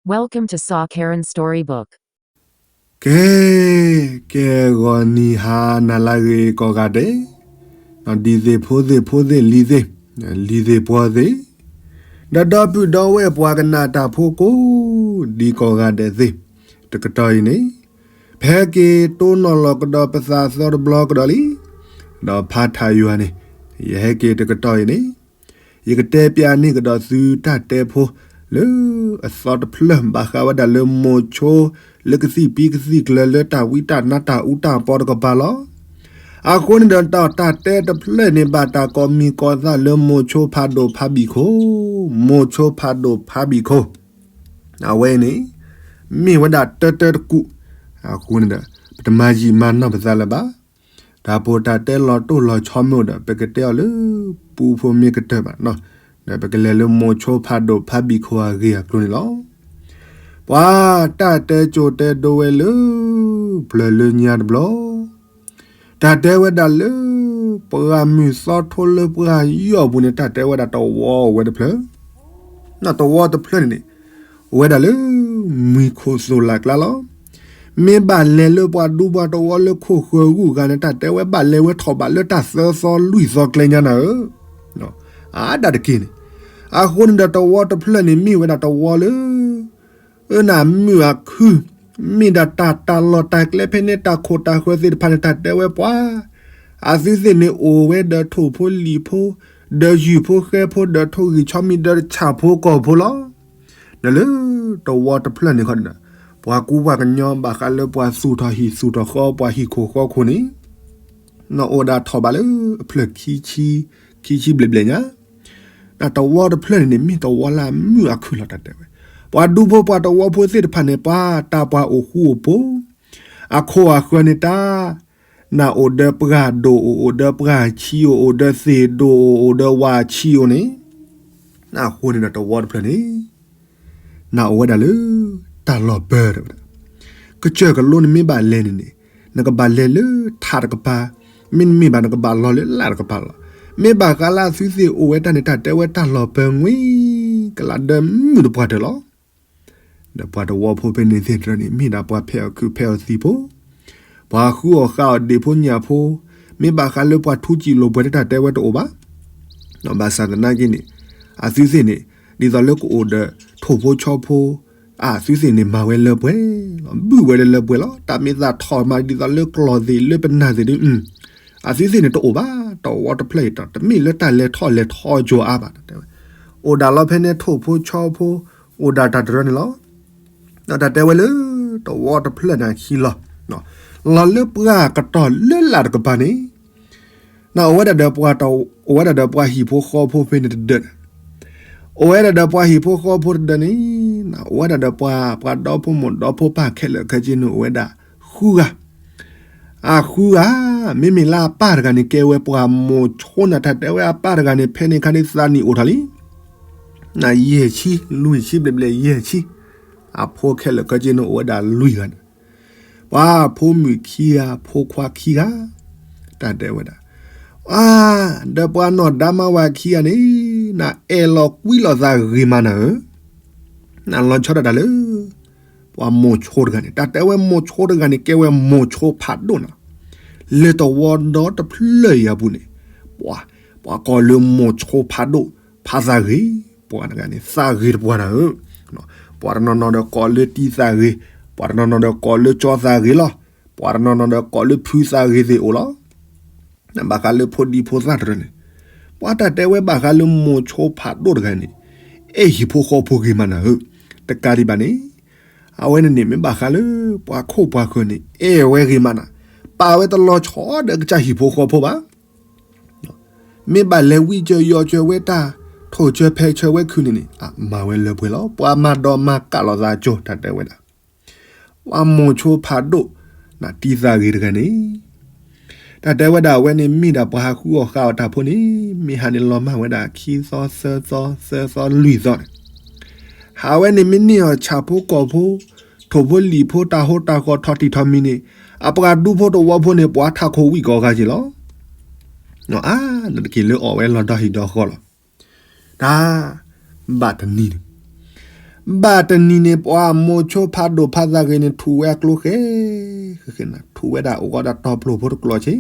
Welcome to Sa Karen Storybook. ကဲ, ကဲဂီၤနံၤဟါနၤလၢအဂ့ၤကိးဂၤဒဲး, ဒ်သ့ၣ်ဖိသ့ၣ်ဖိသ့ၣ်လံၤသ့ၣ်, လံၤသ့ၣ်ပှီၤသ့ၣ်, ဒီးဒီပုၢ်ဒီဝဲၢ်ပှၤကနၣ်တၢ်ဖိကိးဒံကိးဂၤဒဲးသ့ၣ်, တကတီၢ်အံၤန့ၣ်, ဖဲက့ၤတိၢ်နီၣ်လီၤကဒီးပသးသီတဘျီကဒီးလံ, ဒီးဖးထးယွၤန့ၣ်, ယဟဲက့ၤတကတီၢ်အံၤန့ၣ် ယကတဲပၠးန့ၢ်ကဒီးသုတၢ်တဲဖိလၢအသီတဖျၢၣ် ဘၣ်ဃးဝဲဒၣ်လၢမိၤဆိလၢကသံၣ်ပံကသံၣ်ကျၢၤလၢတၢ်ဝံတၢ်နါတၢ်အူတၢ်ပီတကပၤလီၤ. အဃိန့ၣ်ဒီးတၢ်တဲတဖျၢၣ်န့ၣ် ဘၣ်တၢ်ကိးမံၤကိးသၣ်လၢမိၤဆိဖးဒိၣ်ဖးဘံၣ်ခိၣ်, မိၤဆိဖးဒိၣ်ဖးဘံၣ်ခိၣ် အဝဲအံၤန့ၣ် မ့ၢ်ဝဲဒၣ်တၢတၢတကူာ်, အဃိန့ၣ်ဒီး ပတမၤယံာ်မၤနီၢ်ပသးလၢၤဘၣ်. တၢ်ပီးတၢ်တဲလီၤတိၢ်လီၤဆီမ့ၢ်အိၣ်ဒီး ပကတဲအီၤလၢပူဖိမ့ၢ်ကတၢၢ်ဘၣ်, ဒီးပကလဲၤလၢမိၤဆိဖးဒိၣ်ဖးဘံၣ်ခိၣ်အဂ့ၢ်အကျိၤန့ၣ်လီၤ. ပှၤတၢ်တဲကၠိတဲဒိဝဲလၢ ပျၢၤလၢညါတဘျီ တၢ်တဲဝဲဒၣ်လၢ ပှၢ်မုၢ်သီထိလၢပှၢ်ယီၢ်ပူၤန့ၣ် တၢ်တဲဝဲဒၣ်တဝီအိၣ်ဝဲတဖျၢၣ်, တဝီတဖျၢၣ်န့ၣ်န့ၣ် အိၣ်ဝဲဒၣ်လၢ မုၢ်ခိၣ်သိၣ်လၢ်ကျါလီၤ. မ့ၢ်ဘၣ်လဲၤလၢပှၤဒူပှၤတဝီလၢခိၣ်ဃၢၤဂုၢ်ဂၤန့ၣ် တၢ်တဲဝဲဘၣ်လဲၤဝဲထီၣ်ဘးလၢတၢ်သၢသီလွံၢ်သီကျဲညါနၤဧၢ, အါဒၣ်တက့ၢ်န့ၣ်, အဃိန့ၣ်ဒီးတဝီတဖျၢၣ်န့ၣ် မ့ၢ်ဝဲဒၣ်တဝီလၢ အၢနမုၢ်အခု, မ့ၢ်ဒၣ်တၢ်တၢ်လီၢ်တၢ်ကျဲဖဲန့ၣ် တၢ်ခိၣ်တၢ်ဃၢၤသ့ၣ်တဖၣ်န့ၣ် တၢ်တဲဝဲပှၤ, အသုသ့ၣ်န့ၣ်အိၣ်ဝဲဒီးထိၣ်ဖိလံၤဖိ, ဒီးယုၢ်ဖိဃဲဖိ ဒီးထိၣ်ဂံၢ်ဆီမံၤ ဒီးဆၣ်ဖိကီၢ်ဖိလီၤ. ဒီးလၢတဝီတဖျၢၣ်န့ၣ်ခီဒီး ပှၤကူပှၤကညီဘၣ်ဃးလၢပှၤသူၣ်ထီၣ်ဟံၣ်သူၣ်ထီၣ်ဃီ ပှၤဟံၣ်ခိၣ်ဃီခိၣ်န့ၣ် နအိၣ်ဒၣ်ထီၣ်ဘးလၢအဖျၢၣ်ခံဆံ, ခံဆံဘျဲၣ်ဘျဲၣ်ညါ, တဝီတဖျၢၣ်န့ၣ်န့ၣ် မ့ၢ်တဝီလၢအမုာ်အခုၣ်လီၤ တၢ်တဲဝဲ, ပှၤဒူဖိပှၤတဝီဖိသ့ၣ်တဖၣ်န့ၣ် ပှၤတၢ်ပှၤအိၣ်ဃူအိၣ်ဖိး, အခိၣ်အဃၢၤန့ၣ်တၢ်, နအိၣ်ဒီးပှၢ်ဒိၣ်အိၣ် အိၣ်ဒီးပှၢ်ဆံးအိၣ် အိၣ်ဒီးသ့ၣ်ဒိၣ်အိၣ် အိၣ်ဒီးဝၣ်ဆံးအိၣ်န့ၣ်, အဃိန့ၣ်ဒီးတဝီတဖျၢၣ်န့ၣ် နအိၣ်ဝဲဒၣ်လၢ တၢ်လီၢ်ပၢၢ်တဝဲဒၣ်, ကစၢၢ်ကလိန့ၣ်မ့ၢ်ဘၣ်လဲၤန့ၣ်န့ၣ် နကဘၣ်လဲၤလၢထးတကပၤ, မ့တမ့ၢ်ဘၣ်နကဘၣ်လီၤလၢလၢ်တကပၤလီၤ. မ့ၢ်ဘၣ်ဃးလၢအသုသ့ၣ်အိၣ်ဝဲတၢ်န့ၣ် တၢ်တဲဝဲတၢ်လီၢ်ပၢၢ်ငွံကလးဒၢမုၢ်တပှၢ်တၢၢ်လီၤ. ဒီးပှၤတဝီဖိဖဲန့ၣ်သ့ၣ်တဖၣ်န့ၣ် မ့ၢ်ဒၣ်ပှၤဖဲးအီၣ်ခုးဖဲးအီၣ်သံးဖိ, ပှၤဃုအီၣ်ဃါအီၣ်ဒ့ၣ်ဖိညၣ်ဖိ, မ့ၢ်ဘၣ်ဃးလၢပှၤထူစံာ်လိာ်ပှဲၤတၢ်တဲဝဲတအိၣ်ဘၣ်. ဘၣ်ဆၣ်သနာ်က့န့ၣ် အသုသ့ၣ်န့ၣ် ဒ်သိးလၢကအိၣ်ဒီးထိၣ်ဖိဆီဖိ, အသုသ့ၣ်န့ၣ်မၤဝဲလၢပှဲၤလီၤ, ဘုၣ်ဝဲလၢလၢပှဲၤလီၤ. တၢ်မ့ၢ်သးထီၣ်မးဒ်သိးလၢကျီၢ်သ့ၣ်လၢပနၢ်သ့ၣ်ဒီး အသုသ့ၣ်န့ၣ်တအိၣ်ဘၣ်, တဝီတဖျၢၣ်အံၤတမ့ၢ်လၢတၢ်လဲၤထီၣ်လဲၤထီကၠိအါဘၣ် တဲဝဲ, အိၣ်ဒၣ်လီၤဖဲန့ၣ်ထိၣ်ဖိဆီဖိ, အိၣ်ဒၣ်တၢ်တရၢန့ၣ်လီၤ. ဒီးတၢ်တဲဝဲလၢ တဝီတဖျၢၣ်န့ၣ်ခံလီၤ, လီၤလၢပှၢ်ကတီၢ်လၢလာ်တကပၤန့ၣ် နအိၣ်ဝဲဒၣ်ဒီးပှၤ, အိၣ်ဝဲဒၣ်ဒီးပှၤဟံၣ်ဖိဃီဖိဖဲန့ၣ်တဒၢး, အိၣ်ဝဲဒၣ်ဒီးပှၤဟံၣ်ဖိဃီဖိတဒၢးန့ၣ်, နအိၣ်ဝဲဒၣ်ဒီးပှၤ, ပှၤဒီဖိမိၢ်ဒီဖိပၢ်ခဲလၢာ်ခဲဆ့န့ၣ် အိၣ်ဝဲဒၣ်ဃုဂၤ, အဃုဂၤ, မ့မ့ၢ်လၢအပၢ်တဂၤန့ၣ် ကဲဝဲပှၤမိၤဆိနၤ တၢ်တဲဝဲအပၢ်တဂၤန့ၣ် ဖဲန့ၣ်ခါန့ၣ်သးနံၣ်အိၣ်ထီၣ်လံ နယဲၢ်ဆံ, လွံၢ်ဆံဘျဲၣ်ဘျဲၣ်ယဲၢ်ဆံ, အဖိခဲလၢာ်ခဲဆ့န့ၣ်အိၣ်ဝဲဒၣ်လွံၢ်ဂၤန့ၣ်, ပှၤဖိမုၣ်ခံဂၤ ဖိခွါခံဂၤ, တၢ်တဲဝဲဒၣ်, အါ, ဒီးပှၤနီၢ်ဒါမါဝၤခံဂၤန့ၣ်, နအဲၣ်လီၤကွံလိာ်သးဂ့ၤမးနၤဧၢ, နလီၤဆီဒၣ်တၢ်လၢ ပှၤမိၤဆိတဂၤန့ၣ်, တၢ်တဲဝဲမိၤဆိတဂၤန့ၣ် ကဲဝဲမိၤဆိဖးဒိၣ်နၤ, လၢတဝီဒီတဖျၢၣ်အံၤအပူၤန့ၣ်, ပှၤ, ပှၤကိးလၢမိၤဆိဖးဒိၣ်, ဖးသးဂ့ၤ, ပှၤတဂၤန့ၣ် သးဂ့ၤတပှၤနၤဧၢ, ပှၤတနီၤနီၤဒီးကိးလၢတံၤသးဂ့ၤ, ပှၤတနီၤနီၤဒီးကိးလၢကၠီသးဂ့ၤလီၤ, ပှၤတနီၤနီၤဒီးကိးလၢဖုသးဂ့ၤသ့ၣ်အိၣ်လီၤ. ဘၣ်ဃးလၢဖိဒံဖိသၣ်တရၢန့ၣ်, ပှၤတၢ်တဲဝဲဘၣ်ဃးလၢမိၤဆိဖးဒိၣ်တဂၤန့ၣ်, အဲၣ်ဟံၣ်ဖိဃီဖိဂ့ၤမးနၤဧၢ, တကးဒံးဘၣ်န့ၣ်, အဝဲန့ၣ်န့ၣ် မ့ၢ်ဘၣ်ဃးလၢ ပှၤခိၣ်ပှၤဃၢၤန့ၣ် အဲၣ်ဝဲဂ့ၤမးနၤ, ပာ်ဝဲတလီၤဆီဒီးကစၢ်ဟံၣ်ဖိဃီဖိဘၣ်. မ့ၢ်ဘၣ်လဲၤဝံစၢၤယီၤစၢၤဝဲတၢ်, ထိၣ်ဆၢဖဲးဆၢဝဲခုန့ၣ်န့ၣ်, မၤဝဲလၢပှဲၤလီၤ. ပှၤမၤဒီးမၤကးလိာ်သးကၠိ တၢ်တဲဝဲဒၣ် ပှၤမိၤဆိဖးဒိၣ်, နတံၤသးဂ့ၤတဂၤန့ၣ်, တၢ်တဲဝဲဒၣ်အဝဲန့ၣ်မ့ၢ်ဒၣ်ပှၤဟးဃုအီၣ်ဃါအီၣ်တၢ်ဖိန့ၣ်, မ့ၢ်ဟးန့ၣ်လီၤမၢ်ဝဲဒၣ်ခံသီသၢသီ သၢသီလွံၢ်သီန့ၣ်, ဟးဝဲန့ၣ်မ့ၢ်န့ၢ်အီၤဆၣ်ဖိကီၢ်ဖိ, ထိၣ်ဖိလံာ်ဖိတၢ်ဟိတၢ်ဃီထီၣ်တံၢ်ထီၣ်မံၤန့ၣ်, အပှၤဒူဖိတဝီဖိန့ၣ် ပှၤထးခိၣ်ဝံၣ်ကိးဂၤက့ၤလီၤ. အါ, နတက့ၤလၢအီၣ်ဝဲလီၤဒီဟံၣ်ဒီဃီလီၤ. တၢ်, ဘၣ်တနံၤန့ၣ်, ဘၣ်တနံၤန့ၣ် ပှၤမိၤဆိဖးဒိၣ်ဖးသးဂ့ၤန့ၣ် ထူးဝဲအကျိဃဲ, ဃဲဃဲနၤ ထူးဝဲဒၣ်အိၣ်ဃီဒီးတီၤပျိၢ်ဖိတကျိၤဆံ,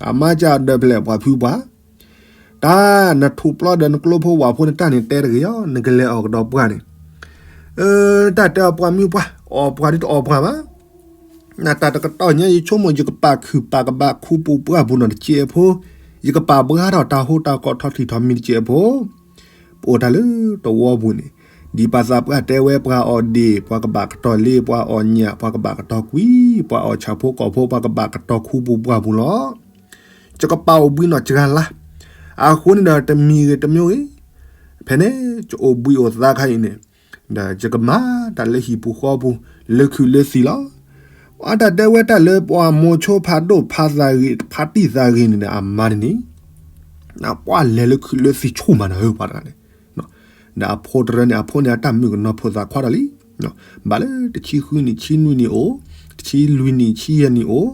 အမါကဒၢးဖျဲၣ်ပှၤဖုပှၢ်, တၢ်နထူးပျီဒီးနကျိဖိဝၣ်ဖိန့ၣ် တၢ်န့ၣ်တဲတဂ့ၤအီၤ နကလဲၤအီၣ်ကဒီးပှၢ်န့ၣ်, တၢ်တဲအီၤပှၤမုၢ်ပှၢ် အီၣ်ပှၢ်ဒ်တအီၣ်ပှၢ်ဘၣ် နတၢ်တကတီၢ်ညါ ယဆိကမိၣ် ယကပာ်ခုၣ်ပာ်ကဘၣ်ခူပူၤပှၢ်ပူၤနီၢ်တစဲးဖိ, ယကပာ်ဘှါထီၣ်တၢ်ဟူတၢ်ကီၢ်ထီၣ်ထံးထီၣ်မံၤတစဲးဖိ, ပအိၣ်တၢ်လၢတဝီပူၤန့ၣ်, ဒ်ပှၤသးပှၢ်တဲဝဲ ပှၤအီၣ်ဒ့ၣ် ပှၤကဘၣ်ကတီၤလ့, ပှၤအီၣ်ညၣ် ပှၤကဘၣ်ကတီၤကွံ, ပှၤအီၣ်ဆၣ်ဖိကီၢ်ဖိ ပှၤကဘၣ်ကတီၤခူပူၤပှၢ်ပူၤလီၤ. ယကပာ်အိၣ်ဘှံးနီၢ်စှၤလါ, အဃိန့ၣ်ဒီးတမံၤဂ့ၤတမံၤဂ့ၤ, ဖဲန့ၣ် ယအိၣ်ဘှံးအိၣ်သါခါအံၤန့ၣ် ဒီးယကမၤတၢ်လၢဟံၣ်ပူၤဃီပူၤ လၢခုးလၢသံၣ်လီၤ. အတၢ်တဲဝဲတၢ်လၢပှၤမိၤဆိဖးဒိၣ်ဖးသးဂ့ၤ ဖးတံၢ်သးဂ့ၤန့ၣ်ဒီး အမါန့ၣ်န့ၣ်, ပှၤလဲၤလၢခုးလၢသံၣ်ဆူၣ်မးနၤဧၢ ပှၤတဂၤန့ၣ်, ဒီးအဖိတရၢန့ၣ် အဖိန့ၣ် အတၢ်မုၣ်ကနီၤဖိသၣ်ခွါဒီးလံ, ဘၣ်လၢတဆံဃုနံၣ် ဆံနွံနံၣ်အိၣ်, တဆံလွံၢ်နံၣ် ဆံယဲၢ်နံၣ်အိၣ်,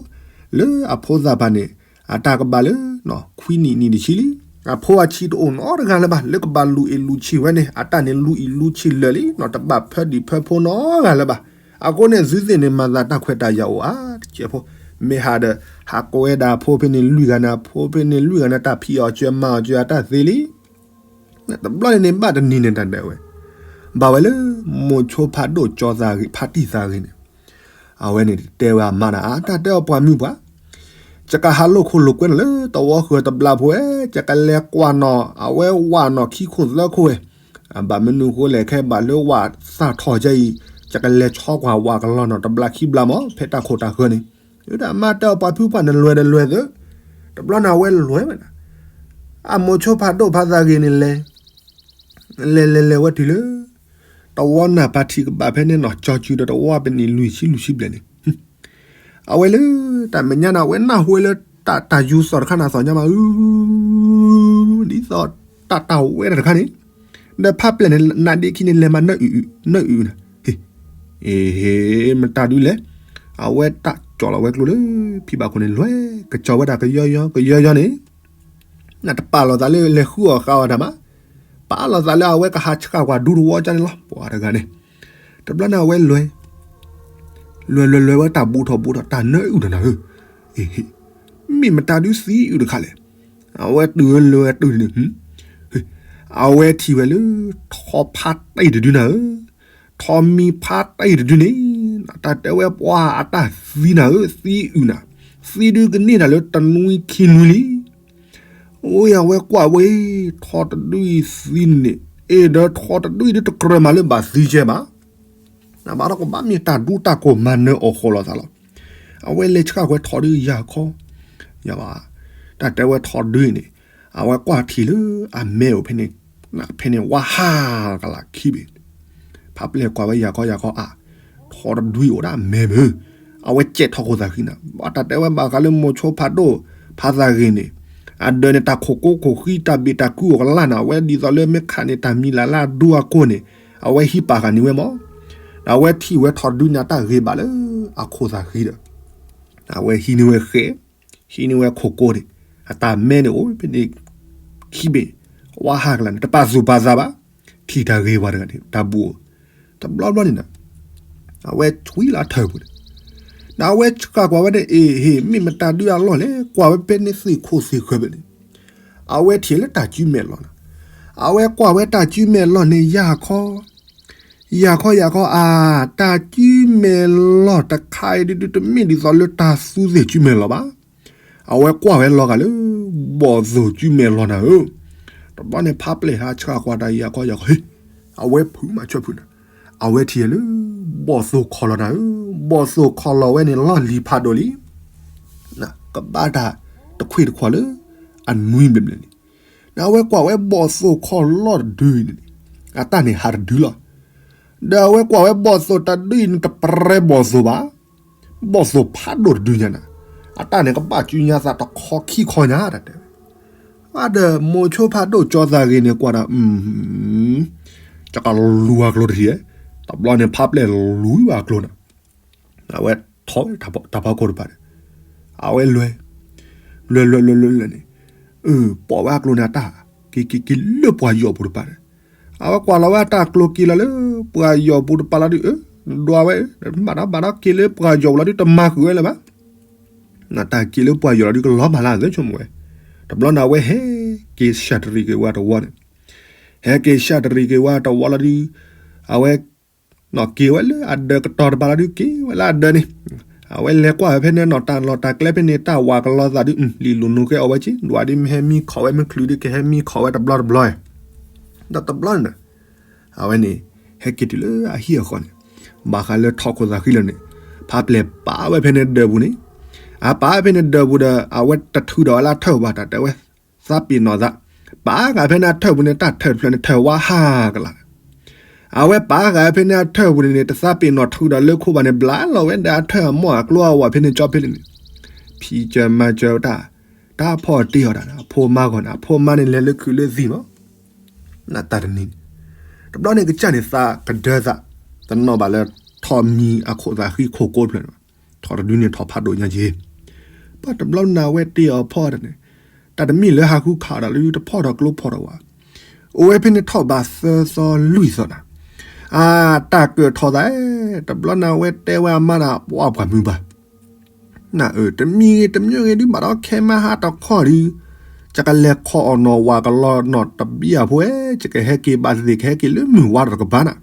လၢအဖိသၣ်ဖးန့ၣ် အတၢ်ကဘၣ်လၢ ခွံနံၣ်နံၣ်တဆံလံ. အဖိအဆံးတအိၣ်နီတဂၤလၢၤဘၣ်, လၢကဘၣ်လူၤအ့ၣ်လူၤဆံးဝဲန့ၣ် အတၢ်န့ၣ်လူၤအ့ၣ်လူၤဆံးလၢာ်လံ, တဘၣ်ဖၢဒံၣ်ဖၢဖိနီတဂၤလၢၤဘၣ်. အဃိန့ၣ် သုသ့ၣ်န့ၣ် မၤသးတၢ်ခွဲးတၢ်ယာ်အိၣ်ဧါ တစဲးဖိ, မ့ၢ်ဟးဒီး ဟးကွဲဒၣ်အဖိဖဲန့ၣ်လွံၢ်ဂၤန့ၣ် အဖိဖဲန့ၣ်လွံၢ်ဂၤန့ၣ် တၢ်ဖံးအီၣ်စၢၤမၤအီၣ်စၢၤအတၢ်သ့လံ. တဘျီန့ၣ်န့ၣ် ဘၣ်တနံၤန့ၣ်တၢ်ဒၢးဝဲ, ဘၣ်ဝဲလၢ မိၤဆိဖးဒိၣ်ကၠီသးဂ့ၤ ဖးတံၢ်သးဂ့ၤန့ၣ်, အဝဲန့ၣ်တဲဝဲအမါန့ၣ် အတၢ်တဲအီၤပှၤမုၢ်ပှၢ်, ယကဟးလိာ်ခိၣ်လိာ်ကွဲနီၤလၢတဝီဃၢၤတဘျီဖိဝဲ, ယကလဲၤကွၢ်နီၤ အဝဲဝၣ်နီၤခံခိၣ်သၢခိၣ်ဝဲ, ဘၣ်မနုၤဃိလဲၣ် ခဲဘၣ်လၢဝၣ်သၣ်ထီၣ်ကဲအံၤ, ယကလဲၤဆီကွၢ်ဝၣ်ကလီနီၤ တဘျီခံဘျီမး ဖဲတၢ်ခိၣ်တၢ်ဃၢၤန့ၣ်, ဒီးအမါတဲအီၤပှၤဖုပှၢ်န့ၣ်လဲၤဒီးလဲၤသၢ, တဘျီန့ၣ်အဝဲလဲၤဝဲဒၣ်, အမိၤဆိဖးဒိၣ်ဖးသးဂ့ၤန့ၣ်လဲၤ လဲၤလဲၤလဲၤဝဲတုၤလၢ တဝီနၢ်ပၤထံးကဘၣ်ဖဲန့ၣ်နီၤ ကၠီစုၤဒီးတဝီပနံၣ်လွံၢ်ဆံလွံၢ်ဆံဘျဲၣ်န့ၣ်, အဝဲလၢ တၢ်မဲာ်ညါန့ၣ် အဝဲနၢ်ဟူဝဲလၢ တၢ်ယူၤသီၣ်တခါန့ၣ် သီၣ်ညါမး အု ဒ်သိး တၢ်တၢ်ဝဲတၢ်တခါန့ၣ်, ဒီးဖးပျဲၢ်န့ၣ် နးဒ့ခံန့ၣ် လဲၤမးနၢအုၣ်နၢအုၣ်နၤ, ဟ့ မတၤဒုလဲၣ်, အဝဲတၢ်ကၠီၣ်လီၤဝဲကျိလၢ ဖံဘၣ်ခိၣ်န့ၣ် လွဲၢ်ကကၠီၣ်ဝဲဒၣ်ကယီယီ ကယီယီန့ၣ် နတပာ်လီၤသးလၢလဲၤဃုအီၣ်ဃုအီတၢ်မး, ပာ်လီၤသးလၢအဝဲကဟးဆှၣ်ကွၢ်ဒူတဝီကၠီန့ၣ်လီၤ ပှၤတဂၤန့ၣ်, တဘျီန့ၣ်အဝဲလဲၤ လဲၤလဲၤလဲၤဝဲတၢ်ဘူးထီၣ်ဘူးထီၣ် တၢ်နၢအုၣ်တၢ်နၤဧၢ, မ့ၢ်မတၤဒုသံအုၣ်တခါလဲၣ်, အဝဲတုၤဝဲလဲၤဝဲတုၤန့ၣ် အဝဲထံၣ်ဝဲလၢ ထီဖးတံၢ်တဒုနၤဧၢ, ထီမံၤဖးတံၢ်တဒုန့ၣ်, တၢ်တဲဝဲပှၤအတၢ်သံနၤဧၢ သံအုၣ်နၤ, သံဒုကန့ၢ်တၢ်လၢတနွံခံနွံလံ အိၣ်ယဝဲကွၢ်ဝဲ ထီတဒုအံၤသံန့ၣ်, အဲၣ်ဒိးထီတဒုအံၤဒုတကြၢးမးလၢဘၣ်သံကဲဘၣ်, နဘၣ်ဒီးကဘၣ်မ့ၢ်တၢ်ဒူတၢ်ကိၢ်မၤနၢၤအီၣ်ဃီလီၤသးလီၤ, အဝဲလဲၤဆှၣ်ကွၢ်ထီဒုယၤခီ, ယၤဘၣ်, တၢ်တဲဝဲထီဒုအံၤန့ၣ်, အဝဲကွၢ်ထံၣ်လၢအမဲအိၣ်ဖဲန့ၣ်, ဖဲန့ၣ်ဝါဟးကလးခံဘ့ၣ် ဖးပျဲၢ်ကွၢ်ဝဲယၤခီယၤခီအါ, ထီတဒုအံၤအိၣ်ဒၣ်မဲမ့ၢ်, အဝဲကဲးထီၣ်ခိၣ်သးဃံနၤ, ဘၣ်တၢ်တဲဝဲဘၣ်ဃးလၢမိၤဆိဖးဒိၣ်ဖးသးဂ့ၤန့ၣ်, အဒၢးန့ၣ် တၢ်ခိၣ်ကိခိၣ်ဃံ တၢ်ဘ့ၣ်တၢ်ကုအိၣ်ကလၢ်နၤ, အဝဲဒ်သိးလၢမ့ၢ်ခးန့ၣ် တၢ်မံၤလၢ်လၢအဒူအကိၢ်န့ၣ်, အဝဲဟံးပာ်ဃာ်န့ၢ်ဝဲမး, ဒီးအဝဲထံၣ်ဝဲထီတဒုန့ၣ် အတၢ်ဂ့ၤဘၣ်လၢအခိၣ်သးဃံဒီး, အဝဲဟံးန့ၢ်ဝဲဃဲ ဟံးန့ၢ်ဝဲခိၣ်ကိန့ၣ်, အတၢ်မဲန့ၣ်အိၣ်ဖဲန့ၣ်, ခံဘ့ၣ်, ဝါဟးကလးန့ၣ် တပာ်သူၣ်ပာ်သးဘၣ်, ထံၣ်တၢ်ဂ့ၤပှၤတဂၤန့ၣ် တၢ်ဘူးအိၣ်, တဘျီဘျီန့ၣ်နၤ, အဝဲဆွံလၢထၢၣ်ပူၤန့ၣ်, နအဝဲဆှၣ်ကွၢ်ဝဲန့ၣ် အ့ၣ်ဟ့ၣ် မ့ၢ်မတၤဒုအလီၢ်လဲၣ်, ကွၢ်ဝဲဖဲန့ၣ်သ့ၣ်ခိၣ်သ့ၣ်ဃၢၤဖဲန့ၣ်, အဝဲထံၣ်လၢတၢ်စုမဲာ်လီၢ်နၤ, အဝဲကွၢ်ဝဲတၢ်စုမဲာ်လီၢ်န့ၣ် ယၤခီ ယၤခီယၤခီအါ, တၢ်စုမဲာ်လီၢ်တခါအံၤဒုဒုတမ့ၢ်ဒ်သိးလၢတၢ်သူသ့ၣ်စုမဲာ်လီၢ်ဘၣ်, အဝဲကွၢ်ဝဲလီၤဂာ်လၢ ဘီၣ်သိၣ်စုမဲာ်လီၢ်နၤဧၢ, တဘျီန့ၣ်ဖးပျဲၢ်ဟးဆှၣ်ကွၢ်တၢ်ယၤခီယၤခီ, ဟ့ၣ်, အဝဲဖုးမးဆၢဖုးနၤ, အဝဲထံၣ်လၢ ဘီၣ်သိၣ်ခီၣ်လီၢ်နၤဧၢ, ဘီၣ်သိၣ်ခီၣ်လီၢ်ဝဲန့ၣ်လီၢ်လံၤဖးဒိၣ်လံ ကဘၣ်တၢ်တခွံၣ်တခွါလၢ အနွံဘျဲၣ်ဘျဲၣ်န့ၣ်, နအဝဲကွၢ်ဝဲဘီၣ်သိၣ်ခီၣ်လီၢ်တဒုအံၤန့ၣ်, အတၢ်န့ၣ်ဟးတဒုလီၤ, ဒီးအဝဲကွၢ်ဝဲဘီၣ်သိၣ်တဒုအံၤန့ၣ် တပြဲဘီၣ်သိၣ်ဘၣ်, ဘီၣ်သိၣ်ဖးဒိၣ်တဒုညါနၤ, အတၢ်န့ၣ်ကဘၣ်စုညါသးတခီခံခီညါတၢ်တဲဝဲ, ဒီးမိၤဆိဖးဒိၣ်ကၠီသးဂ့ၤန့ၣ်ကွၢ်ဒီး ကလူၤအကျိတထံၣ်, တဘျီန့ၣ်ဖးပျဲၢ်လူၤဝဲအကျိနၤ, အဝဲထီၣ်ဝဲတၢ်ဖီခိၣ်တဖၣ်ဒီး, အဝဲလဲၤ, လဲၤလဲၤလဲၤလဲၤလဲၤန့ၣ်, ပိာ်ဝဲအကျိန့ၣ်အတၢ်, က့ၤက့ၤက့ၤလၢပှၢ်ယီၢ်ပူၤတဖၣ်ဒီး, အဝဲကွၢ်လီၤဝဲအတၢ်ကျိၤက့ၤလီၤလၢ ပှၤယီၤပူၤတပၤလီၤဒုး ဒွးဝဲ ဘၣ်ဒီးဘၣ်ဒီးက့ၤလၢပှၤယီၤပူၤလီၤဒုး တမၤဃုာ်ဝဲလၢၤဘၣ်. နတၢ်က့ၤလၢပှၤယီၤလီၤဒုး ကလီၤမၢ်လၢအသၢဆိကမိၣ်ဝဲ. တဘျီန့ၣ်အဝဲဟဲက့ၤဆှၢတရံးက့ၤဝဲတဝီန့ၣ်, ဟဲက့ၤဆှၢတရံးက့ၤဝဲတဝီလီၤဒုး အဝဲ က့ၤဝဲလၢအဒၢးကတီၤတပၤလီၤဒုး က့ၤဝဲလၢအဒၢးန့ၣ်, အဝဲလဲၤကွၢ်ဝဲဖဲန့ၣ်နီၤ တၢ်လီၢ်တၢ်ကျဲဖဲန့ၣ် တၢ်ဝးကလီၤသးဒုး လံာ်လိၤနိၤဃဲအီၣ်ဝဲက့ၤ ဒွးဒုးမ့ၢ်ဟဲမံခီၣ်ဝဲ မ့ၢ်ချုးဒုးကဟဲမံခီၣ်ဝဲတဘျီတဘျီ, ဒီးတဘျီန့ၣ် အဝဲန့ၣ် ဟဲက့ၤတုၤလၢအဟံၣ်အဃီန့ၣ်, ဘၣ်ဃးလၢထီၣ်ခိၣ်သးဃံလီၤန့ၣ်, ဖးပျဲၢ်ပာ်ဝဲဖဲန့ၣ်ဒၢးပူၤန့ၣ်, အပာ်ဖဲန့ၣ်ဒၢးပူၤဒီး အဝဲတထုးဒီးဝဲလၢအထၢၣ်ဘၣ် တၢ်တဲဝဲ, သးပ့ၤနီၣ်သး, ပာ်ဃာ်ဖဲန့ၣ်အထၢၣ်ပူၤန့ၣ် တၢ်ထၢၣ်တဖျၢၣ်န့ၣ် ထၢၣ်ဝါဟးကလၤ အဝဲပာ်ဃာ်ဖဲန့ၣ်အထၢၣ်ပူၤန့ၣ်န့ၣ် တသးပ့ၤနီၣ်ထုးဒီးလၢခိၣ်ဘၣ်န့ၣ် ဘျါလီၤဝဲဒၣ်အထၢၣ်အမိၢ်အကျိအဝၤဖဲန့ၣ်ကၠီဖဲန့ၣ်န့ၣ်, ဖံးစၢၤမၤစၢၤတၢ်, တၢ်ဖီၣ်တ့ၢ်အီၤတၢ်န့ၣ် အဖိမါဂီၢ်န့ၣ် အဖိမါန့ၣ်လဲၤလၢခုးလၢသံၣ်မး, နတၢ်တနံၤန့ၣ်, တဘျီန့ၣ်ကစၢ်န့ၣ် သးကဒၢသး, တနီၣ်ဘၣ်လၢထီၣ်မံၤအခိၣ်သးဃံခိၣ်ကိးဖျၢၣ်န့ၣ်, ထီၣ်တဒုန့ၣ်ထီၣ်ဖးဒိၣ်ညါက့ၤ, ပှၤတဘျီန့ၣ်အဝဲတ့ၢ်အီၤဖီတၢ်န့ၣ်, တၢ်တမ့ၢ်လၢဟးဃုခးဒီးလၢတဖီၣ်ထီၣ်ကျိဖီၣ်ထီၣ်ဝဲ အိၣ်ဝဲဖဲန့ၣ်ထီၣ်ဘးသၢသီလွံၢ်သီနၤ, အတၢ်ကၢၣ်ထီၣ်သး, တဘျီန့ၣ်အဝဲတဲဝဲအမါန့ၣ် ပှၤပှၤမုၢ်ပှၢ်, နတမံၤဂ့ၤတမံၤဂ့ၤဒုးဘၣ်ဒီးခဲမါဟးတခီဒုး, ယကလဲၤခီအီၣ်နီၢ်ဝးကလီနီၢ်တဘံၣ်အဖိဝဲ, ယကဟဲက့ၤဘၣ်သ့ၣ်သ့ၣ် ကဟဲက့ၤလၢမုၢ်ဝါထီၣ်တကပၤနၤ,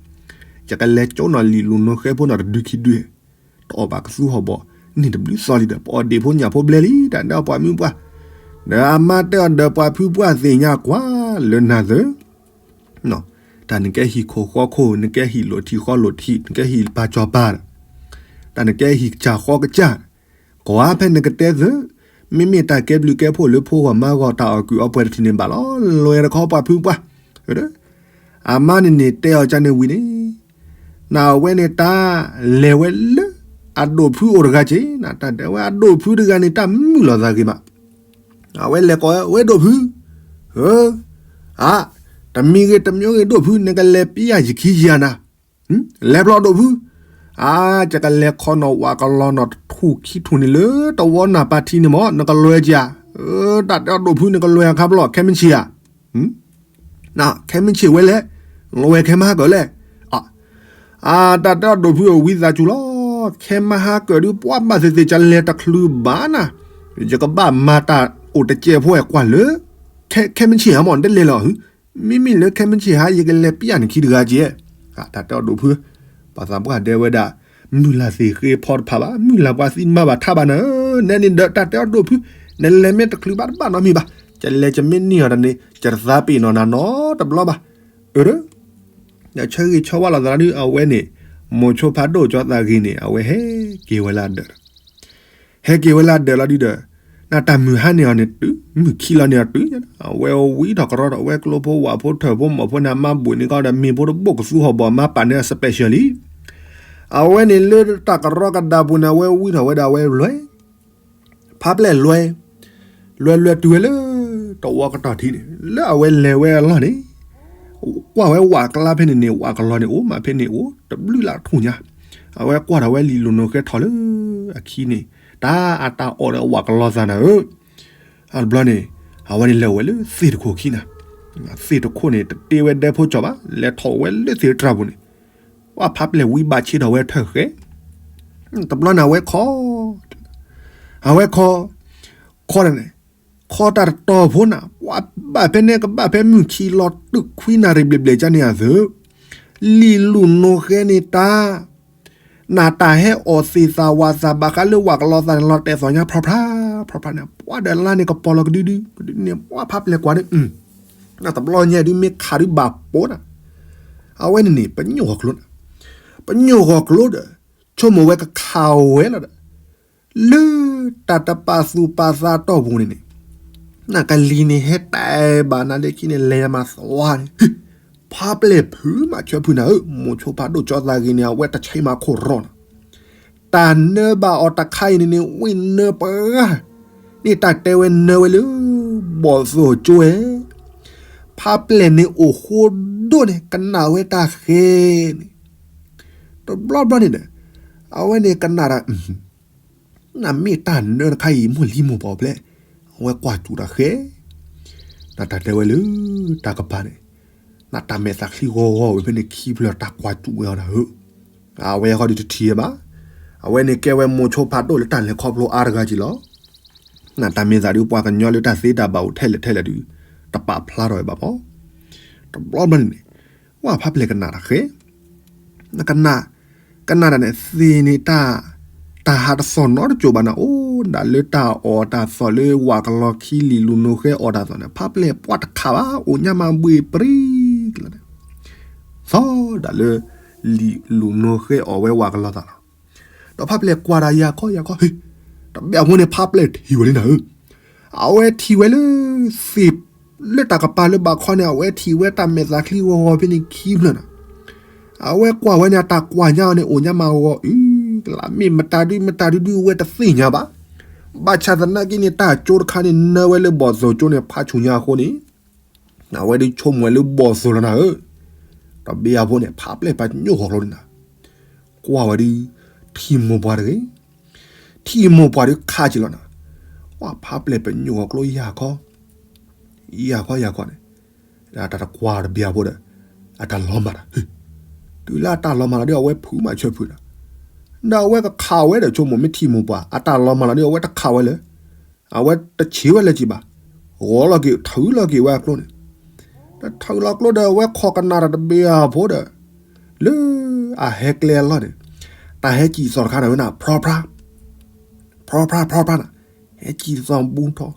ယကလဲၤကၠိနီၢ်လံာ်လိၤနိၤဃဲဖိနီၢ်တဒုခံဒု, တအီၣ်ဘၣ်ကသူဟီၣ်ဘီၣ်, န့ၢ်တဘျုးသီလံဒီး ပအီၣ်ဒ့ၣ်ဖိညၣ်ဖိဘျဲလံ တၢ်ဒၢပှၤမုၢ်ပှၢ်, ဒီးအမါတဲအီၤဒီးပှၤဖုပှၢ်သ့ၣ်ညါကွၢ်လၢနၤသၢ တၢ်နကဲဟံၣ်ခိၣ်ဃီခိၣ် နကဲဟံၣ်လိာ်ထံးဃီလိာ်ထံး နကဲဟံၣ်ပၢ်စီၤပၤ, တၢ်နကဲဟံၣ်ကစၢ်ဃီကစၢ်, ကွၢ်ဖဲနကတဲသၢ, မ့မ့ၢ်တၢ်ကဲဘျုးကဲဖှိၣ်လၢဖိဂီၢ်မါဂီၢ် တၢ်အီၣ်ကုၢ်အီပှဲၤတထံၣ်န့ၣ်ဘၣ်လီၤ, လွဲတခီပှၤဖုပှၢ်, အမါန့ၣ်န့ၣ်တဲအီၤကန့ၣ်ဝံၤန့ၣ်, နဝဲန့ၣ်တၢ်လဲၤဝဲလၢ အဒိၣ်ဖုအိၣ်တဂၤက့ၤ နတၢ်တဲဝဲအဒိၣ်ဖုတဂၤန့ၣ် တၢ်မုာ်လီၤသးဂ့ၤမး အဝဲလဲၤကိးဝဲ ဝဲဒိၣ်ဖု, ဧ, အ, တမံၤဂ့ၤတမံၤဂ့ၤဒိၣ်ဖု နကလဲၤပျၢ်ယခံယၤနၤ, လဲၤဖျီဒိၣ်ဖု, အ, ယကလဲၤခီနီၢ်ဝးကလီနီၢ်တထူၣ်ခံထူၣ်န့ၣ်လၢတဝီနၢ်ပၢ်ထံန့ၣ်မး နကလွဲက့ၤဧါ, တၢ်တဲအီၤဒိၣ်ဖု နကလွဲအခါဘျီ ခဲမုၢ်ဆ့ၣ်ဧါ ခဲမုၢ်ဆ့ၣ်ဝဲလဲၣ်, ဝဲခဲမုၢ်ဟါကၢၢ်လဲၣ်, အ, တၢ်တဲအီၤဒိၣ်ဖုအဝံသးစူၤလီၤ, ခဲမုၢ်ဟါကၢၢ်ဒုးပှၤဘၣ်သ့ၣ်သ့ၣ် ကလဲၤတချုးဘၣ်နၤ, ယကဘၣ်မၤတၢ်အိၣ်တစဲးဖိကွၢ်လၢ ခဲမုၢ်ဆ့ၣ်ဟါမး နတလဲၤလီၤ, မ့မ့ၢ်လၢခဲမုၢ်ဆ့ၣ်ဟါ ယကလဲၤပျၢ်နခံတဂၤက့ၤ, တၢ်တဲအီၤဒိၣ်ဖု, ပှၤသးပှၢ်ဒဲဝဲဒၣ်, မုၢ်လၢ်သ့ၣ်ဃ့ဖီတဖၣ်ဘၣ် မုၢ်လၢ်ပှၤသံမၤဘၣ်ထါဘၣ်နၤ, နဲန့ၣ်ဒီးတၢ်တဲအီၤဒိၣ်ဖု, နလဲၤမ့ၢ်တချုးဘၣ်တဘၣ်နီတမံၤဘၣ်, ကလဲၤကမ့ၢ်န့ၢ်အီၤတန့ၣ် ကတသးပ့ၤနီၣ်နၤနီတဘျီဘၣ်, အၢ ဒီးဆၢဂ့ၤဆၢဝါလိာ်သးဒုး အဝဲန့ၣ်, မိၤဆိဖးဒိၣ်ကၠီသးဂ့ၤန့ၣ် အဝဲဟဲက့ၤဝဲလၢအဒၢး, ဟဲက့ၤဝဲလၢအဒၢးလီၤဒုးဒီး, နတၢ်မုၢ်ဟါန့ၢ်အီၤန့ၣ်တုၤ, မုၢ်ခံလီၤန့ၢ်အီၤတုၤ, အဝဲဝံထီၣ်ကရီထီၣ်ဝဲကျိဖိဝၣ်ဖိထၢၣ်ဖိမီၢ်ဖိန့ၣ် အမါဘိၣ်န့ၢ်ကီဒီးမ့ၤဖိတဘိၣ်ကသူဟီၣ်ဘီၣ် အမါပာ်န့ၢ်အ special လံ, အဝဲန့ၣ်လၢတၢ်ကရီကဒါပူၤန့ၣ် အဝဲဝံထီၣ်ဝဲဒၣ်ဝဲလွဲၢ် ဖးပျဲၢ်လွဲၢ်, လွဲၢ်လွဲၢ်တုၤဝဲလၢ တဝီကတီၢ်ထံန့ၣ် လၢအဝဲလဲၤဝဲအလီၢ်န့ၣ်, ကွၢ်ဝဲဝးကျါဖဲန့ၣ်န့ၣ် ဝးကလီန့ၣ်အိၣ်မးဖဲန့ၣ်အိၣ်တဘျုးလၢအထူၣ်ညါ, အဝဲကွၢ်ထီၣ်ဝဲလံာ်လိၤနိၤဃဲထီၣ်လၢအခံန့ၣ်, တၢ်အတၢ်အီၣ်ဒီးဝးကလီသးနၤဧၢ, အတဘျီန့ၣ်, အဝဲန့ၣ်လဲၤဝဲလၢသ့ၣ်တခိၣ်ခံနၤ, သ့ၣ်တခိၣ်န့ၣ် တတ့ဝဲဒဲဖိကၠီဘၣ် လဲၤထီၣ်ဝဲလၢသ့ၣ်တတြၢ်ပူၤန့ၣ် ပှၤဖးပျဲၢ်ဝံဘၣ်ဆ့ထီၣ်ဝဲထၢၣ်ဃဲ, တဘျီန့ၣ်အဝဲခီ, အဝဲခီ, ခီန့ၣ်, ခီတၢ်တတီၤဖိနၤ ပှၤဘၣ်ဖဲန့ၣ်ကဘၣ်ဖဲမုၢ်ခံလီၤတုၤခွံနၣ်ရံၣ်ဘျဲၣ်ဘျဲၣ်ကန့ၣ်အသၢ, လံာ်လိၤနိၤဃဲန့ၣ်တၢ် နတၢ်ဟဲအီၣ်သ့ၣ်သၣ်ဝၣ်သၣ်ဘၣ်ဃးလၢဝးကလီသးန့ၣ်လီၤတဲာ်သီၣ်ညါဖျါဖျါ, ဖျါဖျါန့ၣ် ပှၤဒီးလါန့ၣ်ကပီၤလီၤကဒုဒု, ပှၤဖးပျဲၢ်ကွၢ်န့ၣ်, တဘျီညါဒုးမ့ၢ်ခးဒုးဘၣ်ပိာ်နၤ, အဝဲန့ၣ်န့ၣ် ပညိၣ်ဂီၤကျိ, ပညိၣ်ဂီၤကျိဒီး, ဆိကမိၣ်ဝဲကခးဝဲလီၤဒီး, လၢတၢ်တပာ်သူၣ်ပာ်သးတီၢ်ပူၤန့ၣ်န့ၣ်, နကလံၤန့ၣ်ဟဲတဲဘၣ်နၤလၢခံန့ၣ် လဲၤမၤသွါန့ၣ် ဖးပျဲၢ်ဖုးမးဆၢဖုးနၤဧၢ, မိၤဆိဖးဒိၣ်ကၠီသးဂ့ၤန့ၣ် အဝဲတဆံးမးခိၣ်ရီနၤ, တၢ်နၢဘၣ်အီၤတခါအံၤန့ၣ်န့ၣ် ဝံၣ်နၢပှၤ, န့ၣ်တၢ်တဲဝဲနၢဝဲလၢ ဘီၣ်သိၣ်ကၠိဝဲ, ဖးပျဲၢ်န့ၣ်အိၣ်ဃိဒိၣ်န့ၣ် ကနၣ်ဝဲတၢ်ဃဲန့ၣ်, တဘျီဘျီန့ၣ်ဒီး, အဝဲန့ၣ်ကနၣ်တၢ် နမ့ၢ်တၢ်နၢတခါအံၤ မိၢ်လံမိၢ်ပှၢ်ဖျဲၣ်, အဝဲကွၢ်စူၣ်တၢ်ဃဲ, နတၢ်တဲဝဲလၢ တၢ်ကပၤန့ၣ်, နတၢ်မဲာ်သးချံဂီၤဂီၤဝဲဖဲန့ၣ်ခံဖျၢၣ် တၢ်ကွၢ်စူၣ်ဝဲအီၤနၤဧၢ, အဝဲဃီဒုးတထံၣ်ဘၣ်, အဝဲန့ၣ်ကဲဝဲမိၤဆိဖးဒိၣ်လၢတၢ်လဲၤခီဖျိအါတဂၤက့ၤလီၤ. နတၢ်မ့ၢ်သးဒုးပှၤကညီလၢတၢ်သ့တၢ်ဘၣ်အိၣ်ထဲလဲၣ်ထဲလဲၣ်ဒုး တပာ်ဖျါထီၣ်ဝဲဘၣ်မီၢ်, တဘျီဘျီန့ၣ်န့ၣ် ဝဲဖးပျဲၢ်ကနၣ်တၢ်ဃဲ ကနၣ်, ကနၣ်တၢ်န့ၣ် သ့ၣ်န့ၣ်တၢ်, တၢ်ဟးတသီၣ်နီတစိၤဘၣ်န့ၣ် အိၣ်ဒၣ်လၢတၢ်အီၣ်တၢ်သီၣ်လၢဝးကလီၤခံလံာ်လူၤနိဃဲအီၣ်တၢ်သီၣ်န့ၣ် ဖးပျဲၢ်ပှၤတခးဘၣ် အိၣ်ညါမးဘှ့ၣ်ပြံကလီၤန့ၣ်, သီၣ်ဒၣ်လၢ လံာ်လူၤနိဃဲအီၣ်ဝဲဝးကလီၤသးလီၤ. ဒီးဖးပျဲၢ်ကွၢ်တၢ်ယၤခီယၤခီ ဟ့, တဘျီအဖိန့ၣ် ဖးပျဲၢ်ထံၣ်ဝဲလံနၤဧၢ, အဝဲထံၣ်ဝဲလၢ သ့ၣ်လၢတၢ်ကပၤလၢဘၣ်ခီန့ၣ် အဝဲထံၣ်ဝဲတၢ်မဲာ်သးချံဂီၤဂီၤဖဲန့ၣ်ခံဖျၢၣ်နၤ, အဝဲကွၢ်ဝဲန့ၣ် အတၢ်ကွၢ်ညါအီၤန့ၣ် အိၣ်ညါမးဂီၤအုကလး မ့ၢ်မတၤဒုမတၤဒုဒုဝဲတသ့ၣ်ညါဘၣ်. ဘၣ်ဆၣ်သနာ်က့န့ၣ် တၢ်ကၠိတခါန့ၣ် နၢဝဲလၢဘီၣ်သိၣ်ကၠိန့ၣ် ဖးဆူၣ်ညါအဃိန့ၣ် အဝဲဒုးဆိကမိၣ်ဝဲလၢဘီၣ်သိၣ်လီၤနၤဧၢ, တဘျီအဖိန့ၣ် ဖးပျဲၢ်ပညိၣ်ဂီၤကျိန့ၣ်နၤ, ကွၢ်ဝဲဒုး ထံၣ်မိၢ်ပှၢ်တဂ့ၤ, ထံၣ်မိၢ်ပှၢ်ဒုးခါက့ၤလီၤနၤ, ဝဲဖးပျဲၢ်ပညိၣ်ဂီၤကျိယၤခီ ယၤခီယၤခီန့ၣ်, တၢ်တကွၢ်တဘျီအဖိဒီး အတၢ်လီၤမၢ်ဒီး, တုၤလၢအတၢ်လီၤမၢ်လီၤဒီး အဝဲဖုးမးဆၢဖုးဒီး, ဒီးအဝဲကခးဝဲဒီး ဆိကမိၣ်မ့ၢ်ထံၣ်မိၢ်ပှၢ် အတၢ်လီၤမၢ်လီၤဒီး အဝဲတခးဝဲလၢၤ အဝဲတဆံးဝဲလၢၤက့ၤဘၣ်, ဂီၤလီၤက့ၤ ထုးလီၤက့ၤဝဲအကျိန့ၣ်, တၢ်ထုးလီၤကျိဒီး အဝဲခိးကနၣ်တၢ်တဘျီအဖိဒီး, လၢအဟဲကျဲအလီၢ်န့ၣ်, တၢ်ဟဲစံၣ်သီၣ်တခါန့ၣ်ဝဲနၤ ဖြီဖြါ ဖြီဖြါဖြီဖြါနၤ, ဟဲစံၣ်သီၣ်ဘူထီၣ်,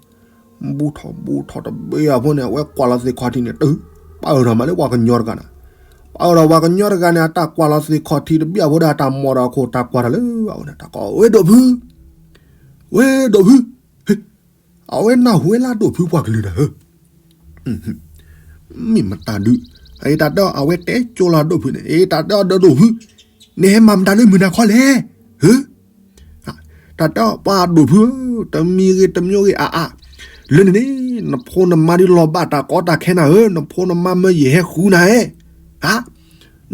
ဘူထီၣ်ဘူထီၣ်တဘျီအဖိန့ၣ် အဝဲကွၢ်လီၤသ့ၣ်ခီၣ်ထံးန့ၣ် တုၤပာ်အၢၣ်ထီၣ်မးလၢပှၤကညီတဂၤနၤ, ပာ်အၢၣ်ထီၣ်ပှၤကညီတဂၤန့ၣ် အတၢ်ကွၢ်လီၤသ့ၣ်ခီၣ်ထံးတဘျီအဖိဒီး အတၢ်မိၣ်ဒီးအခိၣ် တၢ်ကွၢ်တၢ်လၢအအိၣ်န့ၣ် တၢ်ကိး ဝဲဒိၣ်ဖု ဝဲဒိၣ်ဖု, အဝဲနၢ်ဟူဝဲလၢအဒိၣ်ဖုပှၤကလုာ်နၤဧၢ, မ့ၢ်မတၤဒုး, အတၢ်တဲအီၤ အဝဲတဲကၠိလီၤအဒိၣ်ဖုန့ၣ် အတၢ်တဲအီၤ ဒီးဒိၣ်ဖု, နဟဲမၤမတၤလၢမုၢ်နၤခီလဲၣ်, ဟၢ, တၢ်တဲအီၤ ပှၤဒိၣ်ဖုဧၢ, တမံၤဂ့ၤတမံၤဂ့ၤအါအါ, လၢန့ၣ်န့ၣ် နဖိနမါဒုးလီၤဘၣ်တၢ်ကီတၢ်ခဲနၤဧၢ, နဖိနမါမၢယဟဲဃုနၤဧၢ, ဟါ,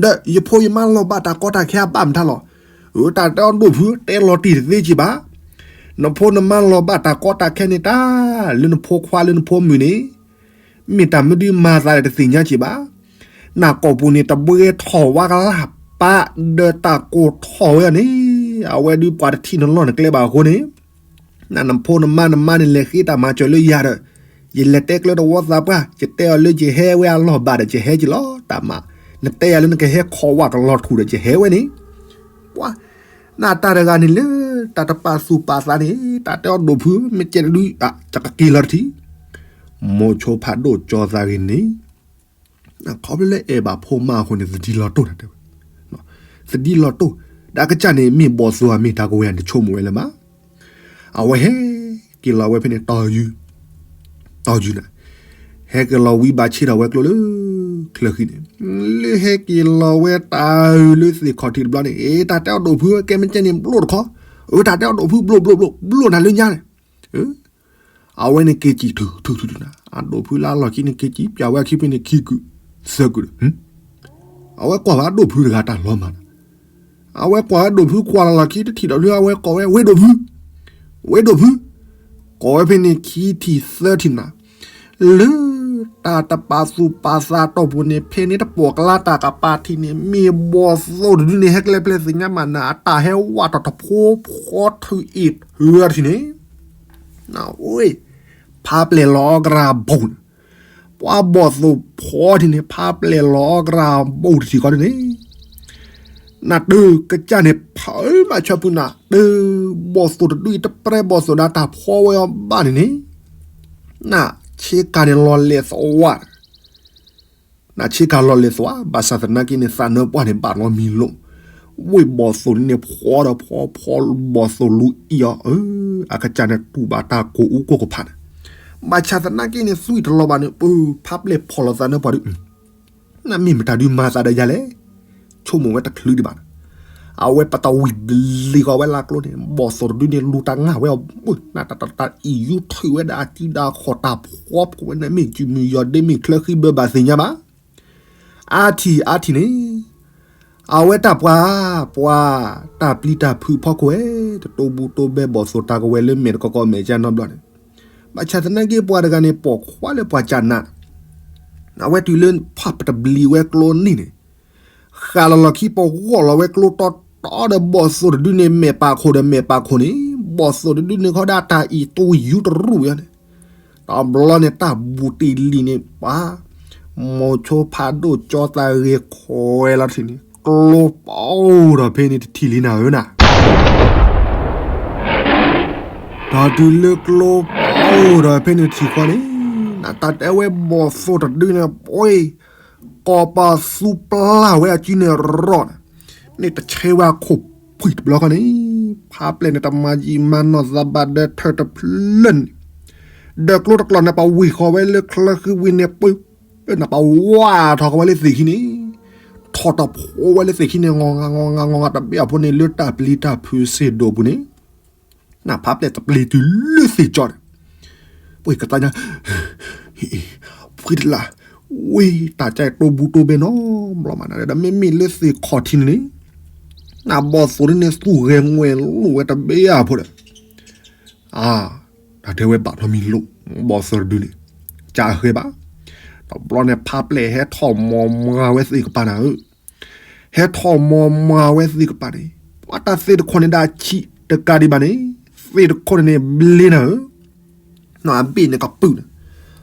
ဒီးယဖိယမါလီၤဘၣ်တၢ်ကီတၢ်ခဲအဘၣ်မတၤလီၤ, အတၢ်တဲအီၤဒိၣ်ဖု တဲလီၤတံၢ်တသ့က့ၤဘၣ်, နဖိနမါလီၤဘၣ်တၢ်ကီတၢ်ခဲန့ၣ်တၢ်, လၢနဖိခွါလၢနဖိမုၣ်န့ၣ် မ့ၢ်တၢ်မနုၤဒုးမၤသးဒီးတသ့ၣ်ညါက့ၤဘၣ်, နၢ်ကိာ်ပူၤန့ၣ် တဘှဲထီၣ်ဝါကလၢ်ပာ်, ဒီးတၢ်ကိၢ်ထီၣ်ဝဲအီၤန့ၣ်, အဝဲဒုးပှၤတထံၣ်နလီၢ်နကျဲဘၣ်အဃိန့ၣ် နနဖိနမါနမါန့ၣ်လဲၤဃ့တၢ်မၤစၢၤလၢယၤဒီး, ယလဲၤတဲကျၢၤတဝီသးပှၢ်, ယတဲအီၤလၢယဟဲဝဲအလီၢ်ဘၣ်ဒီး ယဟဲက့ၤလီၤတၢ်မၤ, နတဲယၤလၢနကဟဲခိးဝးကလီၤထူၣ်ဒီး ယဟဲဝဲန့ၣ်, ပှၤ, နတၢ်တဂၤန့ၣ်လၢ တၢ်တပာ်သူၣ်ပာ်သးန့ၣ် တၢ်တဲအီၤဒိၣ်ဖု မ့ၢ်ကဲတဒုး, ယကက့ၤလီၤတထံၣ်, မိၤဆိဖးဒိၣ်ကၠီသးဂ့ၤန့ၣ် ခီဖျိလၢအဲၣ်ဘၣ်ဖိမါအဃိန့ၣ် သဒံလီၤတိၢ်နတဲဝဲ, သဒံလီၤတိၢ်, ဒီးအကစၢ်န့ၣ် မ့ၢ်ဘီၣ်သိၣ်ဧါ မ့ၢ်တၢ်ကဝဲၤဧါ တဆိကမိၣ်ဝဲလၢၤဘၣ်, အဝဲဟဲက့ၤလီၤဝဲဖဲန့ၣ် တီၤယုၢ်, တီၤယုၢ်န့ၣ်, ဟဲက့ၤလီၤဝံၤဘၣ်ဆ့ၣ်ထီၣ်ဝဲကျိလၢ ချၢဃံန့ၣ်, လၢဟဲက့ၤလီၤဝဲတၢ်အုၣ်လၢသ့ၣ်ခီၣ်ထံးတဘျီန့ၣ် အ့ တၢ်တဲအီၤဒိၣ်ဖု ကဲမ့ၢ်ကဲန့ၣ် ဘျိၣ်တခီ, အၢ တၢ်တဲအီၤဒိၣ်ဖု ဘျိၣ်ဘျိၣ်ဘျိၣ် ဘျိၣ်နၤလၢညါန့ၣ် အဝဲန့ၣ်က့ၤစံၣ်ထုထုထုထုနၤ, အဒိၣ်ဖုလၢအလီၢ်ခံန့ၣ် က့ၤစံၣ်ပၠးဝဲအခံဖဲန့ၣ် ခံကုာ်, သၢကုာ်ဒီး, အဝဲကွၢ်ဝဲအဒိၣ်ဖုတဂၤတၢ်လီၤမၢ်ဒီး, အဝဲကွၢ်ဝဲဒိၣ်ဖုကွၢ်လီၤလီၢ်ခံတထံၣ်ဒီးလၢအဝဲကိးဝဲ ဝဲဒိၣ်ဖု, ဝဲဒိၣ်ဖု, ကိးဝဲဖဲန့ၣ်ခံထံၣ်သၢထံၣ်နၤ, လၢတၢ်တပာ်သူၣ်ပာ်သးတီၢ်ပူၤန့ၣ် ဖဲန့ၣ်တပိာ်ကလါတၢ်ကပၤထံးန့ၣ် မ့ၢ်ဘီၣ်သိၣ်တဒုန့ၣ် ဟဲကျဲပျဲသ့ၣ်ညါမးနၤ အတၢ်ဟဲဝးထီၣ်တဖိဖီထုးအ့ၣ်ထုးအထံးန့ၣ် နဝဲ, ဖးပျဲၢ်လီၤအီကရၢဘိၣ်န့ၣ်, ပှၤဘီၣ်သိၣ်ဖီထံးန့ၣ် ဖးပျဲၢ်လီၤအီကရၢဘိၣ်တထံးဃီန့ၣ်, နတုၤကစၢ်န့ၣ် ဖုးမးဆၢဖုးနၤ တုၤဘီၣ်သိၣ်တဒုအံၤ တပြဲဘီၣ်သိၣ်ဒီးတၢ်ဖီဝဲအီၤဘၣ်န့ၣ်န့ၣ်, နဆ့ကၤန့ၣ်လီၤလဲၤသဝး နဆ့ကၤလီၤလဲၤသဝး ဘၣ်ဆၣ်သနာ်က့န့ၣ် သးနၢပှၢ်န့ၣ် ဘၣ်လီၤမံၤလိာ်, ဝ့ၢ်ဘီၣ်သိၣ်န့ၣ်ဖီဒီးဖီဖီဘီၣ်သိၣ်လူၤအံၤအီၤ, အကစၢ်န့ၣ်တူၢ်ဘၣ်တၢ်ကိၢ်အူကိၢ်ကဖးန့ၣ်, ဘၣ်ဆၣ်သနာ်က့န့ၣ် သွံၣ်တလီၤဘၣ်န့ၣ် ပဖးပျဲၢ်ဖီၣ်လီၤသးနၢပှၢ်ဒုး, နမ့ၢ်မတၤဒုးမၤသးဒီးယၤလဲၣ်, ဆိကမိၣ်ဝဲတချုးဒံးဘၣ်န့ၣ်, အဝဲပတဝံၣ်ဘျံၤဃီၤဝဲလၢကျိန့ၣ် ဘီၣ်သိၣ်တဒုန့ၣ် လူၤတၢ်ငၢ်ဝဲအီၤ, နတၢ်တၢ်အံၣ်ယူထံၣ်ဝဲဒၣ်အစုဒၣ်ခီၣ်တၢ်ဖီဖိဝဲန့ၣ် မ့ၢ်စုမုၢ်ယီၤဒ့မ့ၢ်ချၢဃံဘၢဘၣ်သ့ၣ်ညါဘၣ် အါထံၣ်အါထံၣ်န့ၣ်, အဝဲတၢ်ပှၤ, ပှၤ, တၢ်ပျံၤတၢ်ဖုးဖီခိၣ်ဝဲ, တတိၢ်ဘူၣ်တိၢ်ဘဲဘီၣ်သိၣ်တၢ်ကဝဲၤလၢမဲာ်တကီကီမဲာ်ကနီဘျီန့ၣ်, ဘၣ်ဆၣ်သနာ်က့ပှၤတဂၤန့ၣ် ပိာ်ခွါလၢပှၤကနၣ်, အဝဲတုၤလၢဖးပတဘျံးဝဲကျိန့ၣ်န့ၣ်, ဃးလီၤလီၤခံပဂီၢ်လီၤဝဲကျိတီတီဒီး ဘီၣ်သိၣ်တဒုန့ၣ် မဲာ်ပာ်ခိၣ်ဒီးမဲာ်ပာ်ခိၣ်န့ၣ်, ဘီၣ်သိၣ်တဒုန့ၣ်ခီဒၣ်တၢ်အံၤတူယူတရူၢ်ယါန့ၣ်, တဘျီန့ၣ်တၢ်ဘူးတံၢ်လံၤန့ၣ်ပၢ်, မိၤဆိဖးဒိၣ်ကၠီသးဂ့ၤခွဲးလီၤထံးန့ၣ် ကျိပအိၣ်ဒီးဖဲန့ၣ်တထံၣ်လံနၤဧၢနၤ ဒီးတုၤလၢကျိပအိၣ်ဒီးဖဲန့ၣ်တထံၣ်ဃီန့ၣ်, နတၢ်တဲဝဲဘီၣ်သိၣ်တဒုန့ၣ် ပှ့ၤ ကိးပသူပျၢ်ဝဲအစုန့ၣ်ရီၣ်န့ၣ်, န့ၣ်တဆဲဝဲအခိၣ်ဖှံၣ်တဘျီဃီန့ၣ်, ဖးပျဲၢ်န့ၣ် တမၤယံာ်မၤနီၢ်သးဘၣ်ဒီးထၢၣ်တဖျၢၣ်န့ၣ်, ဒီးကျိတကျီၢ်န့ၣ် ပဝံၤဃီၤဝဲလၢချၢဃုဝံၤန့ၣ် ပှ့ၤ နပဝါထီၣ်ဃီၤဝဲလၢသ့ၣ်ခံန့ၣ်, ထီၣ်တဖိးဝဲလၢသ့ၣ်ခံန့ၣ် ဂီၤဂၤဂီၤဂၤဂီၤဂၤတဘ့ၣ်အဖိန့ၣ် လၢတၢ်ပျံၤတၢ်ဖုးစ့ၢ်ဒိၣ်ပူၤန့ၣ်, နဖးပျဲၢ်တပျံၤတုၤလၢသ့ၣ်ကၠီန့ၣ်, ပှ့ၤကသါညါ ဖှံတလး, ဝံၤတၢ်ကဲတိၢ်ဘူးတိၢ်ဘဲနီတဘျီမးနၤဒီး မ့မ့ၢ်လၢသ့ၣ်ခီၣ်ထံးန့ၣ်န့ၣ်, နဘီၣ်သိၣ်ဒုန့ၣ် သူၣ်ဂဲၤငွဲၣ်လိာ်ဝဲတဘ့ၣ်အဖိဒီး, အါ, တၢ်တဲဝဲဘၣ်နီတမံၤလိာ်, ဘီၣ်သိၣ်တဒုန့ၣ်, ကဃဲဘၣ်, တဘျီန့ၣ်ဖးပျဲၢ်ဟဲထီၣ်မီၤမၤဝဲသ့ၣ်ကပၤနၤဧၢ ဟဲထီၣ်မီၤမၤဝဲသ့ၣ်ကပၤန့ၣ်, ပှၤတၢ်သ့ၣ်တခိၣ်န့ၣ်ဒၣ်ဆံးတကးဒံးဘၣ်န့ၣ်, သ့ၣ်တခိၣ်န့ၣ်န့ၣ်ဘျ့နၤဧၢ, နီၢ်အဘ့ၣ်န့ၣ်ကပုာ်န့ၣ်,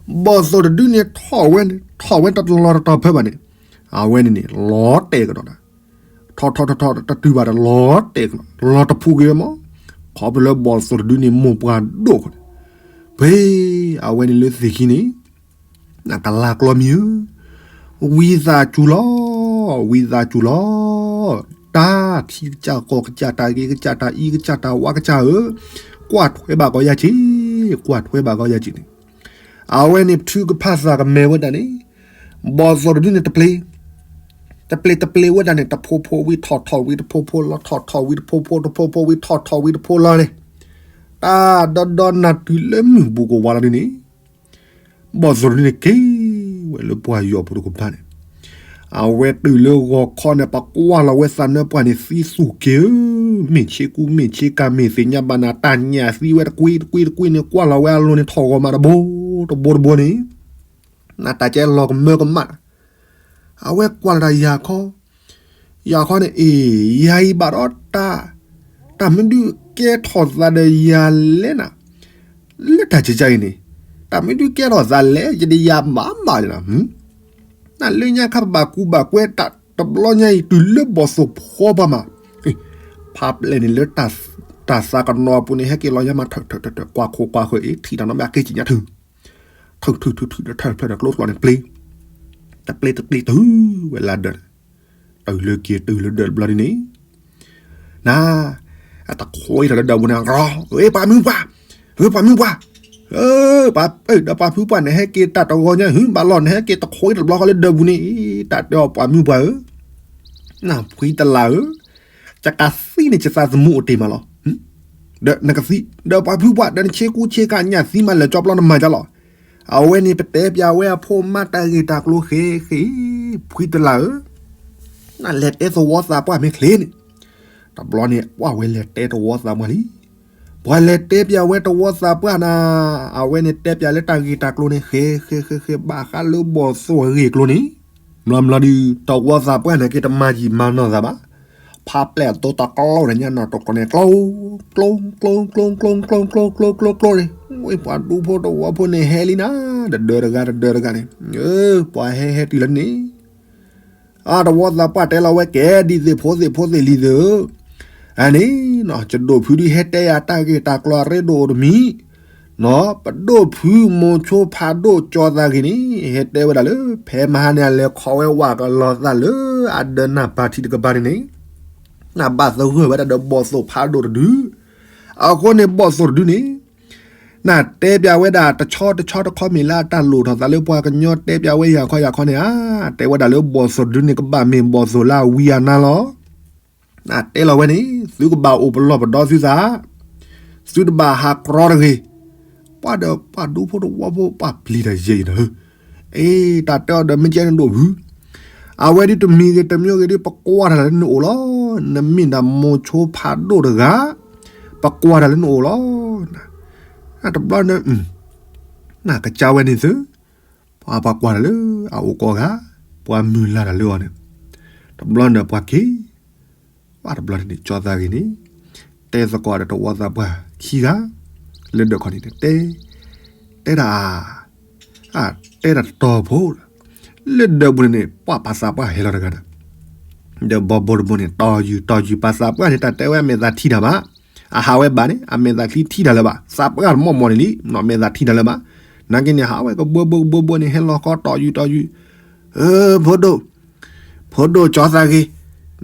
ဘီၣ်သိၣ်တဒုန့ၣ်ထီၣ်ဝဲန့ၣ် ထီၣ်ဝဲတလီၤတတီၤဖဲဘၣ်န့ၣ်, အဝဲန့ၣ်န့ၣ် လီၤတဲာ်ကဒီးနၤ, ထီၣ်ထီၣ်ထီၣ်ထီၣ်တတုၤဘၣ်ဒီးလီၤတဲာ်ကဒီး လီၤတဖူက့ၤဝဲမး, ခီဖျိလၢဘီၣ်သိၣ်တဒုန့ၣ် မိၢ်ပှၢ်ဒိၣ်ခိၣ်န့ၣ်, ဖဲအဝဲန့ၣ်လၢသ့ၣ်ခံန့ၣ် နကလါကျီမံၤဧၢ, ဝံသးစူၤလီၤ, ဝံသးစူၤလီၤ, တၢ်ထံကစၢ်ကီၢ်ကစၢ် တၢ်ဂ့ၤကစၢ် တၢ်အံၤကစၢ် တၢ်ဝါကစၢ်ဧၢ, ကွၢ်ထွဲဘၣ်ကီယၢ်က့ၤ, ကွၢ်ထွဲဘၣ်ကီယၢ်က့ၤန့ၣ်, အဝဲန့ၣ်ထုကဖၣ်သးကမဲာ်ဝဲဒၣ်န့ၣ်, ဘီၣ်သိၣ်တဒုန့ၣ်တပျ့ၤ, တပျ့ၤတပျ့ၤဝဲဒၣ်န့ၣ် တဖိဖိဝံၤထီၣ်ထီၣ်ဝံၤတဖိဖိလီၤ ထီၣ်ထီၣ်ဝံၤတဖိဖိ တဖိဖိဝံၤထီၣ်ထီၣ်ဝံၤတဖိလီၤန့ၣ်, တၢ်ဒီဒီနၤတုၤလၢမုၢ်ဘူးကဝါလီၤဒုန့ၣ် ဘီၣ်သိၣ်တဒုန့ၣ်က့ၤဝဲလၢပှၢ်ယီၤပူၤတကပၤန့ၣ်, အဝဲတုၤလၢဂီၤခီန့ၣ် ပကွၢ်လီၤဝဲသးနၢပှၢ်န့ၣ် သံသူၣ်က့ၤဧၢ, မ့ၢ်ဆ့ကူမ့ၢ်ဆ့ကၤမ့ၢ်သ့ၣ်ညါဘၣ်နၤ တၢ်ညၣ်သံဝဲတကွံတကွံတကွံန့ၣ် ကွၢ်လီၤဝဲအလိၤန့ၣ် ထီၣ်ဂီၤမးတဘိတဘိတဘိန့ၣ်, နတၢ်ကဲလီၤကမၢကမၣ်, အဝဲကွၢ်လီၤတၢ်ယၤခီ ယၤခီန့ၣ် အ့ၣ် ယၤအံၤဘၣ်ဒီးတၢ်, တၢ်မ့ၢ်ဒုးကဲထီၣ်သးဒီးယၤလဲၣ်နၤ, လၢတၢ်ကကါအံၤန့ၣ်, တၢ်မ့ၢ်ဒုးကဲထီၣ်သးလဲၣ် ယတယၤမးမးန့ၣ်လီၤ, နလၢညါခါပဘၣ်ကူဘၣ်ကွဲတၢ်တဘျီညါအံၤ တုၤလၢဘီၣ်သိၣ်ဖီဘၣ်မး, ဖးပျဲၢ်န့ၣ်လၢ တၢ်သးကနီၤအပူၤန့ၣ် ဟဲက့ၤလီၤယါမး ထၢၣ်ထၢၣ်ထၢၣ်ထၢၣ် ကွၢ်ခိၣ်ကွၢ်ဃၢၤအံၤ ထံၣ်တၢ်နီတမံၤအက့ၤစံၣ်ညါထုး, ထုးထုးထုးထုးဒီးထၢၣ်ဖျၢၣ်ဒီးကျိကျိန့ၣ်ပျ့ၤ, တပျ့ၤတပျ့ၤတုၤဝဲလၢဒၢးန့ၣ်, တုၤလၢက့ၤတုၤလၢဒၢးတဘျီဒ်န့ၣ်, န, အတခွံထီၣ်လၢဒၢးပူၤန့ၣ် အကရီ, ဧ့ ပှၤမုၣ်ပှၢ်, ဧ့ ပှၤမုၣ်ပှၢ်, ဧ့ ပှၤ, ဒီးပှၤမုၣ်ပှၢ်န့ၣ် ဟဲက့ၤတၢ်တဂီၤညါ ဟ့ၣ်ဘၣ်လီၤ နဟဲက့ၤတခွံတဘျီဃီလၢဒၢးပူၤန့ၣ်, တၢ်တဲအီၤပှၤမုၣ်ပှၢ်ဧၢ, နဖှံတလးဧၢ, ယကသံန့ၣ် ယသးသမူအိၣ်တ့ၢ်မးလီၤ, ဒီးနကသံ, ဒီးပှၤဖုပှၢ် ဒီးနဆ့ကူဆ့ကၤညၣ်သံမးလၢာ်ကၠီပျီနမၤကၠီလီၤ, အဝဲန့ၣ်ပတဲပၠးဝဲအဖိမါတၢ်ဂ့ၢ်တၢ်ကျိၤဃ့ဃ့, ဖှံတလးဧၢ, နလဲၤတဲသဝီသးပှၢ်မ့ၢ်ချ့န့ၣ်, တဘျီန့ၣ် ပှၢ်ဝဲလဲၤတဲသဝီသးပှၢ်လံ, ပှၤလဲၤတဲပၠးဝဲသဝီသးပှၢ်နၤ, အဝဲန့ၣ်တဲပၠးလၢတၢ်ဂ့ၢ်တၢ်ကျိၤန့ၣ် ဃ့ဃ့ဃ့ဃ့ ဘၣ်ဃးလၢဘီၣ်သိၣ်အဂ့ၢ်အကျိၤန့ၣ်, မျီမျီဒုး သဝီသးပှၢ်န့ၣ်က့ၤတမၤယံာ်မၤနီၢ်သးဘၣ်, ဖးပျဲၢ်အသိတၢ်ကျိၤန့ၣ် ညါနီၢ်တကျိၤန့ၣ် ကျိ ကျိ ကျိ ကျိ ကျိ ကျိ ကျိ ကျိ ကျိ ကျိန့ၣ်, ဝဲပှၤဒူဖိသဝီဖိန့ၣ်ဟဲလံနၤ, တဒၢတဂၤတဒၢတဂၤန့ၣ်, ပှၤဟဲဟဲတုၤလၢန့ၣ် အသဝီသးပှၢ်တဲလီၤဝဲကဲ ဒ်သ့ၣ်ဖိသ့ၣ်ဖိသ့ၣ်လံၤသ့ၣ်ဧၢ, အန့ၣ်, ယဒိၣ်ဖုဒုးဟဲတဲယၤတၢ်ဂ့ၢ်တၢ်ကျိၤအရ့ဒိၣ်အိၣ်တမံၤ, ပဒိၣ်ဖုမိၤဆိဖးဒိၣ်ကၠီသးဂ့ၤန့ၣ် ဟဲတဲဝဲဒၣ်လၢ ဖဲမဟါန့ၣ် အလဲၤခီဝဲဝးကလီၤသးလၢအဒၢးနၢ်ပၢၢ်ထံတကပၤန့ၣ်န့ၣ်, နဘၣ်သဂၢၢ်ဝဲဒၣ်ဒီးဘီၣ်သိၣ်ဖးဒိၣ်တဒု, အဃိန့ၣ်ဘီၣ်သိၣ်တဒုန့ၣ် နတဲပၠးဝဲဒၣ်တဆီတဆီတခီမ့ၢ်လၢအတၢ်လိၣ်ထီၣ်သးလၢပှၤကညီ တဲပၠးဝဲယၤခီယၤခီန့ၣ်ဧါ, တဲဝဲဒၣ်လၢဘီၣ်သိၣ်တဒုန့ၣ် ကဘၣ်မ့ၢ်ဘီၣ်သိၣ်လၢအဝံအနါလီၤ. နတဲလီၤဝဲန့ၣ် သုကဘၣ်အိၣ်ပလီၢ်ပဒီသုသး, သုတဘၣ်ဟးကြီတဂ့ၤ. ပှၤဒီးပှၤဒူဖိတဝီဖိ ပှၤပျံၤတၢ်ယဲၢ်အံၤဒီး အ့ တၢ်တဲအီၤဒီးမ့ၢ်ကဲနဒိၣ်ဖု, အဝဲဒ်တမံၤဂ့ၤတမံၤဂ့ၤဒ် ပကွၢ်တၢ်လၢနအိၣ်လီၤ. နမ့ၢ်ဒၣ်မိၤဆိဖးဒိၣ်တဂၤ, ပကွၢ်တၢ်လၢနအိၣ်လီၤ. တဘျီန့ၣ် နကစၢ်ဝဲန့ၣ်သု, ပ ပှၤကွၢ်တၢ်လၢအအိၣ်ကိးဂၤ, ပှၤမုၢ်လၢ်တၢ်လၢအီၤန့ၣ်, တဘျီန့ၣ်ပှၤက့ၤ, ပှၤတဘျီန့ၣ်န့ၣ် ကၠီသးဂ့ၤန့ၣ်, တဲသကိးဒီးတဝီသးပှၢ်ခံဂၤ, လၢဒၢးခီၣ်ထံးန့ၣ် တဲ, တဲဒၣ်, တဲတၢ်တတီၤဖိ, လၢဒၢးပူၤန့ၣ်န့ၣ် ပှၤပာ်သးပှၢ်ဟဲလီၤတဂၤဒီး, ဒီးဘီဘိတဘိန့ၣ် တီၢ်ယုၢ်တီၢ်ယုၢ်ပာ်သးပှၢ်န့ၣ် တၢ်တဲဝဲအမဲာ်သးထံၣ်တၢ်ဘၣ်, အဟးဝဲဘၣ်န့ၣ် အမဲာ်သးထံၣ်တၢ်လၢၤဘၣ်, သးပှၢ်တမီၢ်မီၢ်န့ၣ်လံ, နီၢ်မဲာ်သးထံၣ်တၢ်လၢၤဘၣ်, နာ်က့န့ၣ် ဟးဝဲကဘှီဘှီကဘှီဘှီန့ၣ် ဟဲလီၤဃီတီၢ်ယုၢ်တီၢ်ယုၢ်, ဖိဒိၣ်, ဖိဒိၣ်ကၠီသးဂ့ၤ,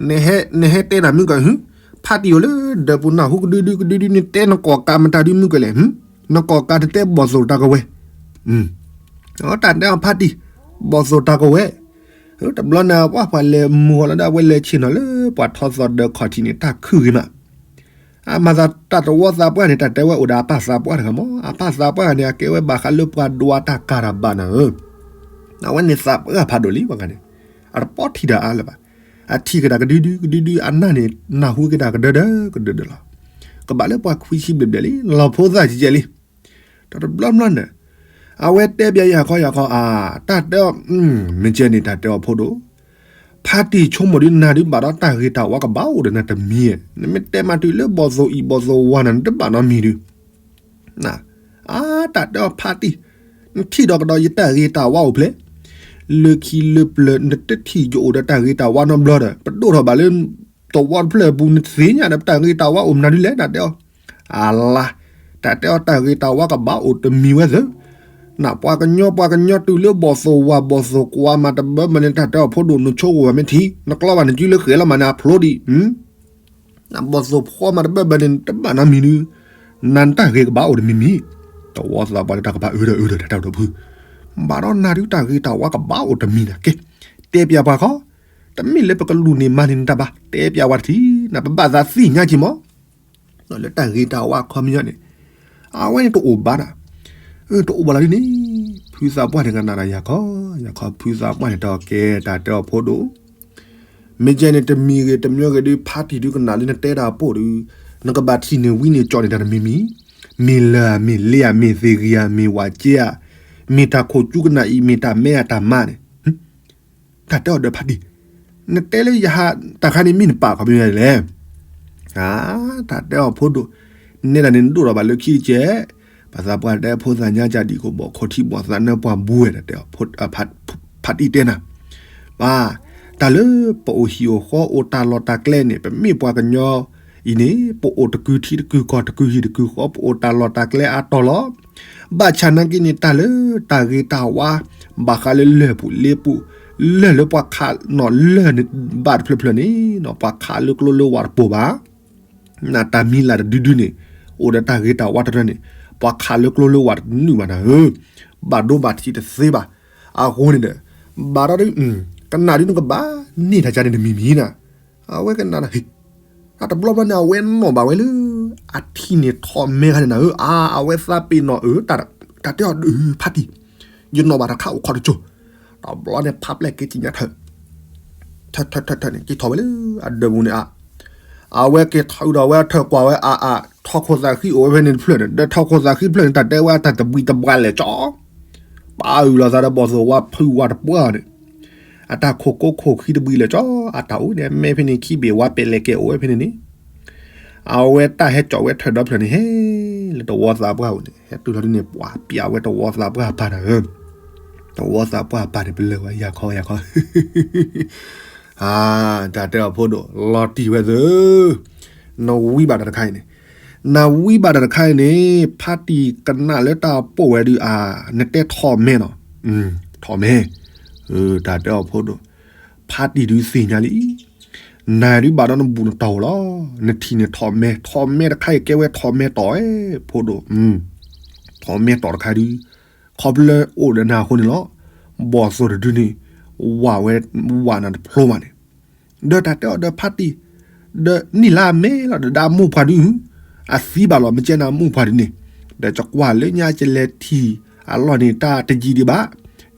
နဟဲတဲတၢ်မုၢ်ကဟၢ, ဖါတံၢ်အိၣ်လၢဒၢးပူၤနၢ်ဟူကဒုဒုကဒုဒုန့ၣ် တဲနကိးကးမတၤဒုမုၢ်ကလဲၣ်, နကိးကးတတဲဘီၣ်သိၣ်တၢ်ကဝဲၤ, တၢ်တဲအီၤဖါတံၢ်, ဘီၣ်သိၣ်တၢ်ကဝဲၤ, တဘျီန့ၣ် ပှၤပှၤလဲၤမုၢ်ဂီၤလီၤဒီး အဝဲလဲၤဆ့ၣ်နီၤလၢပှၤထီသီဒၢးခီၣ်ထံးန့ၣ် တၢ်ခုၣ်ဂ့ၤမး, အမၤသးတၢ်တဝီသးပှၢ်န့ၣ် တၢ်တဲဝဲအိၣ်ဒီးအပၢ်သးပှၢ်တဂၤမး, အပၢ်သးပှၢ်တဂၤန့ၣ် အကဲဝဲဘၣ်ဃးလၢပှၤဒွးတၢ်ကၤတၢ်ဘၣ်နၤဧၢ, အဝဲန့ၣ်သးပှၢ်ဖးဒိၣ်လံပှၤဂၤန့ၣ်, အတပီထံၣ်တၢ်အါလၢၤဘၣ်, အထံၣ်က့ၤတၢ်ကဒုဒုကဒုဒု အနၢ်န့ၣ် နၢ်ဟူက့ၤတၢ်ကဒၢဒၢကဒၢဒၢလီၤ, ကဘၣ်လၢပှၤခွံဆံဘျဲၣ်ဘျဲၣ်လံ လီၤဖိသၣ်ကဲကဲလံ, တဘျီဘျီန့ၣ်, အဝဲတဲပၠးယၤခီယၤခီအါ, တၢ်တဲအီၤ, မ့ၢ်ကဲန့ၣ် တၢ်တဲအီၤဖိဒိၣ်, ဖါတံၢ်ဆိကမိၣ်ဒုးနၤဒုးဘၣ်ဒီးတၢ်ဂ့ၤတၢ်ဝါကဘၣ်အိၣ်ဒီးနၤတမံၤ, နမ့ၢ်တဲမၤတုၤလၢဘီၣ်သိၣ်အံၤဘီၣ်သိၣ်ဝါနၤ နတဘၣ်နီတမံၤဒုး, အါ တၢ်တဲအီၤဖါတံၢ်, နထံၣ်ဒီးကဒီးယတၢ်ဂ့ၤတၢ်ဝါအိၣ်ဖျဲၣ်, လၢခံလၢပျၢၤ နတထံၣ်ယအိၣ်ဒီးတၢ်ဂ့ၤတၢ်ဝါနီတဘျီဒီး ပဒိၣ်ထီၣ်ဘၣ်လၢ သဝီတဖျၢၣ်အပူၤ နသ့ၣ်ညါဒီးပတၢ်ဂ့ၤတၢ်ဝါအိၣ်မနုၤဒ်လဲၣ် တၢ်တဲအီၤ, အလါ, တၢ်တဲအီၤတၢ်ဂ့ၤတၢ်ဝါကဘၣ်အိၣ်တမံၤဝဲသ့ၣ်, နပှၤကညီပှၤကညီတုၤလၢဘီၣ်သိၣ်ဝါဘီၣ်သိၣ်ကွၢ်မးတဘၢမနုၤ တၢ်တဲအီၤဖိဒိၣ် နဆိကမိၣ်ဘၣ်မ့ၢ်ထံ နကျီဘၣ်နစုလၢဃဲၤလီၤမးန့ၣ် အဖျိဒံး ဘီၣ်သိၣ်ဖှီမးတဘၢဘၢန့ၣ် တဘၣ်နီတမံၤဒုး, နၤနတၢ်ဂ့ၤကဘၣ်အိၣ်တမံၤမံၤ, သဝီသးပှၢ်လၢတၢ်ကဘၣ်အၢဒီးအၢဒီးတၢ်တၢ်အိၣ်ဒီးဖု, ဘၣ်ဒီးနၤဒုးတၢ်ဂ့ၤတၢ်ဝါကဘၣ်အိၣ်တမံၤနၤကဲ, တဲပၠးပှၤခီ, တမ့ၢ်လၢပကလူၤန့ၢ်မၤန့ၢ်နတၢ်ဘၣ် တဲပၠးဝဲတထံၣ် နပဘၣ်သးသ့ၣ်ညါက့ၤမး လၢတၢ်ဂ့ၤတၢ်ဝါအခီပညီန့ၣ်, အဝဲန့ၣ်တအိၣ်ဘၣ်ဒၣ်, တအိၣ်ဘၣ်လီၤဒ်န့ၣ်, ဖုသးပှၢ်န့ၣ်ကနၣ်ဒီးယၤခီ, ယၤခီဖုသးပှၢ်န့ၣ်တကဲတၢ်တဲအီၤဖိဒိၣ်, မ့ၢ်ကဲန့ၣ်တမံၤဂ့ၤတမံၤဂ့ၤဒုး ဖါတံၢ်ဒုးကနၣ်လၢနတဲတၢ်အပိၢ်ဒုး, နကဘၣ်ထံၣ်န့ၢ်ဝံန့ၢ်ကၠီန့ၣ်တၢ်တမံၤမံၤ, မ့ၢ်လၢမ့ၢ်လ့ဧါ မ့ၢ်သ့ၣ်ဂံၢ်ဧါ မ့ၢ်ဝးကဲဧါ, မ့ၢ်တၢ်ခိၣ်ကၠူကနၣ်အံၤ မ့ၢ်တၢ်မဲအတၢ်မါန့ၣ် တၢ်တဲအီၤဒီးဖါတံၢ်, နတဲလၢယဟးတၢ်ခါန့ၣ်မ့ၢ်နပာ်ခီပညီဒ်လဲၣ်, တၢ်တဲအီၤဖိဒိၣ်, နဲဒၣ်န့ၣ်နဒိၣ်ထီၣ်ဘၣ်လၢခံတကဲ, ပှၤသးပှၢ်တဲဖိသၣ်ညါကၢ်ဒံၣ်ခိၣ်ဘီၣ်ခိၣ်ထံဘီၣ်သးနၢပှၢ်ဘှဲဒၣ်တဲအီၤ, ဖါတံၢ်တဲနၤ, ပှၤ, တၢ်လၢပအိၣ်ဟံၣ်အိၣ်ဃီအိၣ်တၢ်လီၢ်တၢ်ကျဲန့ၣ် ပမ့ၢ်ပှၤကညီအံၤန့ၣ် ပအိၣ်တကုၤထံတကုၤကီၢ်တကုၤဟံၣ်တကုၤဃီ ပအိၣ်တၢ်လီၢ်တၢ်ကျဲအါတီၤလီၤ ဘၣ်ဆၣ်နာ်က့န့ၣ် တၢ်လၢတၢ်ဂ့ၤတၢ်ဝါ ဘၣ်ဃးလၢလၢၢ်ပူၤလ့ပူၤ, လၢၢ်လၢပှၤခးနီၣ်လၢၢ်န့ၣ်ဘၣ်တဖျၢၣ်ဖျၢၣ်န့ၣ် ပှၤခးလၢကျိလၢဝၢ်တပိာ်ဘၣ်. နတၢ်မံၤလၢ်တဒုဒုန့ၣ် အိၣ်ဒီးတၢ်ဂ့ၤတၢ်ဝါတဖျၢၣ်န့ၣ် ပှၤခးလၢကျိလၢဝၢ်တနုာ်ဘၣ်နၤဧၢ, ဘၣ်ဒိဘၣ်ထံးတသ့ဘၣ်. အဃိန့ၣ်ဒီး ဘၣ်ဒီး ကနၣ်ဒုနကဘၣ်န့ၢ်တၢ်ကန့ၣ်တမံၤမံၤနၤ. အဝဲကနၣ်ဒီး ဟ့ၣ် တဘျီဘျီန့ၣ် အဝဲနီၣ်ဘၣ်ဝဲလၢ အထံၣ်န့ၢ်ထီၣ်မဲခါန့ၣ်နၤဧၢ, အဝဲသးပ့ၤနီၣ်အၢ တၢ်တဲအီၤဒုးဖါတံၢ်, ယနီၣ်ဘၣ်တၢ်ခါအိၣ်ခီတကၠိ, တဘျီန့ၣ် ဖးပျဲၢ်က့ၤထံၣ်ညါထၢၣ် ထၢၣ်ထၢၣ်ထၢၣ်ထၢၣ်န့ၣ် က့ၤထီၣ်ဝဲလၢအဒၢးပူၤန့ၣ်အါ, အဝဲက့ၤထီၣ်အုးဒီးဝဲထၢၣ်ကွၢ်ဝဲအါအါ, ထီၣ်ခိၣ်သးဃံအိၣ်ဝဲဖဲန့ၣ်တဖျၢၣ်န့ၣ်, ဒီးထီၣ်ခိၣ်သးဃံတဖျၢၣ်န့ၣ် တၢ်တဲဝဲအတၢ်တဘှံးတဘှါလဲၣ်ကၠီ, ပာ်အုးလိာ်သးဒီးဘီၣ်သိၣ်ဝါဖုဝါတပှၢ်န့ၣ်, အတၢ်ခိၣ်ကိခိၣ်ခံတဘှံးလဲၣ်ကၠီ, အတၢ်အိၣ်န့ၣ် အမဲဖဲန့ၣ်ခံဘ့ၣ်ဝါပဲာ်လဲၣ်ကဲအိၣ်ဝဲဖဲန့ၣ်န့ၣ် အဝဲတၢ်ဟဲကၠီၣ်ဝဲထၢၣ်ဒီဖျၢၣ်န့ၣ် ဟဲလၢတဝီသးပှၢ်အိၣ်န့ၣ် ဟဲတုၤလီၤဒ်န့ၣ် ပှၤပျးဝဲတဝီသးပှၢ်အပၢ်နၤဧၢ, တဝီသးပှၢ်အပၢ်န့ၣ် ပလၢၢ်ဝဲယၤခီယၤခီ, တၢ်တဲအီၤဖိဒိၣ် လီၤတံၢ်ဝဲသၢ, နဝံဘၣ်တၢ်တခါအံၤန့ၣ်, နဝံဘၣ်တၢ်တခါအံၤန့ၣ် ဖါတံၢ်ကနၣ်လၢတၢ်ပိာ်ဝဲဒုးအါ, နတဲထီၣ်မဲနီၤ, ထီၣ်မဲ, တၢ်တဲအီၤဖိဒိၣ်, ဖါတံၢ်ဒုးသ့ၣ်ညါလံ နၤဒုးဘၣ်ဒီးနဘူၣ်နတီၢ်ဧိၤလီၤ, နထံၣ်န့ၣ်ထီၣ်မဲ, ထီၣ်မဲတခါအံၤကဲဝဲထီၣ်မဲတီၢ်ဧဲ, ဖိဒိၣ်, ထီၣ်မဲတီၢ်တခါဒုး, ခီဖျိအိၣ်ဒီးနၤအဃိန့ၣ်လီၤ, ဘီၣ်သိၣ်တဒုန့ၣ်, ဝးဝဲ, ဝးနၤတဖျိမးန့ၣ်, ဒီးတၢ်တဲအီၤဒီးဖါတံၢ်, ဒီးနံၣ်လါအမဲလီၤ ဒီးဒၣ်မိၢ်ပှၢ်ဒု, အသံဘၣ်လီၤ မ့ၢ်ကဲနၤမိၢ်ပှၢ်ဒုန့ၣ်, ဒီးယကွၢ်လၢညါယလဲၤထံၣ်အလီၢ်န့ၣ် တၢ်တယံာ်ဒံးဘၣ်,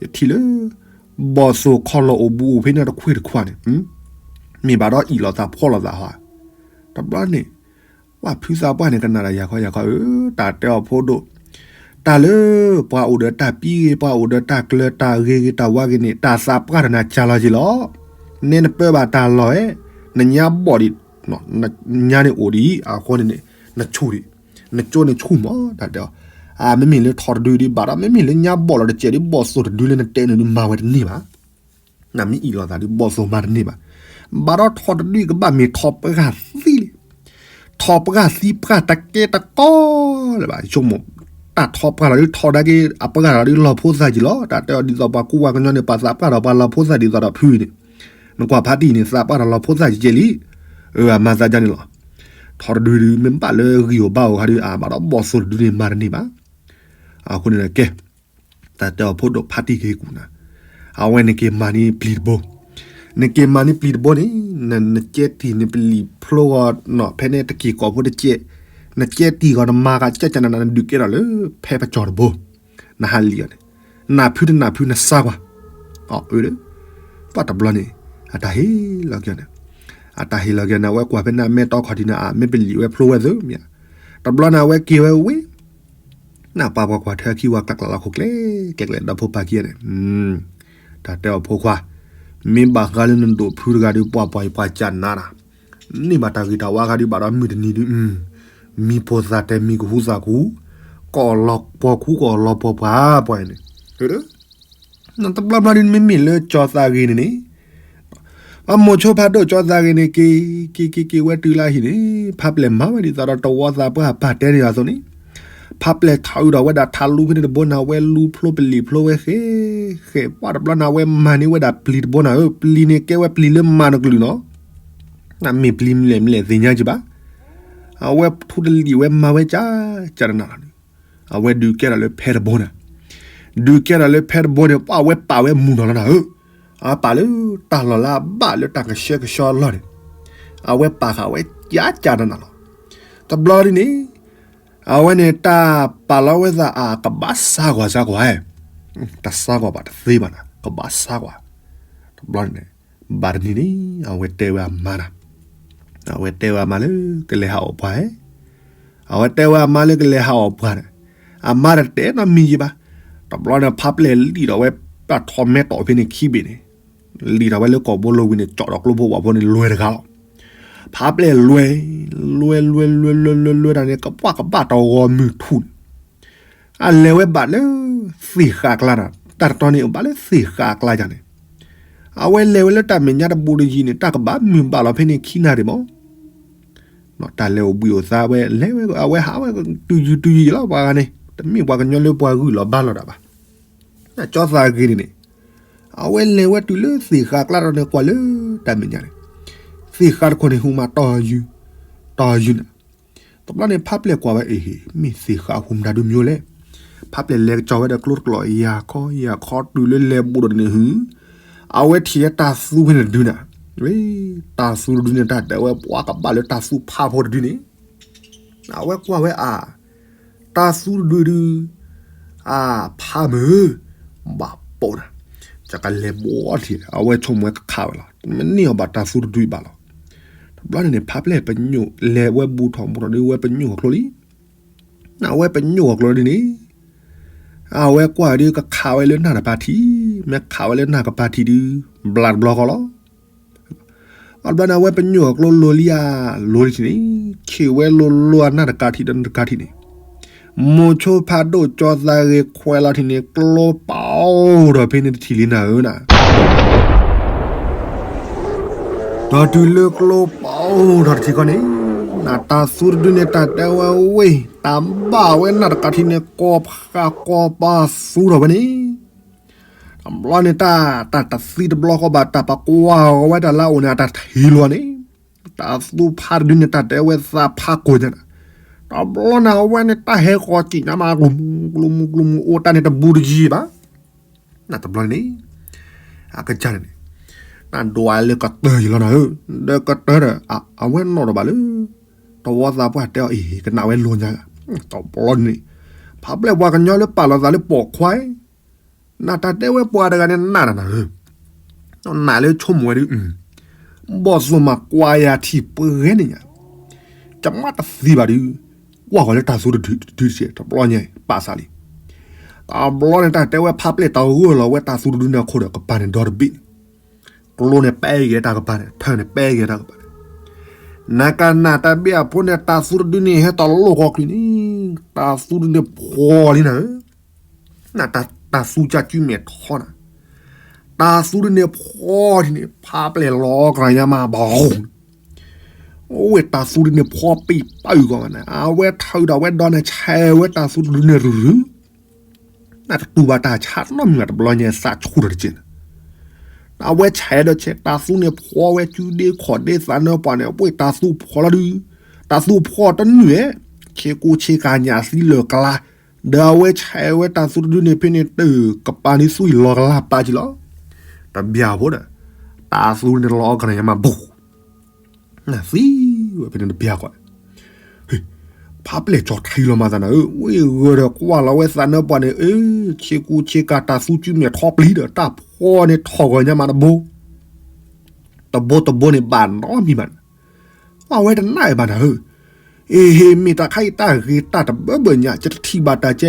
ယထံၣ်လၢ ဘီၣ်သိၣ်ခီၣ်လီၢ်အိၣ်ဘူးအိၣ်ဖဲန့ၣ်တခွ့ၣ်တခွါန့ၣ်, မ့ၢ်ဘၣ်ဒီးအံၣ်လိာ်သးဖှီၣ်လိာ်သးဟီ, တဘျီန့ၣ်, ပှၤဖုသးပှၢ်န့ၣ် ကနၣ်ဒီးယၤခီယၤခီဧၢ, တၢ်တဲအီၤဖိဒိၣ်, တၢ်လၢ ပှၤအိၣ်ဒီးတၢ်ပံဂ့ၤ ပှၤအိၣ်ဒီးတၢ်ကျၢၤတၢ်ဂ့ၤဂ့ၤတၢ်ဝါဂ့ၤန့ၣ် တၢ်သးပှၢ်တၢ်နၤကၢ်လီၤက့ၤလီၤ. နဲနပၢဘၣ်တၢ်လီၢ်ဧဲ, နညါဘီၣ်ဒံး, ညါန့ၣ်အိၣ်ဒံးအဃိန့ၣ်န့ၣ် နဆူၣ်ဒံး, နကၠိန့ၣ်ဆူၣ်မး တၢ်တဲအီၤ. အမ့မ့ၢ်လၢထီတဒုဒံးဘၣ်ဒီး မ့မ့ၢ်လၢညါဘီၣ်လီၤတစဲးဒံး ဘီၣ်သိၣ်တဒုလၢနတဲန့ၣ်ဒုးမၤဝဲတန့ၢ်ဘၣ်. နမ့ၢ်အံၣ်လိာ်သးဒုး ဘီၣ်သိၣ်မၤတန့ၢ်ဘၣ်. ဘၣ်ဒီးထီတဒုကဘၣ်မ့ၢ်ထီပှၢ်သံလံ. ထီပှၢ်သံပှၢ်တကဲတကီလၢၤဘၣ်. ဆိကမိၣ် တၢ်ထီပှၢ်လီၤဒုး ထီဒါက့ၤအပှၢ်လီၤဒုး လီၤဖိသၣ်က့ၤလီၤ. တၢ်တဲအီၤဒ်သိးပှၤကူပှၤကညီန့ၣ် ပှၤသးပှၢ်ဒီးပှၤလီၤဖိသၣ်ဒ်သိးဒီးဖုအံၤန့ၣ်, နကွၢ်ဖါတံၢ်န့ၣ် သးပှၢ်ဒီးလီၤဖိသၣ်ကဲကဲလံ. အမၤသးဒ်န့ၣ်လီၤ. ထီတဒုဒုး မ့ၢ်ဘၣ်လၢဂံၢ်အိၣ်ဘါအိၣ်ခါဒုး အဘၣ်ဒီးဘီၣ်သိၣ်တဒုန့ၣ်မၤတန့ၢ်ဘၣ်. အဃိန့ၣ်ဒီးကဲ တၢ်တဲအီၤဖိဒိၣ်ဖါတံၢ်က့ၤကူၣ်နၤ, အဝဲန့ၣ်က့ၤမၤန့ၢ်ပျံၤတဘိ, နက့ၤမၤန့ၢ်ပျံၤတဘိန့ၣ် နကဲတံၢ်န့ၣ်ပလံၤဖျိဂီၤနီၤ ဖဲန့ၣ်တက့ၤကိာ်ဖိတကဲ, နကဲတံၢ်ဂီၤနမၤဂၤကၠၢ်ကၠၢ်နၤနၤ နဒုးကဲထီၣ်လၢဖဲပကၠီၤတဘိ, နဟးလံၤအီၤန့ၣ်, နၢ်ဖုတနၢ်ဖုနစါကွၢ်, အၢ, ပှၤတဘျီန့ၣ် အတၢ်ဟ့ၣ်လီၤက့ၤန့ၣ်, အတၢ်ဟ့ၣ်လီၤက့ၤန့ၣ် အဝဲကွၢ်ဖဲန့ၣ်မဲာ်တီခီၣ်ထံးန့ၣ် အမ့ၢ်ပလံၤဝဲဖျိဝဲသ့မ့ၢ်ဧါ, တဘျီန့ၣ် အဝဲက့ၤဝဲဝ့ၢ် နၢ်ပၢ်ပှၤကွၢ်ထွဲခံဝဲကျးကျးလီၤခိၣ်ကျဲ, ကျဲကျဲဒီဖိပၢ်ခံဂၤန့ၣ်, တၢ်တဲအီၤဖိခွါ, မ့ၢ်ဘၣ်ဃးလၢနဒိၣ်ဖုတဂၤဒုး ပှၤပှၤပှၤကၢ်နၤနၤ, န့ၢ်ဘၣ်တၢ်ဂ့ၤတၢ်ဝါဂၤဒုးဘၣ်ဒီးမုၢ်တနံၤဒုး, မံဖိသၣ်တဲမံကဟူသၣ်ကဟူ, ကအီၣ်လီၤပှီၤခူကအီၣ်လီၤပှီၤပှၤပှၤန့ၣ်, တဘျီဘျီဒုးမ့မ့ၢ်လၢကၠီသးဂ့ၤန့ၣ်န့ၣ် အမိၤဆိဖးဒိၣ်ကၠီသးဂ့ၤန့ၣ် က့ၤ က့ၤ က့ၤ က့ၤဝဲတုၤလၢဟံၣ်န့ၣ် ဖးပျဲၢ်မၤဝဲဒ်သိးဒီးတဝီသးပှၢ်ပာ်တဲန့ၢ်အသိးန့ၣ်, ဖးပျဲၢ်ထီၣ်အုးဒီးဝဲဒၣ်ထးလူဖဲန့ၣ်တဘိန့ၣ် အဝဲလူဖျိပလံၤဖျိဝဲဃဲ ဃဲ ပှၤတဘျီန့ၣ် အဝဲမၤန့ၢ်ဝဲဒၣ်ပျံၤတဘိန့ၣ်ဧၢ, ပျံၤန့ၣ်ကဲဝဲပျံၤလၢမၤနကလုၢ်နီၤ, မ့ၢ်ပျံၤမလဲၣ်မလဲၣ်သ့ၣ်ညါက့ၤဘၣ်, အဝဲထူတလံာ်ဝဲမၤဝဲကၢ်ကၢ်နးနးလီၤန့ၣ်, အဝဲဒုးကဲထီၣ်လၢဖဲတဘိန့ၣ်, ဒုးကဲထီၣ်လၢဖဲတဘိန့ၣ် ပှၤအဝဲပာ်ဝဲမုၢ်နီၤလီၤနၤဧၢ အပာ်လၢတၢ်လီၢ်လၢအဘၣ်လၢတၢ်ကဆှဲကဆှီအလီၢ်န့ၣ်, အဝဲပာ်ဃာ်ဝဲကၠးကၠးနးနးလီၤ. တဘျီဒ်န့ၣ် အဝဲန့ၣ်တၢ်ပာ်လီၤဝဲသးအကဘၣ်စါကွၢ်စါကွၢ်, တစါကွၢ်ဘၣ်တသ့ဘၣ်နၤ ကဘၣ်စါကွၢ်. တဘျီန့ၣ် ဘၣ်တနံၤန့ၣ် အဝဲတဲဝဲအမါနၤ, အဝဲတဲဝဲအမါလၢကလဲၤဟးအီၣ်ပှၤဧၢ, အဝဲတဲဝဲအမါလၢကလဲၤဟးအီၣ်ပှၤန့ၣ်, အမါတတဲနီတမံၤယံၤဘၣ်. တဘျီန့ၣ် ဖးပျဲၢ်လံၣ်ဒီးဝဲ ပထီၣ်မဲာ်တီၢ်ဖဲန့ၣ်ခံဘ့ၣ်န့ၣ်, လံၣ်ဒီးဝဲလၢကိာ်ဘိလိဝံၤန့ၣ် ကၠီၣ်ဒီးကျိဖိဝၣ်ဖိန့ၣ်လွဲၢ်တဂၤလီၤ. ဖးပျဲၢ်လွဲၢ်, လွဲၢ်လွဲၢ်လွဲၢ်လွဲၢ်လွဲၢ်လွဲၢ်တၢ်န့ၣ် ကပှၢ်ကဘၣ်တဂီၤမုၢ်ထူၣ်န့ၣ်, အလဲၤဝဲဘၣ်လၢ သ့ၣ်ဃးကျါနၤ, တၢ်တတီန့ၣ် ဘၣ်လၢသ့ၣ်ဃးကျါယၤန့ၣ်, အဝဲလဲၤဝဲလၢတၢ်မဲာ်ညါတဘူးတယံၤန့ၣ် တၢ်ကဘၣ်မုၢ်ဘၣ်လီၤဖဲန့ၣ်ခံနၣ်ရံၣ်မး တၢ်လဲၤအိၣ်ဘှံးအိၣ်သါဝဲ လဲၤဝဲ အဝဲဟးဝဲ တုၤယံၤတုၤယံၤလီၤ ပှၤဂၤန့ၣ် တမ့ၢ်ပှၤကညီလၢပှၤဂုာ်လီၤဘါလီၤတၢ်ဘၣ်. ကၠီသးဂ့ၤန့ၣ်န့ၣ် အဝဲလဲၤဝဲတုၤလၢသ့ၣ်ဃးကျါဒီးန့ၣ် ကွၢ်လၢတၢ်မဲာ်ညါန့ၣ် သ့ၣ်ဃးတခိၣ်န့ၣ် ဟူးမးတီၢ်ယုၢ် တီၢ်ယုၢ်န့ၣ် တဘျီန့ၣ် ဖးပျဲၢ်ကွၢ်ဝဲ အ့ၣ် မ့ၢ်သ့ၣ်ဃးဟူးမတၤဒုးမံၤလဲၣ်. ဖးပျဲၢ်လဲၤကၠီဝဲဒီးကျိတကျိး ယၤခီယၤခီတုၤလၢလဲၤဘူးဒီးန့ၣ်ဟု အဝဲထံၣ်ဝဲတၢ်သူဖဲန့ၣ်တဒုန့ၣ်, တၢ်သူတဒုန့ၣ် တၢ်တဲဝဲပှၤကဘၣ်လၢတၢ်သူဖးဖိတဒုန့ၣ်, အဝဲကွၢ်ဝဲအါ တၢ်သူတဒုဒု အဖးမုၢ် ဘၣ်ပိာ်နၤ ကကလဲၤဘီထံၣ် အဝဲဆိကမိၣ်ဝဲကခးဝဲလီၤ မ့ၢ်န့ၢ်အီၤဘၣ်တၢ်သူတဒုဘၣ်လီၤ. တဘျီန့ၣ်န့ၣ် ဖးပျဲၢ်ပညိၣ်လဲၤဝဲဘူးထီၣ်ဘူးထီၣ်ဒု ဝဲပညိၣ်ဂီၤကျိလံ အဝဲပညိၣ်ဂီၤကျိဒ်န့ၣ် အဝဲကွၢ်ဒုကခးဝဲလၢနၢ်တပၤထံး မ့ၢ်ခးဝဲလၢနၢ်ကပၤထံးဒု ဘျါတဘျီဃီလီၤ. အဘျီန့ၣ် အဝဲပညိၣ်ဂီၤကျိလိၤလံဧါ လိၤလံထံးန့ၣ် ဆံးဝဲလိၤလိၤအနၢ်တကးထံးဒီးနတကးထံးန့ၣ် မိၤဆိဖးဒိၣ်ကၠီသးဂ့ၤခွဲးလီၤထံးန့ၣ် ကျိပာ်အိၣ်ဒီးဖဲန့ၣ်တထံၣ်လံနၤဧၢနၤ ဒီးတုၤလၢကျိပာ်အိၣ်ဒီးတထံၣ်ဃီန့ၣ် နတၢ်သူတဒုန့ၣ် တၢ်တဲဝဲဝ့ၢ် တၢ်ဘၣ်ဝဲနၢ်တကးထံးန့ၣ် ကိးဖးကိးပာ်သူဒီးဝဲန့ၣ် တဘျီန့ၣ် တၢ် တၢ်တသံတဘျီဃီဘၣ် တၢ်ပကွၢ်ဝဲတၢ်လၢအအိၣ်န့ၣ် အတၢ်ထံၣ်လီၤန့ၣ် တၢ်သူဖးတဒုန့ၣ် တၢ်တဲဝဲသးဖးကိၢ်ညါနၤ တဘျီန့ၣ် အဝဲန့ၣ် တၢ်ဟဲဃီၤစံၣ်ညါမး ကျိၤမူကျိၤမူကျိၤမူ အိၣ်တၢ်န့ၣ်တဘူးတယံၤဘၣ် နတဘျီန့ၣ် အကစၢ်န့ၣ် နဒွးလၢကတၢၢ်ယံၤလီၤနၤဧၢ ဒီးကတၢၢ်ဒီး အဝဲနီၣ်ဒီးဘၣ်လၢ တဝီသးပှၢ်တဲအီၤအံၤ ကနၣ်ဝဲလိၤညါ တဘျီန့ၣ် ဖးပျဲၢ်ပှၤကညီလၢပာ်လီၤသးလၢပိာ်ခွါ နတၢ်တဲဝဲပှၤတဂၤန့ၣ်နးနၤနၤဧၢ နးလၢဆိကမိၣ်ဝဲဒုး ဘီၣ်သိၣ်မးကွၢ်ယၤထံၣ်ပှဲၤန့ၣ်ညါ ကမၣ်တသံဘၣ်ဒုး ကွၢ်ဃီၤလၢတၢ်သူတဒုတဒုတစဲး တဘျီညါ ပာ်စးလံ တဘျီန့ၣ် တၢ်တဲဝဲဖးပျဲၢ်တဂၢၢ်လီၤဝဲတၤသူတဒုန့ၣ်အခိၣ်ဒီး ကပၤန့ၣ်ဒီတဘ့ၣ်န့ၣ်, ကျိန့ၣ်ပဲဂ့ၤတၢ်ကပၤန့ၣ်, ထၢန့ၣ်ပဲဂ့ၤတၢ်ကပၤန့ၣ်, နကနၣ်တၢ်ဘ့ၣ်အဖိန့ၣ် တၤသူတဒုန့ၣ် ဟဲတလီၢ်ဃီချံန့ၣ်, တၤသူဒုန့ၣ်ဖှီၣ်လံနၤဧၢ, တၤသူကၢ်ကုမဲာ်ထီနၤ, တၤသူဒုန့ၣ်ဖှီၣ်ထံန့ၣ် ဖးပျဲၢ်လီၤကရၤညါမးဘၣ် အိၣ်ဝဲတၤသူဒုန့ၣ်ဖှီၣ်ပံာ်ပာ်အုၣ်ကီးဘၣ်န့ၣ်, အဝဲထၢဒီးဝဲဒီန့ၣ် ဆဲးဝဲတၤသူတဒုန့ၣ်ရုၢ်ရုၢ်, နတတူၢ်ဘၣ်တၢ်ဆါနီတမံၤဘၣ်, တဘျီညါသးဆူၣ်ထီၣ်တက့ၢ်န့ၣ်, အဝဲဆဲးဒီးဆဲး တၤသူန့ၣ်ဖှီၣ်ဝဲ စုဒ့ခီၣ်ဒ့သးနၢပှၢ်န့ၣ်, အဝဲတၤသူဖှီၣ်လီၤဒုး, တၤသူဖှီၣ်တနုာ်ဧဲ, ဆ့ကူဆ့ကၤညၣ်သံလၢာ်ကလါ, ဒီးအဝဲဆဲးဝဲတၤသူတဒုန့ၣ်ဖဲန့ၣ် တကပၤန့ၣ်သွံၣ်လီၤကလါပာ်ကံလီၤ, တဘျီဖိဒီး တၤသူန့ၣ်လီၤကရၤညါမးဘူး နသံဝဲဖဲန့ၣ်တဘျီဃီ, ဖးပျဲၢ်ကၠီထံလီၤမၤသးနၤဧၢ, ဝံၤဂၢၢ်ဒီးကွၢ်လီၤဝဲသးနၢပှၢ်န့ၣ်, ဆ့ကူဆ့ကၤတၤသူစုမဲာ်ထီပျံၤဒီး တၢ်ဖှီၣ်န့ၣ်ထီၣ်ဂီၤညါမးတဘိ, တဘိတဘိန့ၣ်ဘၣ်နီတမံၤဘၣ်န့ၣ်, အဝဲတနာ်ဘၣ်နၤဧၢ, အ့ဟ့ မ့ၢ်တၢ်ခါအံၤတၢ်ဂ့ၤတၢ်တဘၢဘၢညါ ယတထံၣ်ဘၣ်တၢ်ကဲနီတဘျီဘၣ်န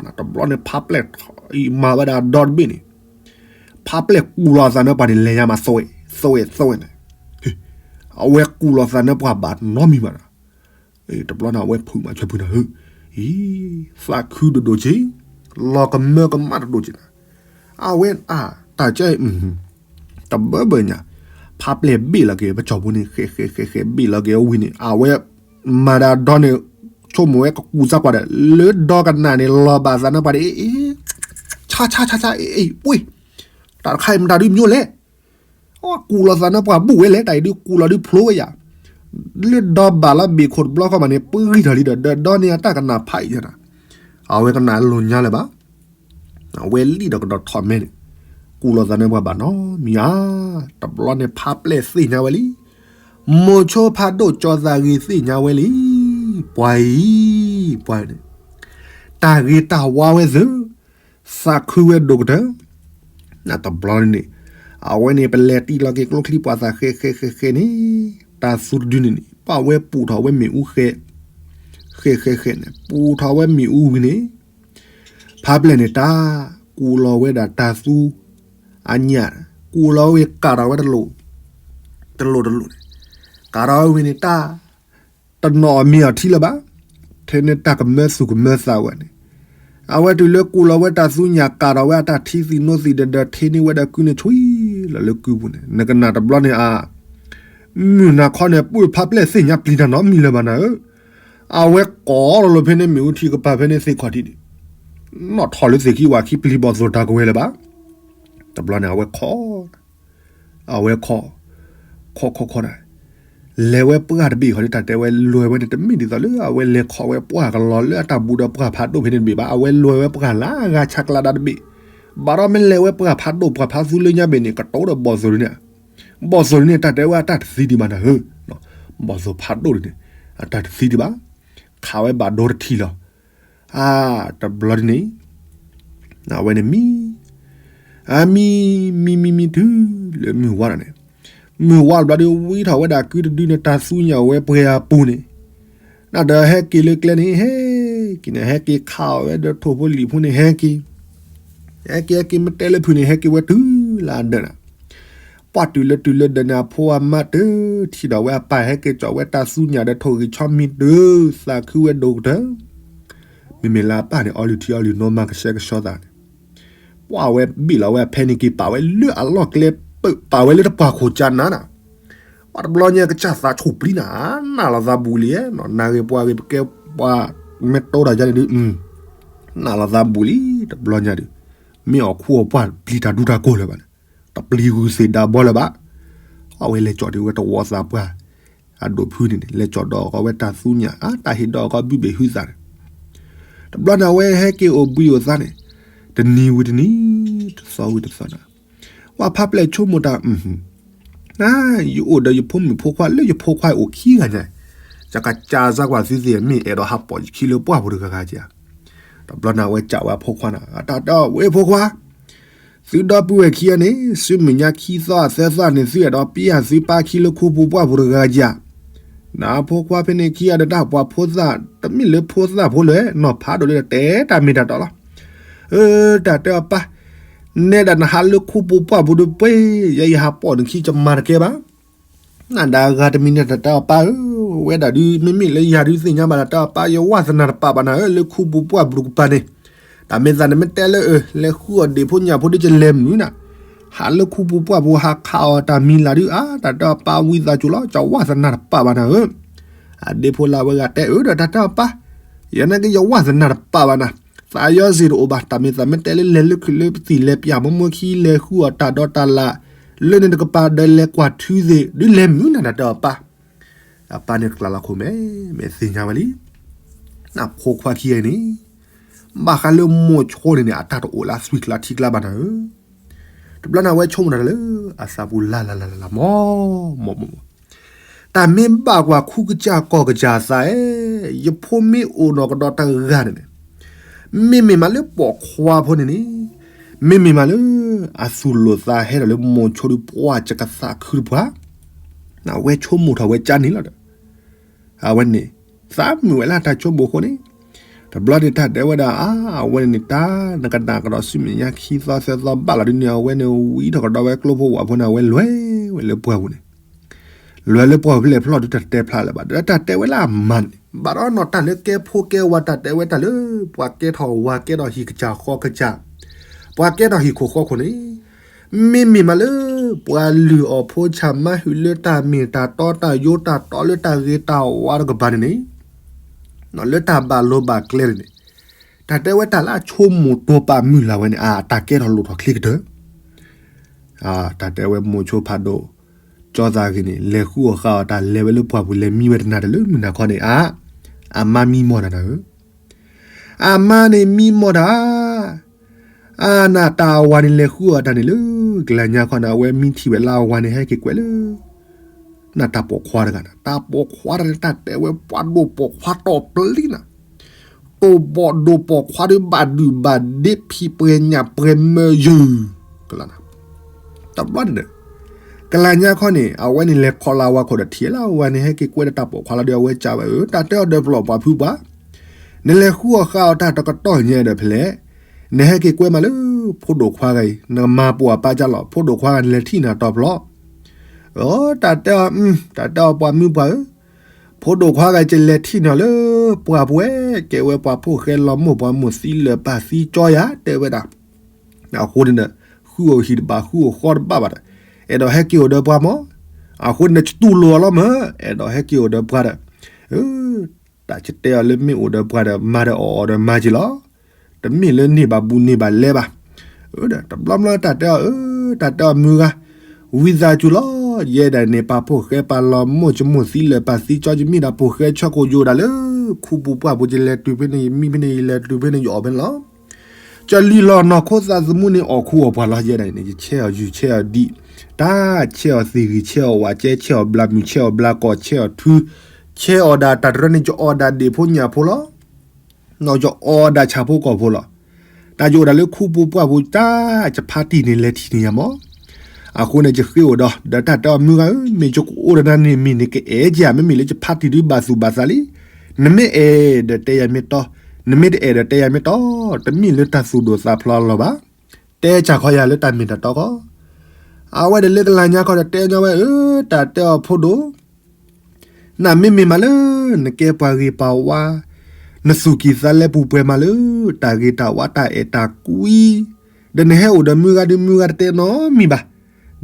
ၤ, တဘျီန့ၣ် ဖးပျဲၢ်အံၤမၤဝဲဒၣ်ဒီတဘ့ၣ်န့ၣ် ဖးပျဲၢ်ကူၣ်လီၤသးနၢပှၢ်န့ၣ် လဲၤညါမးသဝဲသဝဲသဝဲန့ၣ်, အဝဲကူၣ်လီၤသးနၢပှၢ်ဘၣ်နီတမံၤဘၣ်နၤ, တဘျီန့ၣ် အဝဲဖုးမးဆၢဖုးနၤဧၢ, အံၤ သးခုတဒိၣ်က့ၤ, လီၤကမၢကမၣ်တဒိၣ်က့ၤနၤ, အဝဲအတၢ်ကဲ တဘၢဘၢညါ, ဖးပျဲၢ်ဘ့ၣ်လီၤက့ၤ ပကၠီၤပူၤန့ၣ် ဃဲးဃဲးဃဲးဃဲးဘ့ၣ်လီၤက့ၤအဝံၤန့ၣ် အဝဲ မၤဒၣ်ဒီန့ၣ် ဆိကမိၣ်ဝဲကကူၣ်သးပှၢ်ဒီး လၢဒီကနၣ်န့ၣ် လီၤဘၣ်သးနၢပှၢ်ဒီး အ့ အ့ ဆါဆါဆါဆါ အ့ အ့ ပှ့ၤ, တၢ်တခါအံၤမတၤဒုးမညိလဲၣ်, အကူၣ်လီၤသးနၢပှၢ်ဘူၣ်ဝဲလဲၣ်, တၢ်အံၤဒုးကူၣ်လီၤဒုးဖျိဝဲယၤ, လၢဒီဘၣ်လီၤဘ့ၣ်ခိၣ်တဘျီဃီမးန့ၣ် ပဂံၢ်ထီၣ်လံဒီး ဒီန့ၣ်အတၢ်ကနၣ်ဖးအံၤယၤနၤ, အဝဲကနၣ်လိာ်ညါလၢၤဘၣ် အဝဲလံၣ်ဒီးကဒီးထီၣ်မဲန့ၣ်, ကူၣ်လီၤသးနၢပှၢ်ဘၣ်နီတမံၤဧါ, တဘျီန့ၣ်ဖးပျဲၢ်သ့ၣ်ညါဝဲလံ, မိၤဆိဖးဒိၣ်ကၠီၤသးဂ့ၤသ့ၣ်ညါဝဲလံ, ပှၤအံၤ, ပှၤန့ၣ်, တၢ်ဂ့ၤတၢ်ဝါဝဲသ့ၣ်, သးခုဝဲဒိၣ်ကတၢၢ်, နတဘျီန့ၣ်, အဝဲန့ၣ် ပလဲၤတံၢ်လီၤက့ၤကျိချံပှၤသးဃဲဃဲဃဲဃဲန့ၣ်, တၢ်သူတဒုန့ၣ်န့ၣ် ပှၤဝဲပူၤထီၣ်ဝဲမ့ၣ်အူဃဲ, ဃဲဃဲဃဲန့ၣ် ပူၤထီၣ်ဝဲမ့ၣ်အူဝံၤန့ၣ် ဖးပျဲၢ်န့ၣ်တၢ်, ကူၣ်လီၤဝဲဒၣ်တၢ်သူ, အညၣ်, ကူၣ်လီၤဝဲကးထီၣ်ဝဲတလိၣ်, တလိၣ်တလိၣ်န့ၣ်, ကးထီၣ်ဝဲဝံၤန့ၣ်တၢ်, တနီၤအမ့ၢ်အီၤထံလၢၤဘၣ်, ထဲန့ၣ်တၢ်ကမၢသူၣ်ကမၢသးဝဲန့ၣ်, အဝဲတုၤလၢကူၣ်လီၤဝဲတၢ်သူညၣ်ကးထီၣ်ဝဲအတၢ်ထံသံးနိသံးဒီးဒီး ထ့န့ၢ်ဝဲဒီးကုန့ၣ်ဆွံလီၤလၢကုပူၤန့ၣ် နကနၣ်တဘျီန့ၣ်အ မုၢ်နၤခီန့ၣ် ပှ့ၤဖးပျဲၢ်သ့ၣ်ညါပျံၤတၢ်နီတမံၤလၢၤဘၣ်နၤဧၢ, အဝဲကိးလီၤလၢဖဲန့ၣ်မ့ၣ်အူထံကပၤဖဲန့ၣ်သ့ၣ်ခီၣ်ထံးန့ၣ်, နီၣ်ထီၣ်လၢသ့ၣ်ခံဝၤခံပျံၤဘီၣ်သိၣ်တၢ်ကဝဲၤလၢၤဘၣ်, တဘျီန့ၣ် အဝဲခီ, အဝဲခီ, ခီခီခီဒၣ်, လဲၤဝဲပှၢ်တဘ့ၣ်ဃီဒီး တၢ်တဲဝဲလဲၤဝဲန့ၣ် တမ့ၢ်ဒ်သိးလၢအဝဲလဲၤခီဝဲပှၢ်ကလီၤလၢအတၢ်ဘူးဒီးပှၢ်ဖးဒိၣ်ဖဲန့ၣ်တဘ့ၣ်ဘၣ်, အဝဲလဲၤဝဲပှၢ်လၢအဂၤဆးကျးဒၣ်တဘ့ၣ်, ဘၣ်ဒီးမ့ၢ်လဲၤဝဲပှၢ်ဖးဒိၣ်ပှၢ်ဖးသူလၢညါဘ့ၣ်န့ၣ် ကတိၤဒီးဘီၣ်သိၣ်န့ၣ်, ဘီၣ်သိၣ်န့ၣ် တၢ်တဲဝဲအတၢ်တသံဒံးဘၣ်နၤဧၢ, ဘီၣ်သိၣ်ဖးဒိၣ်န့ၣ် အတၢ်တသံဒံးဘၣ်, ခးဝဲဘၣ်ဒိတထံၣ်လီၤ, အါ, တဘျီဒ်န့ၣ် အဝဲန့ၣ်မံ, အမံ, မံမံမံတုၤလၢမုၢ်ဝါဒီးန့ၣ်, မုၢ်ဝါတဘျီဒီး ဝံထီၣ်ဝဲဒၣ်ကုတဒုန့ၣ် တၢ်သူညၣ်ဝဲပှဲၤအပူၤန့ၣ်, နဒီးဟဲက့ၤလၢကျဲန့ၣ် ဟဲက့ၤန့ၣ် ဟဲက့ၤခးအီၤဝဲဒီးထိၣ်ဖိလံာ်ဖိန့ၣ် ဟဲက့ၤ, ဟဲက့ၤ ဟဲက့ၤ မ့ၢ်တဲလၢဖုးန့ၣ် ဟဲက့ၤဝဲတုၤလၢအဒၢးန့ၣ် ပှၢ်တုၤလၢတုၤလၢဒၢးန့ၣ် အဖိအမါတထံၣ်ဒီးဝဲအပၢ်ဟဲက့ၤကၠီၣ်ဝဲတၢ်သူညၣ်ဒီးထိၣ်ဂံၢ်ဆီမံၤတုၤ သးခုဝဲဒိၣ်ကတၢၢ်, မ့မ့ၢ်လၢအပၢ်န့ၣ် အီလုၢ်ထံအီလုၢ်နိ မၤကဆှဲကဆှီသးန့ၣ်, ပှၢ်ဝဲဘ့ၣ်လီၤဝဲအဖဲန့ၣ်က့ၤ ပာ်ဝဲလၢအလီၢ်ကျဲပၢၢ် ပာ်ဝဲလၢတပှၢ်ခိၣ်ကၠါနါနၤ, ပှၢ်တဘျီညါကစၢ်သးဆူၣ်ပျံၤနၤ, နးလီၤသးဘူးလံ, နဂ့ၤပှၤဂ့ၤ ပကဲပှၤမ့ၢ်တိတၢ်ယါန့ၣ်ဒုး နးလီၤသးဘူးလံ, တဘျီညါဒီး မ့ၢ်အီၣ်ခူအီၣ်ပှၢ်ပျံၤတၢ်ဒူတၢ်ကိၢ်လၢၤဘၣ်န့ၣ်, တပျံၤဂုာ်သ့ၣ်ဒါဘီလၢၤဘၣ်, အဝဲလဲၤကၠီၣ်ဒံးဝဲတဝီသးပှၢ်, အဒိၣ်ဖုန့ၣ်န့ၣ် လဲၤကၠီၣ်ဒီးအီၤဝဲတၢ်သူညၣ် အတၢ်ဟ့ၣ်ဒီးအီၤကီဘုဘ့ၣ်ဟုသးန့ၣ်, တဘျီန့ၣ် အဝဲဟဲက့ၤအိၣ်ဘှံးအိၣ်သါန့ၣ်, တနံၤဝံၤတနံၤ, တသီဝံၤတသီန့ၣ်, ပှၢ်ဖးပျဲၢ်ဆိကမိၣ်တၢ် ယအိၣ်ဒီးယဖိမုၣ်ဖိခွါလၢယဖိခွါအိၣ်ခံဂၤညါ, ယကစၢ်စၢ်ကွၢ်သုသ့ၣ်မ့ၢ်အဲၣ်ဒိးဟးပိာ်ယခံလၢပှၢ်ပူၤတဂၤဂၤဧါ, တဘျီန့ၣ် အဝဲစံးဝဲအဖိခွါန့ၣ် အတၢ်တဲအီၤ ဝဲၢ်ဖိခွါ, သုဒီပုၢ်ဝဲၢ်ခံဂၤန့ၣ် ဆူမဲာ်ညါခံသီသၢသီန့ၣ် သုအဲၣ်ဒိးပျံၤသုပၢ်ခံလၢခူပူၤပှၢ်ပူၤတဂၤဂၤဧါ, နဖိခွါဖဲန့ၣ်ခံဂၤဒီးတၢ်ပှၤဖိသၣ် တမ့ၢ်လၢဖိသၣ်ဖိလၢၤ နီၢ်ဖးဒိၣ်လၢတဲတၢ်မ့ၢ်တၢ်တီလီၤ အၢ တၢ်တဲအီၤပၢ်, နဲဒၣ်နဟးလၢခူပူၤပှၢ်ပူၤဒီးပှ့ၤ, ယဲယဟးပိာ်နခံကမၤတကဲဘၣ်. နဒၣ်ဂၤတမံၤန့ၣ် တၢ်တဲအီၤပၢ်ဧၢ, ဝဲဒၣ်ဒုး မ့မ့ၢ်လၢယၤဒုးသ့ၣ်ညါဘၣ် တၢ်တဲအီၤပၢ် ယဝၢ်သနၢ်တပာ်ဘၣ်နၤဧၢ, လၢခူပူၤပှၢ်ပူၤတကပၤန့ၣ်, တၢ်မ့ၢ်သးနမ့ၢ်တဲလၢအၢ လဲၤဃုအီၣ်ဒ့ၣ်ဖိညၣ်ဖိဒ်ယလဲၤမနုၤနၤ, ဟးလၢခူပူၤပှၢ်ပူၤ ဟးခးအီၣ်တၢ်မံၤလၢ်ဒုး အါ တၢ်တဲအီၤပၢ် ဝံသးစူၤလီၤ ယဝၢ်သနၢ်တပာ်ဘၣ်နၤဧၢ. အဒ့ၣ်ဖိလၢအဝဲဂၤတဲအၢဒီး တၢ်တဲအီၤပၢ်, ယနာ်က့ ယဝၢ်သနၢ်တပာ်ဘၣ်နၤ, သးယီၤစ့ၢ်တအိၣ်ဘၣ်, တၢ်မ့ၢ်သးမ့ၢ်တဲလၢလဲၤလၢခုးလၢပသံၣ်လဲၤပၠးမိၢ်မိၢ်ခံ လဲၤဃုအီၣ်တၢ်ဒီးတၢ်လၢ် လၢန့ၣ်တကပၤဒီးလဲၤကွၢ်ထုသ့ၣ် ဒုးလဲၤမနုၤနၤ တၢ်တဲအီၤပၢ်. အပၢ်န့ၣ်ကျးလီၤခိၣ်မဲာ်, မ့ၢ်သ့ၣ်ညါဝဲလံ, နဖိခွါခံဂၤအံၤန့ၣ် ဘၣ်ဃးလၢမိၤဆိန့ၣ်န့ၣ် အတၢ်တအိၣ်လၢအသွံၣ်ကျါထံကျါဘၣ်နၤဧၢ. တဘျီန့ၣ် အဝဲဆိကမိၣ်တၢ်လၢအသးပူၤလၢ်လၢ်လၢ်လၢ်လၢ် မ့ၢ် မ့ၢ် မ့ၢ် တၢ်မ့ၢ်ဘၣ်ကွၢ်ခူကစၢ်ကီၢ်ကစၢ်သးဧၢ, ယဖိမ့ၢ်အိၣ်နီၢ်ကဒီးတဂၤန့ၣ်န့ၣ်, မ့မ့ၢ်မးလၢပိာ်ခွါဖိန့ၣ်န့ၣ်, မ့မ့ၢ်မးလၢ အသူၣ်လိာ်သးဟဲဒီးလၢမိၤဆိဒုးပှၢ်စကသးခုတပှၢ်, အဝဲဆိကမိၣ်ထီၣ်ဝဲကၢ်န့ၣ်လီၤဒီး အဝဲန့ၣ် သးမုာ်ဝဲလၢတၢ်ဆိကမိၣ်အဃိန့ၣ်, တဘျီန့ၣ်တၢ်တဲဝဲဒၣ် အါ အဝဲန့ၣ်န့ၣ် တၢ်နကနၣ်ကဒီးဆူမဲာ်ညါခံသီသၢသီဘၣ်လီၤဒ်န့ၣ် အဝဲန့ၣ်ဝံထီၣ်ကဒီးဝဲကျိဖိဝၣ်ဖိန့ၣ် အဝဲလဲၤဝဲလၢပှၢ်ပူၤန့ၣ်, လဲၤလၢပှၢ်ပူၤဖဲလဲၣ်ဖျီၣ်ဒုးတၢ်တဲဖျါလၢၤဘၣ် ဒီးတၢ်တဲဝဲလၢအမါန့ၣ် ဘၣ်ဒီးနီၢ်တၢ်လၢကဲဖိကဲဝၤ တၢ်တဲဝဲတၢ်လၢ ပှၤကဲထီၣ်ဝၤကဲထီၣ်ဟံၣ်ကစၢ်ဃီကစၢ်, ပှၤကဲထီၣ်ဟံၣ်ခိၣ်ဃီခိၣ်န့ၣ် မ့မ့ၢ်မးလၢ ပှၤလုၢ်အီၣ်ဖိဆၣ်မါဟုၣ်လၢတၢ်မ့ၢ်တၢ်တီတၢ်ယိတၢ်တီလၢတၢ်ဂ့ၤတၢ်ဝါတကပၤန့ၣ်န့ၣ်, လၢတၢ်ဘၣ်လိၤဘၣ်ကျဲန့ၣ်န့ၣ်, တၢ်တဲဝဲတၢ်လၢအဆိကမိၣ်တိာ်ပာ်မုၢ်လၢ်ဝဲန့ၣ် အတၢ်ကဲထီၣ်လိၣ်ထီၣ်ချ့ကတၢၢ် တၢ်တဲဝဲမိၤဆိဖးဒိၣ်, ကၠီသးဂ့ၤန့ၣ် လဲၤဃုအီၣ်ဃုအီၣ်တၢ်လဲၤဝဲလၢပှၢ်ပူၤ လဲၤမံဝဲတနၤတလၢမုၢ်နၤခီန့ၣ် အါ, အမါမံမီၢ်တၢ်နၤဧၢ, အမါန့ၣ်မံမီၢ်တၢ် အါနတၢ်အဝၤန့ၣ်လဲၤဃုအီၣ်တၢ်န့ၣ်လၢ ကလၢညါခီန့ၣ် အဝဲမံထံၣ်ဝဲလၢအဝၤန့ၣ် ဟဲက့ၤကွဲးလၢ နတၢ်ပိာ်ခွါတဂၤန့ၣ် တၢ်ပိာ်ခွါတဂၤန့ၣ် တၢ်တဲဝဲပှၤဒိၣ်ပိာ်ခွါတီၢ်ပျံၤနၤ, တိၢ်ဘီၣ်ဒိၣ်ပိာ်ခွါဒီးဘၣ်ဒုၣ်ဘၣ်ဒ့ဖံးပှဲၤညၣ်ပှဲၤမၢယုၢ်, ကလၢနၤ, တဘျီန့ၣ်ဒီး ကလၢညါခီန့ၣ် အဝဲန့ၣ်လဲၤခီလၢအဝၤခိၣ်ဒီးထံၣ်လၢအဝၤန့ၣ် ဟဲက့ၤကွဲးဒီးတၢ်ပိာ်ခွါလီၤဒီး အဝဲကးဝဲဧၢ တၢ်တဲအီၤဒီးပျီၢ်ပှၤဖုပှၤ နလဲၤဃုအီၣ်ဃုအီၣ်တၢ်တကတီၢ်ညါဒီးဖဲလဲၣ်, နဟဲက့ၤကွဲမးလၢ ဖိဒိၣ်ခွါဂၤအံၤ နမၤပိာ်အပၢ်ကၢ်လီၤ ဖိဒိၣ်ခွါဂၤနလဲၤထံၣ်နၤတီၢ်ဖျီ, အိ တၢ်တဲအီၤ, တၢ်တဲအီၤပှၤမုၣ်ပှၢ်ဧၢ, ဖိဒိၣ်ခွါဂၤအံၤ ကလဲၤထံၣ်နၤလၢ ပှၢ်ပူၤဝဲ ကဲဝဲပှၤဖိၣ်ဃဲလီၤမိၢ်ပှၢ်မိၢ်သံလၢာ်ပၢ်သံကၠီယၤ တဲဝဲဒၣ် အဃိန့ၣ်ဒီး ဃုအီၣ်ဟံၣ်တဘၣ် ဃုအီၣ်ဃီတဘၣ်ဘၣ်ဒီး အဲၣ်ဒိးဟဲက့ၤအိၣ်ဒီးပှၤမး, အဃိန့ၣ် ကတူၢ်လိာ်အီၤလီၤမး အဲၣ်ဒိးဟဲက့ၤအိၣ်ဒီးပှၤဒီး, တၢ်ကတဲအီၤလၢမ့ၢ်အိၣ်ဒီးပှၤဒီး မၤဒီးအီၣ်အီၤဒီးမၤက့ၤလီၤ, တမ့ၢ်လၢန့ၢ်ဘၣ်ဘူးန့ၢ်ဘၣ်လဲဘၣ်, ဒီးတဘျီဘျီတၢ်တဲအီၤဧၢ, တၢ်တဲအီၤမုၢ်ဂၤ, ဝံသးစူၤလီၤ, ယဲဒၣ်န့ၣ် ပှၤဖိၣ်ဃဲပှၤလီၤမိၢ်ကမိၢ်သံလၢာ်ပၢ်သံကၠီ ယမ့ၢ်ဒၣ်ဖိၣ်ဃဲဆၢကိၣ်ယိာ်ဒၣ်လၢ ခူပူၤပှၢ်ပူၤ ယလဲၤတုၤဖဲန့ၣ် ယမံဖဲန့ၣ် ယလဲၤတုၤဖဲန့ၣ် ယအီၣ်ဖဲန့ၣ်လီၤ ကလုၢ်လီၤနီၢ်ခိသးသမူန့ၣ် အီၣ်ခူအီၣ်ပှၢ်လီၤ ယဲဒၣ်န့ၣ် ယဆဲးအီၤယုၢ်ဆဲးအီၤဒံး, တၢ်ဆဲးအီၤသ့ၣ်ဂံၢ် ဆဲးအီၤဝးကဲ ဆဲးအီၤဘျးမုၢ် ဆဲးအီၤဘျးကီၢ် ဆဲးအီၤထူ, ဆဲးအီၤဒၣ်တၢ်တရၢန့ၣ် ယအီၣ်ဒၣ်ဒ့ၣ်ဖိညၣ်ဖိလီၤ, ယအီၣ်ဒၣ်ဆၣ်ဖိကီၢ်ဖိလီၤ, တၢ်ယအိၣ်ဒၣ်လၢခူပူၤပှၢ်ပူၤ တၢ်ယဖါတံၢ်န့ၣ် လဲၤထံၣ်န့ၢ်ယၤမး အဃိန့ၣ် ယဃ့အိၣ်ဒီး ဒီးတၢ်တဲအီၤမုၢ်ဂၤဧၢ, မ့ၢ်ယကအိၣ်ဒီးနၤန့ၣ် မ့ၢ်နကအဲၣ်က့ၤဧါ, မ့မ့ၢ်လၢယဖါတံၢ်ဒုးဘၣ်သူၣ်ဘၣ်သးလံ, နမ့ၢ်အဲၣ်ဒီးတဲယၤမ့ၢ်တီ, နမ့ၢ်တအဲၣ်ဒီးတဲယၤမ့ၢ်တီ, တမ့ၢ်လၢတၢ်သူၣ်ဒိၣ်သးဖျိးလီၤဘၣ်, တဲစၢ်ခီယၤလၢတၢ်မ့ၢ်တၢ်တီခီ, အဝဲဒၣ်လၢကလၢညါခီဒီးတဲညီဝဲဧၢ, တၢ်တဲအီၤဖိဒိၣ် နမ့မ့ၢ်မးလၢ နကဲပှၤဂ့ၤပှၤဝါ, နသူၣ်ကံၢ်သးလဲပူၤပှဲၤမးလၢ တၢ်ဂ့ၤတၢ်ဝါတၢ်အဲၣ်တၢ်ကွံ, ဒီးနဟဲအိၣ်ဒီးမုၢ်ဂၤဒုးမုၢ်ဂၤတတဲနီတမံၤဘၣ်,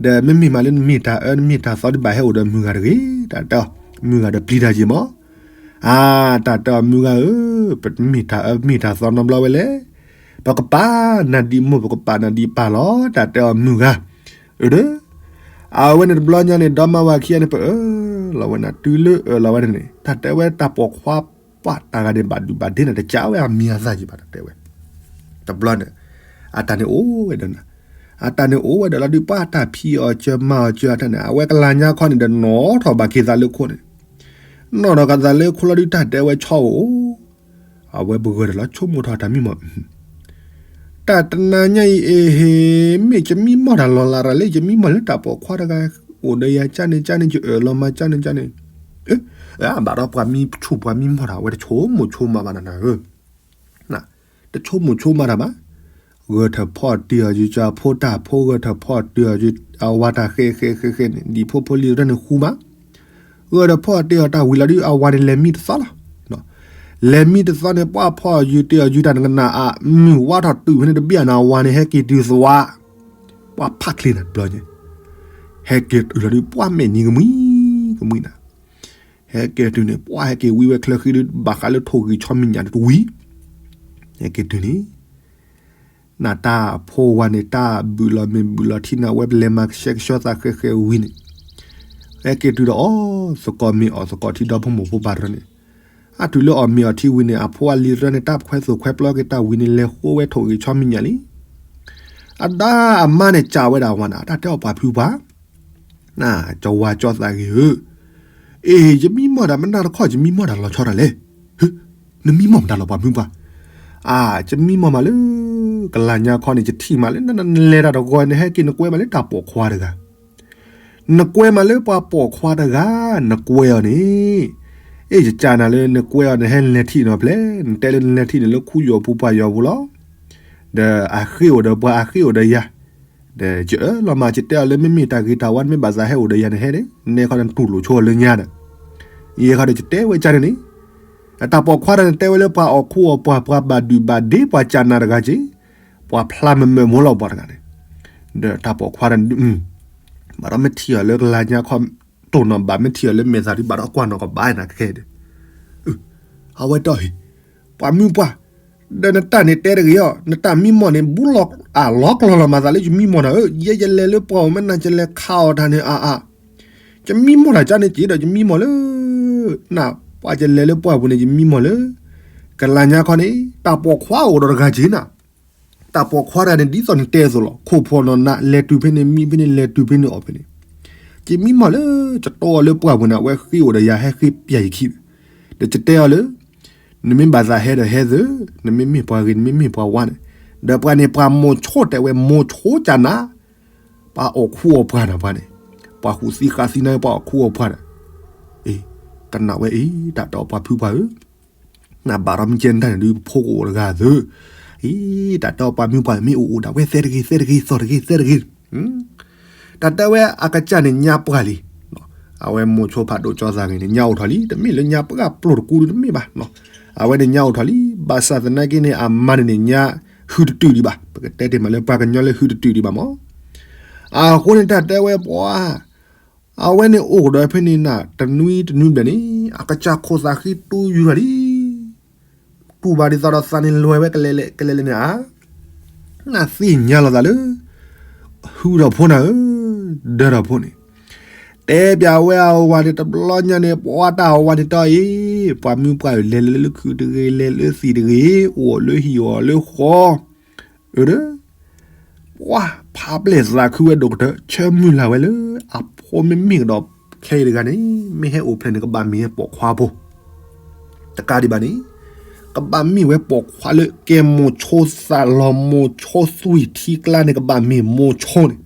ဒီးမ့မ့ၢ်မးလၢနမ့ၢ်တၢ်အၢနမ့ၢ်တၢ်သီဒုးဘၣ်ဟဲအိၣ်ဒီးမုၢ်ဂၤတဂ့ၤ, တၢ်တဲအီၤ, မုၢ်ဂၤဒီးပျံၤတၢ်ယံာ်မး, အါ, တၢ်တဲအီၤမုၢ်ဂၤဧၢ, ပမ့ၢ်တၢ်အၢပမ့ၢ်တၢ်သီနီတဘျီဝဲလဲၣ်, ပကပာ်နၤဒ်မိၢ်ပကပာ်နၤဒ်ပၢ်လီၤ, တၢ်တဲအီၤမုၢ်ဂၤ, အၢ အဝဲန့ၣ်တဘျီညါန့ၣ် ဒီမါဝၤခံဂၤန့ၣ် ပအၢၣ်လီၤဝဲနၤ တုၤလၢအၢၣ်လီၤဝဲန့ၣ်န့ၣ် တၢ်တဲဝဲတၢ်ပိာ်ခွါပှၢ်တၢ်ဂၤန့ၣ် ဘၣ်ဒုးဘၣ်ဒ့နၤ တကးဝဲအမံၤအသၣ်ယံၤဘၣ် တၢ်တဲဝဲ, တဘျီန့ၣ် အတၢ်န့ၣ်အိၣ်ဝဲဒီးနၤ, အတၢ်န့ၣ်အိၣ်ဝဲဒီးလီၤဒုး ပှၤတၢ်ဖံးအီၣ်စၢၤမၤအီၣ်စၢၤအတၢ်န့ၣ် အဝဲကလၢညါခီန့ၣ်ဒီး နီၣ်ထီၣ်ဘၣ်က့ၤသးလၢခိၣ်န့ၣ်, နီၣ်ထီၣ်က့ၤသးလၢခိၣ်လီၤဒုး တၢ်တဲဝဲဆီအိၣ် အဝဲပဂၢၢ်ဒီးလီၤ ဆိကမိၣ်ထီၣ်တၢ်မံမီၢ်, တၢ်တနၤညါအံၤ အ့ဟ့ၣ် မ့ၢ်ယမံမီၢ်တၢ်လီၤလးရၤလၢ ယမံမီၢ်လၢတၢ်ပိာ်ခွါတဂၤ အိၣ်ဒီးယၤကၢ်န့ၣ်ကၢ်န့ၣ် ယအၢၣ်လီၤမၤကၢ်န့ၣ်ကၢ်န့ၣ်, အၢ ဘၣ်ဒီးပှၤမံဆူၣ်ပှၤမံမီၢ်တၢ် အဝဲတဆိကမိၣ်ဆိကမးဘၣ်နၤဧၢ, တဆိကမိၣ်ဆိကမးတၢ်ဘၣ်, ဂၢၢ်ထၢၣ်ဖီၣ်တ့ၢ်အီၤယုၤ ကၠီဖိတၢ်ဖိ ဂၢၢ်ထၢၣ်ဖီၣ်တ့ၢ်အီၤယုၤ အဝၤတၢ်ဃဲးဃဲးဃဲးဃဲးန့ၣ် ဒံၣ်ဖိဖိလံၤတဖၣ်န့ၣ်ဃူမး, ဂၢၢ်ထၢၣ်ဖီၣ်တ့ၢ်အီၤတၢ်ဝံၤလီၤဒုး အဝၤန့ၣ်လဲၤမံတသီလီၤ. လဲၤမံတသီန့ၣ် ပှၢ်ဖီၣ်အီၤယုၤတ့ၢ်အီၤယုၤ တၢ်နကနၣ်အါ မုၢ်ဝါထီၣ်တုၤဖဲန့ၣ်တဘ့ၣ်အနၤ အဝၤန့ၣ်ဟဲက့ၤတုၤသဝး, ပှၢ်ဖးချ့နၤတဘျီညါ, ဟဲက့ၤတုၤလီၤဒုး ပှၢ်မဲာ်ညံကမှံကမှံနၤ, ဟဲက့ၤတုၤန့ၣ် ပှၢ်ဟဲက့ၤဝံဝဲချၢဃံဒုး ဘၣ်ဃးလၢထိၣ်ဂံၢ်ဆီမံၤညၣ်ဒုးတဝံၤ, ဟဲက့ၤတုၤန့ၣ် နတၢ်ဖိဝၤန့ၣ် တၢ်ဘုးလီၤမ့ၢ်ဘုးလီၤထံနၤ ဝဲပလဲၤမၤကဆှဲကဆှီသးဃဲးဃဲးဝံၤန့ၣ်, ဟဲက့ၤတုၤဒီးအီၣ်သကိးမ့ၤအီၣ်သကိးထံဒီဖိမိၢ်ဖိပၢ်တဖၣ်န့ၣ်, အတုၤလၢအီၣ်မ့ၤအီၣ်ထံဝံၤန့ၣ် အဖိအလံၤတဖၣ်န့ၣ် တၢ်ခွဲသိၣ်ခွဲပျီက့ၤတၢ်ဝံၤန့ၣ် လဲၤဃိဝဲထိၣ်ဂံၢ်ဆီမံၤညၣ်လံ. အဒါအမါန့ၣ် ကးဝဲဒၣ်ဝၤန့ၣ် တၢ်တဲအီၤပှၤဖုပှၢ် ကဝၤကၠီသးဂ့ၤဧၢ, အ့ၣ် ယမံမီၢ်တၢ်မနၤတခီ ယမံမီၢ်တၢ်လီၤဆီတၢ်လဲၣ်, နမံမီၢ်မတၤလီၤပှၤဖုပှၢ်, အါ ယမံမီၢ်မးလၢ ကလၤညါခီန့ၣ် ယထံၣ်မးလၢ နလဲၤတၢ်တဂီၤ နဟဲက့ၤနကွဲမးလၢတၢ်ပိာ်ခွါတဂၤ, နကွဲမးလၢပှၤပိာ်ခွါတဂၤ, နကွဲအီၤန့ၣ်, အ့ၣ် ယကးနၤလၢနကွဲအီၤ နဟဲလဲၤထံၣ်နီၤဖျဲၣ်, နတဲလၢနလဲၤထံၣ်န့ၣ်လၢခူယီၤပူၤပှၤယီၤပူၤလီၤ, ဒီးအဃ့အိၣ်ဒီးပှၤ အဃ့အိၣ်ဒီးယၤ, ဒီးယအၢလီၤမး ယတဲအီၤလၢမ့မ့ၢ်တၢ်ဂ့ၤတၢ်ဝါ နမ့ၢ်ဘၣ်သးဟဲအိၣ်ဒီးယၤ နဟဲန့ၣ်, နဲခီနတူၢ်လိာ်ဆိလၢညါဒီး, ယဲခီဒီးယတဲဝဲကန့ၣ်န့ၣ်, တၢ်ပိာ်ခွါတဂၤန့ၣ် တဲဝဲလၢပှၤအီၣ်ခူအီၣ်ပှၢ် ပှၤဘၣ်ဒုၣ်ဘၣ်ဒ့ ပှၤကးနၤတဂၤက့ၤ, ပှၤဖျါမၢမၢမိၢ်လီၤပှၤတဂၤန့ၣ်, ဒီးတၢ်ပိာ်ခွါတဂၤန့ၣ် ဘၣ်ဒီးမ့ၢ်ထံၣ်အီၤလၢကလၤညါခီ တိၢ်နီၣ်ဘၣ် မ့ၢ်ထံၣ်အီၤလၢမဲာ်သၣ်ဒုး ဘၣ်ဒီးကွၢ်နီၣ်ကဘၣ်နၤခဲခဲဒီး, အဝဲတီၢ်ဟ့ၣ်, ပှၤမုၢ်ပှၢ်, ဒီးနတၢ်န့ၣ်တဲတဂ့ၤအီၤ, နတၢ်မံမီၢ်န့ၣ် ဘူးလီၤအလီၤကျီၤလီၤမၤသးလၢယမံမီၢ်နၤဧၢ, ယဲယလဲၤလၢပှၢ်အိၣ်မ့ၢ်နၤ ယလဲၤခးအီၤတၢ်န့ၣ်အါအါ, ယမံမီၢ်တၢ်ကန့ၣ်က့ၤဒီး ယမံမီၢ်လၢ နပှၤယလဲၤလၢပှၢ်ပူၤန့ၣ် ယမံမီၢ်လၢ ကလၤညါခီန့ၣ် တၢ်ပိာ်ခွါအိၣ်ဒီးတဂၤက့ၤနၤ, တၢ်ပိာ်ခွါတဂၤန့ၣ် ဒ်သိးနတဲအသိးလီၤ, ခိၣ်ဖီၣ်နီၢ်နး လဲၤတုၤဖဲန့ၣ်မံဖဲန့ၣ် လဲၤတုၤဖဲန့ၣ်အီၣ်ဖဲန့ၣ်, ယမံမီၢ်လၢ ယတီအီၤလၢပှၢ်ပူၤန့ၣ် အဝဲဃ့အိၣ်ဒီးယၤ ဟဲဃ့ပျၢ်ယခံဒီး, ဒီးယတဲအီၤလၢ နမ့ၢ်ဘၣ်သးဟဲဒီးဟဲသ့, နမ့မ့ၢ်ပှၤဂ့ၤ နမ့မ့ၢ်ပှၤဝါန့ၣ်, ဒီးပှၤန့ၣ် ပှၤမိၤဆိတဲဝဲ မိၤဆိကနၤ, ပှၤအီၣ်ခူအီၣ်ပှၢ်နၤပှၤန့ၣ်, ပှၤဟူးသံဃါသံနၤ ပှၤအီၣ်ခူအီၣ်ပှၢ်ဒီး, အ့ ကနၣ်ဝဲအ့ တၢ်တဲအီၤပှၤဖုပှၢ်ဧၢ, နဘၣ်ဒီးမ့ၢ်ကဲနတၢ်န့ၣ်ဒုး ဖိကအိၣ်တဂၤသ့, အ့ တၢ်တဲအီၤပှၤမုၢ်ပှၢ်မ့ၢ်အိၣ်အိၣ်ဒၣ်ဝဲ သဲတဂ့ၤ သဲတဂ့ၤ သီၣ်တဂ့ၤ သဲတဂ့ၤ တၢ်တဲဝဲအကစၢ်န့ၣ် ညါပှၢ်လံ, အဝဲမိၤဆိဖးဒိၣ်ကၠီသးဂ့ၤန့ၣ် ညါအိၣ်ထီၣ်လံ, တမ့ၢ်လၢညါပှၢ်ပျိၢ်တကူတမ့ၢ်ဘၣ်, အဝဲန့ၣ်ညါအိၣ်ထီၣ်လံ, ဘၣ်ဆၣ်သနာ်က့န့ၣ် အမါန့ၣ်န့ၣ် ညါဟုတတုာ်ဒံးဘၣ်, ပကတဲတ့ၢ်မးလၢပှၤကညီလၢဟုတတုာ်ဒံးဘၣ်မး, အဃိန့ၣ်တၢ်တဲဝဲပှၤ အဝဲန့ၣ်အိၣ်ကဒီးဖဲန့ၣ်နၤ တနွံတနွံဘျဲၣ်န့ၣ် အကစၢ်ခိၣ်သးဃံတူၢ်ယူၤထီၣ်လံ, တူၢ်ဘၣ်ဒ်သိးဒီးသးန့ၣ်လွဲၢ်ဝဲကလဲၤလဲၤကလဲၤလဲၤန့ၣ်ဧါ, နသ့ၣ်ညါလီၤသးလၢ ဟုဒီးဖိနၤဧၢ, ဒၢဒီးဖိန့ၣ်, တဲပျးဝဲအဝၤန့ၣ်တဘျီညါန့ၣ် ပှၤတၢ်အဝၤန့ၣ်တီအံၤ, ပှၤမုၢ်ပှၢ်လဲၤလၢခုးတဂ့ၤ လဲၤလၢသံၣ်တဂ့ၤ အိၣ်လၢဟံၣ်အီၤလၢဃီ အၢဒီး ပှၤဖးပျဲၢ်သးခုဝဲဒိၣ်ကတၢၢ် ဆၢမုၢ်လၢ်ဝဲလၢ အဖိမ့မ့ၢ်ကဒီးခဲအံၤတဂၤန့ၣ် မ့ၢ်ဟဲအိၣ်ဖျဲၣ်န့ၣ် ကဘၣ်မ့ၢ်ဝဲပိာ်ခွါဖိ, တကးဒံးဘၣ်န့ၣ် ကဘၣ်မ့ၢ်ဝဲပိာ်ခွါလၢကဲမိၤဆိသးလီၤမိၤဆိသွံၣ်ထံကျါန့ၣ် ကဘၣ်မ့ၢ်မိၤဆိန့ၣ်,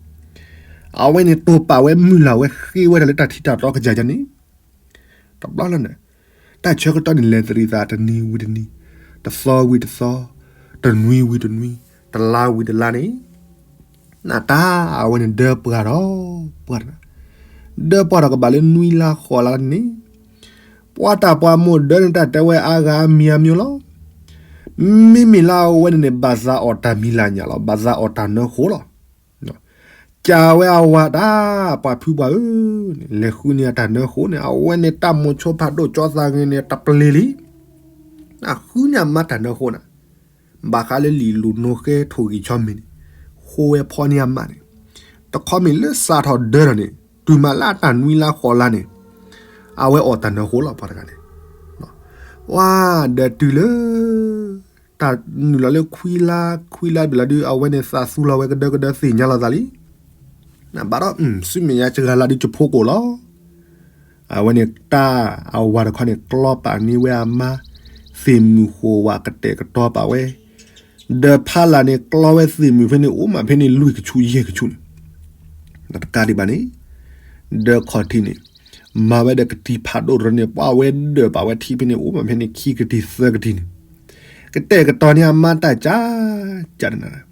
အဝဲန့ၣ်တိာ်ပာ်ဝဲမုၢ်လၢ်ဝဲဃ့ဝဲဒၣ်လၢတၢ်ထံတၢ်တီကစၢ်ယၤန့ၣ် တဘျီလၢ်န့ၣ်, တၢ်ဆၢကတီၢ်န့ၣ် လဲၤသရံးသးတနံၤဝံၤတနံၤ, တသီဝံၤတသီ, တနွံဝံၤတနွံ, တလါဝံၤတလါန့ၣ်, နတၢ်အဝဲန့ၣ်ဒၢပှၢ်ဒီးပှၢ်တဂၤ, ဒၢပှၢ်ဒီးကဘၣ်လၢနွံလါဃိးလါန့ၣ်, ပှၤတၢ်ပှၤမိၢ်ဒၢန့ၣ် တၢ်တဲဝဲအါဂၤအါမံၤအါမံၤလီၤ. မ့မ့ၢ်လၢအဝဲန့ၣ်န့ၣ် ဘၣ်သးအီၣ်တၢ်မံၤလၢ်ညၣ်လီၤ, ဘၣ်သးအီၣ်တၢ်နၢဃိလီၤ. ကးဝဲအဝၤတၢ် ပှၤဖုပှၢ်ဧၢ, လဲၤဃုန့ၢ်အတၢ်နၢဃိန့ၣ် အဝဲန့ၣ်တၢ်မိၤဆိဖးဒိၣ်ကၠီသးဂ့ၤန့ၣ် တပျ့ၤလံ. အဃုန့ၢ်အမါတၢ်နၢဃိန့ၣ်, ဘၣ်ဃးလၢလံာ်လူၤနိဃဲထိၣ်ဂံၢ်ဆီမံၤန့ၣ်, ဃိဝဲဖီန့ၢ်အမါန့ၣ်, တခီမ့ၢ်လၢစးထီၣ်ဒၢထီၣ်န့ၣ် တုၤမးလၢအတၢ်နွံလါဃိးလါန့ၣ်, အဝဲအီၣ်တၢ်နၢဃိလီၤ ပှၤတဂၤန့ၣ် ဝါ, ဒီးတုၤလၢ တၢ်နုာ်လီၤလၢခွံလါခွံလါဘျီဒုး အဝဲန့ၣ်သးသူလီၤဝဲကဒၢကဒၢသ့ၣ်ညါလီၤသးလံ. ဘၣ်ဒီး ဆူမဲာ်ညါစှၤလါဒုးယဖိကအိၣ်လီၤ. အဝဲန့ၣ်တၢ်အဝၤတခီန့ၣ် ကျီပာ်န့ၢ်ဝဲအမါ သ့ၣ်မုၣ်ဃိၣ်ဝးကတဲာ်ကတီၤပာ်ဝဲ, ဒီးဖးလၢ်န့ၣ် ကျီဝဲသ့ၣ်မုၣ်ဖဲန့ၣ် အိၣ်မးဖဲန့ၣ် လွံၢ်ကဆူယဲၢ်ကဆူန့ၣ် တကးဒံးဘၣ်န့ၣ်, ဒီးခီၣ်ထံးန့ၣ် မၤဝဲဒီးကတံၤဖးဒိၣ်တရၢန့ၣ် ပှၤဝဲဒၢးပာ်ဝဲထံဖဲန့ၣ် အိၣ်မးဖဲန့ၣ် ခံကတံၤသၢကတံၤန့ၣ်, ကတဲာ်ကတီၤန့ၢ်အမါတၢ်ကၢ်ကၢ်န့ၣ်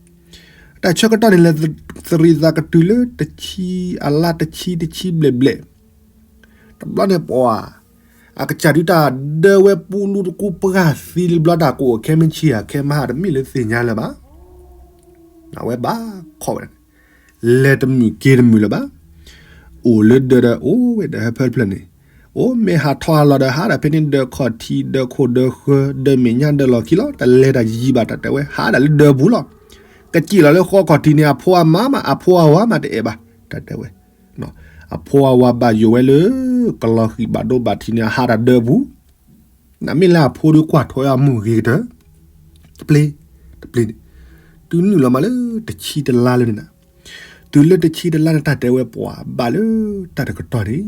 တၢ်ဆၢကတီၢ်န့ၣ်လဲၤသရံးသးကတုၤလၢတဆံ, အလါတဆံတဆံဘျဲၣ်ဘျဲၣ်, တဘျီန့ၣ်ပှၤ အကစၢ်ဒုးတၢ်ဒၢဝဲပူလူတကူပှၢ်သံလၢဘျီတၢ်ကအိၣ်ခဲမုၢ်ဆံးဧါ ခဲမုၢ်ဟါတမ့ၢ်လၢသ့ၣ်ညါလၢၤဘၣ်. အဝဲဘၣ်ခီဝဲဒၣ်န့ၣ် လဲၤတမုာ်က့ၤတမုာ်လၢၤဘၣ်. အိၣ်လၢဒၢးဒီးအိၣ်ဝဲဒီးဟၢဖၢတဖျၢၣ်န့ၣ်, အိၣ်မ့ၢ်ဟးထီၣ်ဟးလီၤဒီးဟးဒၣ်ဖဲန့ၣ် ဒၢးခီၣ်ထံး ဒၢးခိၣ်ဒၢးဃၢၤ ဒၢးမဲာ်ညါဒၢးလီၢ်ခံလီၤ. တလဲၤတၢ်ယံာ်ဘၣ် တၢ်တဲဝဲ ဟးဒၣ်လၢဒၢးပူၤလီၤ. ကစံၣ်လီၤလၢဃီခီၣ်ထံးန့ၣ် အဖိအမါမး အဖိအဝၤမးတအဲၣ်ဘၣ် တၢ်တဲဝဲ. အဖိအဝၤဘၣ်ယိၣ်ဝဲလၢ ကလီၤဃံၣ်ဘၣ်ဒိဘၣ်ထံးန့ၣ် အဟးတၢ်ဒၢးပူၤ, နမ့ၢ်လၢအဖိဒီးကွၢ်ထွဲအမုၢ်ဂ့ၤကတၢၢ်, တပျ့ၤ, တပျ့ၤန့ၣ်, တုၤနုာ်လီၤမးလၢတဆံတလါလၢန့ၣ်နၤ, တုၤလၢတဆံတလါန့ၣ် တၢ်တဲဝဲပှၤ ဘၣ်လၢတၢ်တကတီၢ်န့ၣ်,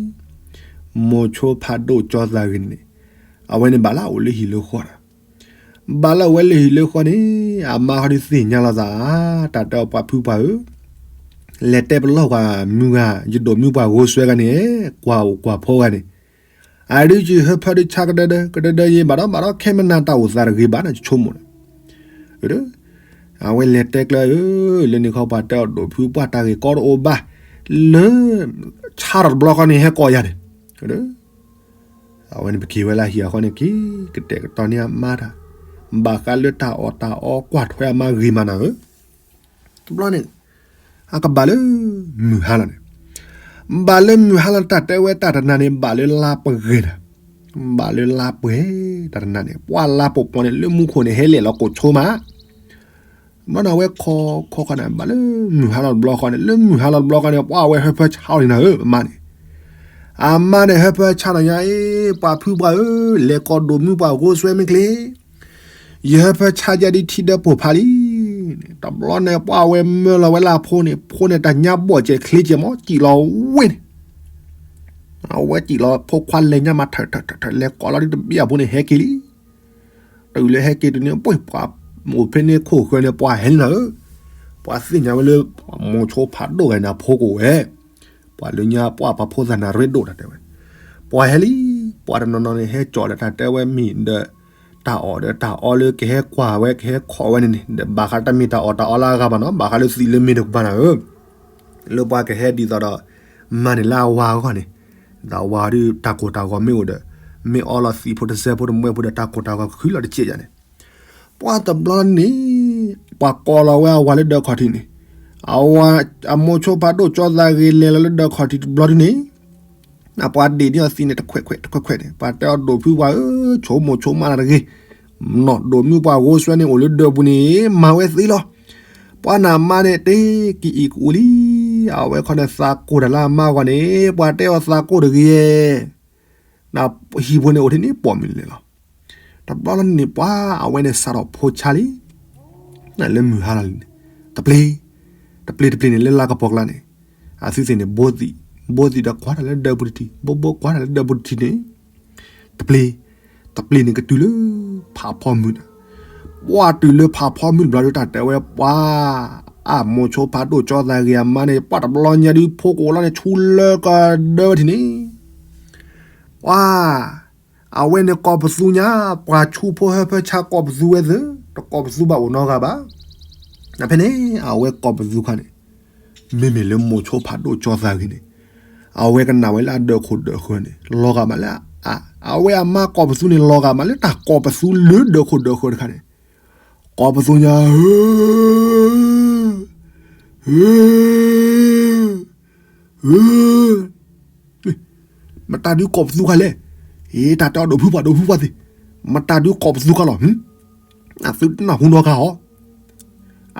မိၤဆိဖးဒိၣ်ကၠီသးဂ့ၤန့ၣ်, အဝဲန့ၣ်ဘၣ်လၢအအိၣ်လၢဟံၣ်လၢဃီဒီး ဘၣ်လၢအဝဲလၢဟံၣ်လၢဃီန့ၣ်, အမါဃီဒုးသ့ၣ်ညါလီၤသး, တၢ်တဲအီၤပှၤဖုပှၢ်ဧၢ, လဲၤတဲပလီၢ်ပှၤမုၢ်ဂၤ, ယဒိၣ်မုၢ်ပှၢ်ဂိၢ်စွဲဂၤန့ၣ်, ကွၢ်အိၣ်ကွၢ်ဖိဂၤန့ၣ်, အဒုးယဟၢဖၢဒုးဆါကဒၢဒၢ, ကဒၢဒၢယဘၣ်ဒီး ဘၣ်ဒီးခဲမနၤတၢ်အိၣ်သးတဂ့ၤဘၣ်န့ၣ် ဆိကမိၣ်ဒီး အဝဲလဲၤတဲကျၢၤဧၢ, လၢန့ၣ်ခီပှၤတဲအီၤဒိၣ်ဖုပှၢ်တၢ်ဂ့ၢ်ကီတအိၣ်ဘၣ်, လၢ ဆါထီၣ်တဘျီဃီန့ၣ် ဟဲကိးယၤန့ၣ်, အဝဲန့ၣ်ပက့ၤဝဲလၢဟံၣ်အဃီန့ၣ် က့ၤကတဲာ်ကတီၤန့ၢ်အမါတၢ်, ဘၣ်ဃးလၢတၢ်အီၣ်တၢ်အီကွၢ်ထွဲအမါဂ့ၤမးနၤဧၢ, တဘျီန့ၣ်, အကဘၣ်လၢ မုၢ်ဟါလီၤန့ၣ်, ဘၣ်လၢမုၢ်ဟါလီၤ တၢ်တဲဝဲတၢ်တနၤန့ၣ် ဘၣ်လၢလါပှဲၤနၤ, ဘၣ်လၢလါပှဲၤ, တၢ်တနၤန့ၣ် ပှၢ်လါပှဲၤပှဲၤန့ၣ် လၢမူခိၣ်န့ၣ် ဟဲလဲၤလီၤကိးဆိမး ဘျီန့ၣ် အဝဲခီခီခီန့ၣ် ဘၣ်လၢမုၢ်ဟါလီၤတဘျီဃီန့ၣ် လၢမုၢ်ဟါလီၤတဘျီဃီန့ၣ် ပှၢ်အဝဲဟၢဖၢဆါအီၤန့ၣ်နၤဧၢ အမါန့ၣ်, အမါန့ၣ် ဟၢဖၢဆါဒီးညါအံၤ ပှၤဖုပှၢ်ဧၢ, လဲၤကိးဒိၣ်မုၢ်ပှၢ်ဂိၢ်စွဲမ့ၢ်ချ့, ယဟၢဖၢဆါယၤဒ်ထံဒၢးပိၢ်ဖးလံန့ၣ်, တဘျီန့ၣ် ပှၢ်အဝဲမၢလီၤဝဲလၢအဖိန့ၣ်, ဖိန့ၣ် တၢ်ညါဘီၣ်စဲးချ့စဲးမး စံၣ်လီၤဝ့ၢ်န့ၣ်, အဝဲစံၣ်လီၤ ဖိခွါလဲၤညါမး ထၢၣ်ထၢၣ်ထၢၣ်ထၢၣ် လဲၤကိးလီၤဒ်တဘ့ၣ်အဖိန့ၣ် ဟဲက့ၤလံ တုၤလၢဟဲက့ၤတုၤန့ၣ် ပှၢ်ပှၤအိၣ်ဖဲန့ၣ်ခိၣ်ဃၢၤန့ၣ် ပှၤဟဲလံနၤဧၢ, ပှၤသ့ၣ်ညါဝဲလၢ မိၤဆိဖးဒိၣ်ဂၤန့ၣ် အဖိကအိၣ်ဝဲ, ပှၤလၢညါပှၢ်ပှၤဖိသၣ်နၢ်ရ့ဒိၣ်တၢ်တဲဝဲ, ပှၤဟဲလံ, ပှၤတနီၤနီၤန့ၣ် ဟဲကၠီၣ်လၢတၢ်တဲဝဲမ့ၢ်ဒီး တၢ်အီၣ်ဒီးတၢ်အီလၢကဟဲကွၢ်ဝဲ ကဟဲခိးဝဲန့ၣ်န့ၣ် ဒီးဘၣ်ဃးတၢ်မ့ၢ်တၢ်အီၣ်တၢ်အီလၢအဂၤဘၣ်နီၤ ဘၣ်ဃးလၢသံးလၢမ့ၢ်တကပၤနၤဧၢ လၢပှၤကဟဲဒ်သိးဒီး မၤန့ၢ်လၢအဝၤအဂီၢ်န့ၣ်, ဒီးအဝၤဒုးတၢ်ကိၢ်တၢ်ဂီၤမ့ၢ်အိၣ်ဒီး မ့ၢ်အီလီၤသံးဖိတစဲးဖိတမှဲဖိဒီး တၢ်ကိၢ်တၢ်ဂီၤကဃုလီၤတစဲးယၤန့ၣ်, ပှၢ်တဘျီန့ၣ် ပှၤကိးလီၤဝဲအဝၤလၢဒၢးခီၣ်ထံးန့ၣ်, အဝၤ အမိၤဆိဖးဒိၣ်ကၠီသးဂ့ၤ လဲၤလီၤလၢဒၢးခီၣ်ထံးတဘျီဒုန့ၣ် ပှၤဒ့ၣ်န့ၢ်အီၤသံးန့ၣ် တခွဲးခွဲးတခွဲးခွဲးန့ၣ် ပှၤတဲအီၤဒိၣ်ဖုပှၢ်ဧၢ, ဆိကမိၣ်ဆိကမးနၤတဂ့ၤ, နီၢ်ဒိၣ်မုၢ်ပှၢ်ဂိၢ်စွဲန့ၣ် အိၣ်လၢဒၢးပူၤန့ၣ် မၤဝဲသ့လီၤ, ပှၢ်နမါန့ၣ် တ့ကံအံၤကအိၣ်လံ, အဝဲခီန့ၣ်သးကိၢ်တၢ်လၢအမါဂီၢ်န့ၣ် ပှၤတဲအီၤသးကိၢ်တဂ့ၤ, နဟံၣ်ဖိန့ၣ်အိၣ်ထဲန့ၣ်ပိာ်မုၣ်လဲၣ်လီၤ, တဘျီလၢန့ၣ် ပှၤအဝဲန့ၣ်စးထီၣ်ဖိဆါလံ လၢမုၢ်ဟါလီၤလံန့ၣ်, တပျ့ၤ, တပျ့ၤတပျ့ၤန့ၣ် လၢလါကပီၤကျါန့ၣ်, အသုသ့ၣ်န့ၣ် ဘိသံး, ဘိသံးဒီးကွၢ်တၢ်လၢဒၢးပူၤတထံး, ဘိဘိကွၢ်တၢ်လၢဒၢးပူၤတထံးန့ၣ်, တပျ့ၤ, တပျ့ၤန့ၣ်ကတုၤလၢ ဖးဖီမုၢ်နၤ, ပှၢ်တုၤလၢဖးဖီမုၢ်တဘျီဒီး တၢ်တဲဝဲပှၤ, အမိၤဆိဖးဒိၣ်ကၠီသးဂ့ၤအမါန့ၣ် ပှၢ်တဘျီညါဒုး ဖိကအိၣ်လီၤန့ၣ် ဆူလၢကဒၢဝဲထံးန့ၣ် ပှၤ, အဝဲန့ၣ်ကိးပသူညါ, ပှၤဆူဖိဟၢဖၢဆါကိးပသူဝဲသ့ၣ်, တကိးပသူဘၣ်အိၣ်နီတဂၤဘၣ်. ဖဲန့ၣ် အဝဲကိးပသူခါန့ၣ်, မ့မ့ၢ်လၢမိၤဆိဖးဒိၣ်ကၠီသးဂ့ၤန့ၣ်, အဝဲကနၣ်ဝဲလၢအဒၢးခိၣ်ဒၢးဃၢၤန့ၣ် လီၤဂာ်မးလၢ, အဝဲအမါကိးပသူန့ၣ် လီၤဂာ်မးလၢတၢ်ကိးပသူလၢဒၢးခိၣ်ဒၢးဃၢၤတခါန့ၣ်, ကိးပသူညါဧၢ ဧၢ, မတၤဒုးကိးပသူခါလဲၣ်. အ့ တၢ်တဲအီၤဒိၣ်ဖုပှၢ်ဒိၣ်ဖုပှၢ်သ့ၣ်, မတၤဒုးကိးပသူခါလီၤ. အသုတနၢ်ဟူနီတခါအီၤ,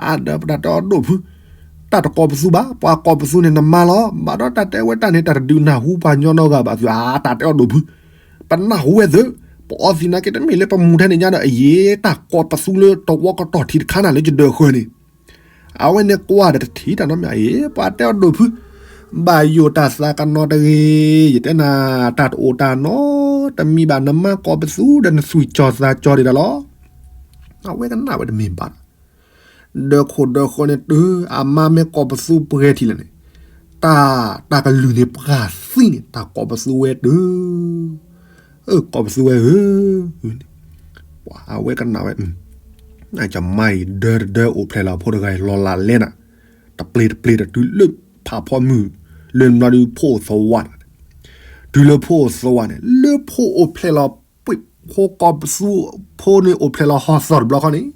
အဒီးပတၢ်တဲအီၤဒိၣ်ဖု, တၢ်တကိးပသူဘၣ်, ပှၤကိးပသူန့ၣ်နမါလီၤ. ဘၣ်ဒီးတၢ်တဲဝဲတၢ်န့ၣ် တၢ်တဒုးနၢ်ဟူပှၤညီနီတဂၤဘၣ်သုဧါ. တၢ်တဲအီၤဒိၣ်ဖု, ပနၢ်ဟူဝဲသ့ၣ်, ပအီသံးနာ်က့တမ့ၢ်လၢပမူထဲန့ၣ်ညါဒီး အယ့ တၢ်ကိးပသူလၢတဝီကတီၢ်ထံးတခါနၤလၢယဒၢးဃၢၤန့ၣ် အဝဲန့ၣ်ကွၢ်ဒီးတထံၣ်တၢ်နီတမံၤအံၤ, ပှၤတဲအီၤဒိၣ်ဖု, ဘၣ်ယိၣ်တၢ်သးကနီတဂ့ၤ, ယတဲနၤ, တၢ်တအိၣ်တၢ်နီတမံၤဘၣ်, နမါကိးပသူဒီးနသွံၣ်ကၠီၣ်သးကၠီၣ်ဒံးဒၣ်လီၤ. အဝဲကနၣ်ဝဲတမ့ၢ်ဘၣ်, ဒၢးခိၣ်ဒၢးဃၢၤန့ၣ်တုၤအမါမ့ၢ်ကိးပသူပှဲၤထံးလၢာ်န့ၣ်, တၢ်, တၢ်ကလုၢ်န့ၣ်ပှၤသံန့ၣ် တၢ်ကိးပသူဝဲတုၤ အၢ ကိးပသူဝဲဧၢ, အဝဲကနၣ်ဝဲ, နကမါအံၤ ဒၢတဒၢအိၣ်ဖျဲၣ်လီၤဖိတဂၤအံၤ လီၤလးလဲနၤ, တပျ့ၤတပျ့ၤဒီးတုၤလၢဖးဖီမုၢ် လၢနဘျီဒုးဖိအိၣ်သဝးန့ၣ်, တုၤလၢဖိအိၣ်သဝးန့ၣ် လၢဖိအိၣ်ဖျဲၣ်လီၤ ဖိန့ၣ်အိၣ်ဖျဲၣ်လီၤဟီၣ်သီၣ်တဘျီဃီန့ၣ်,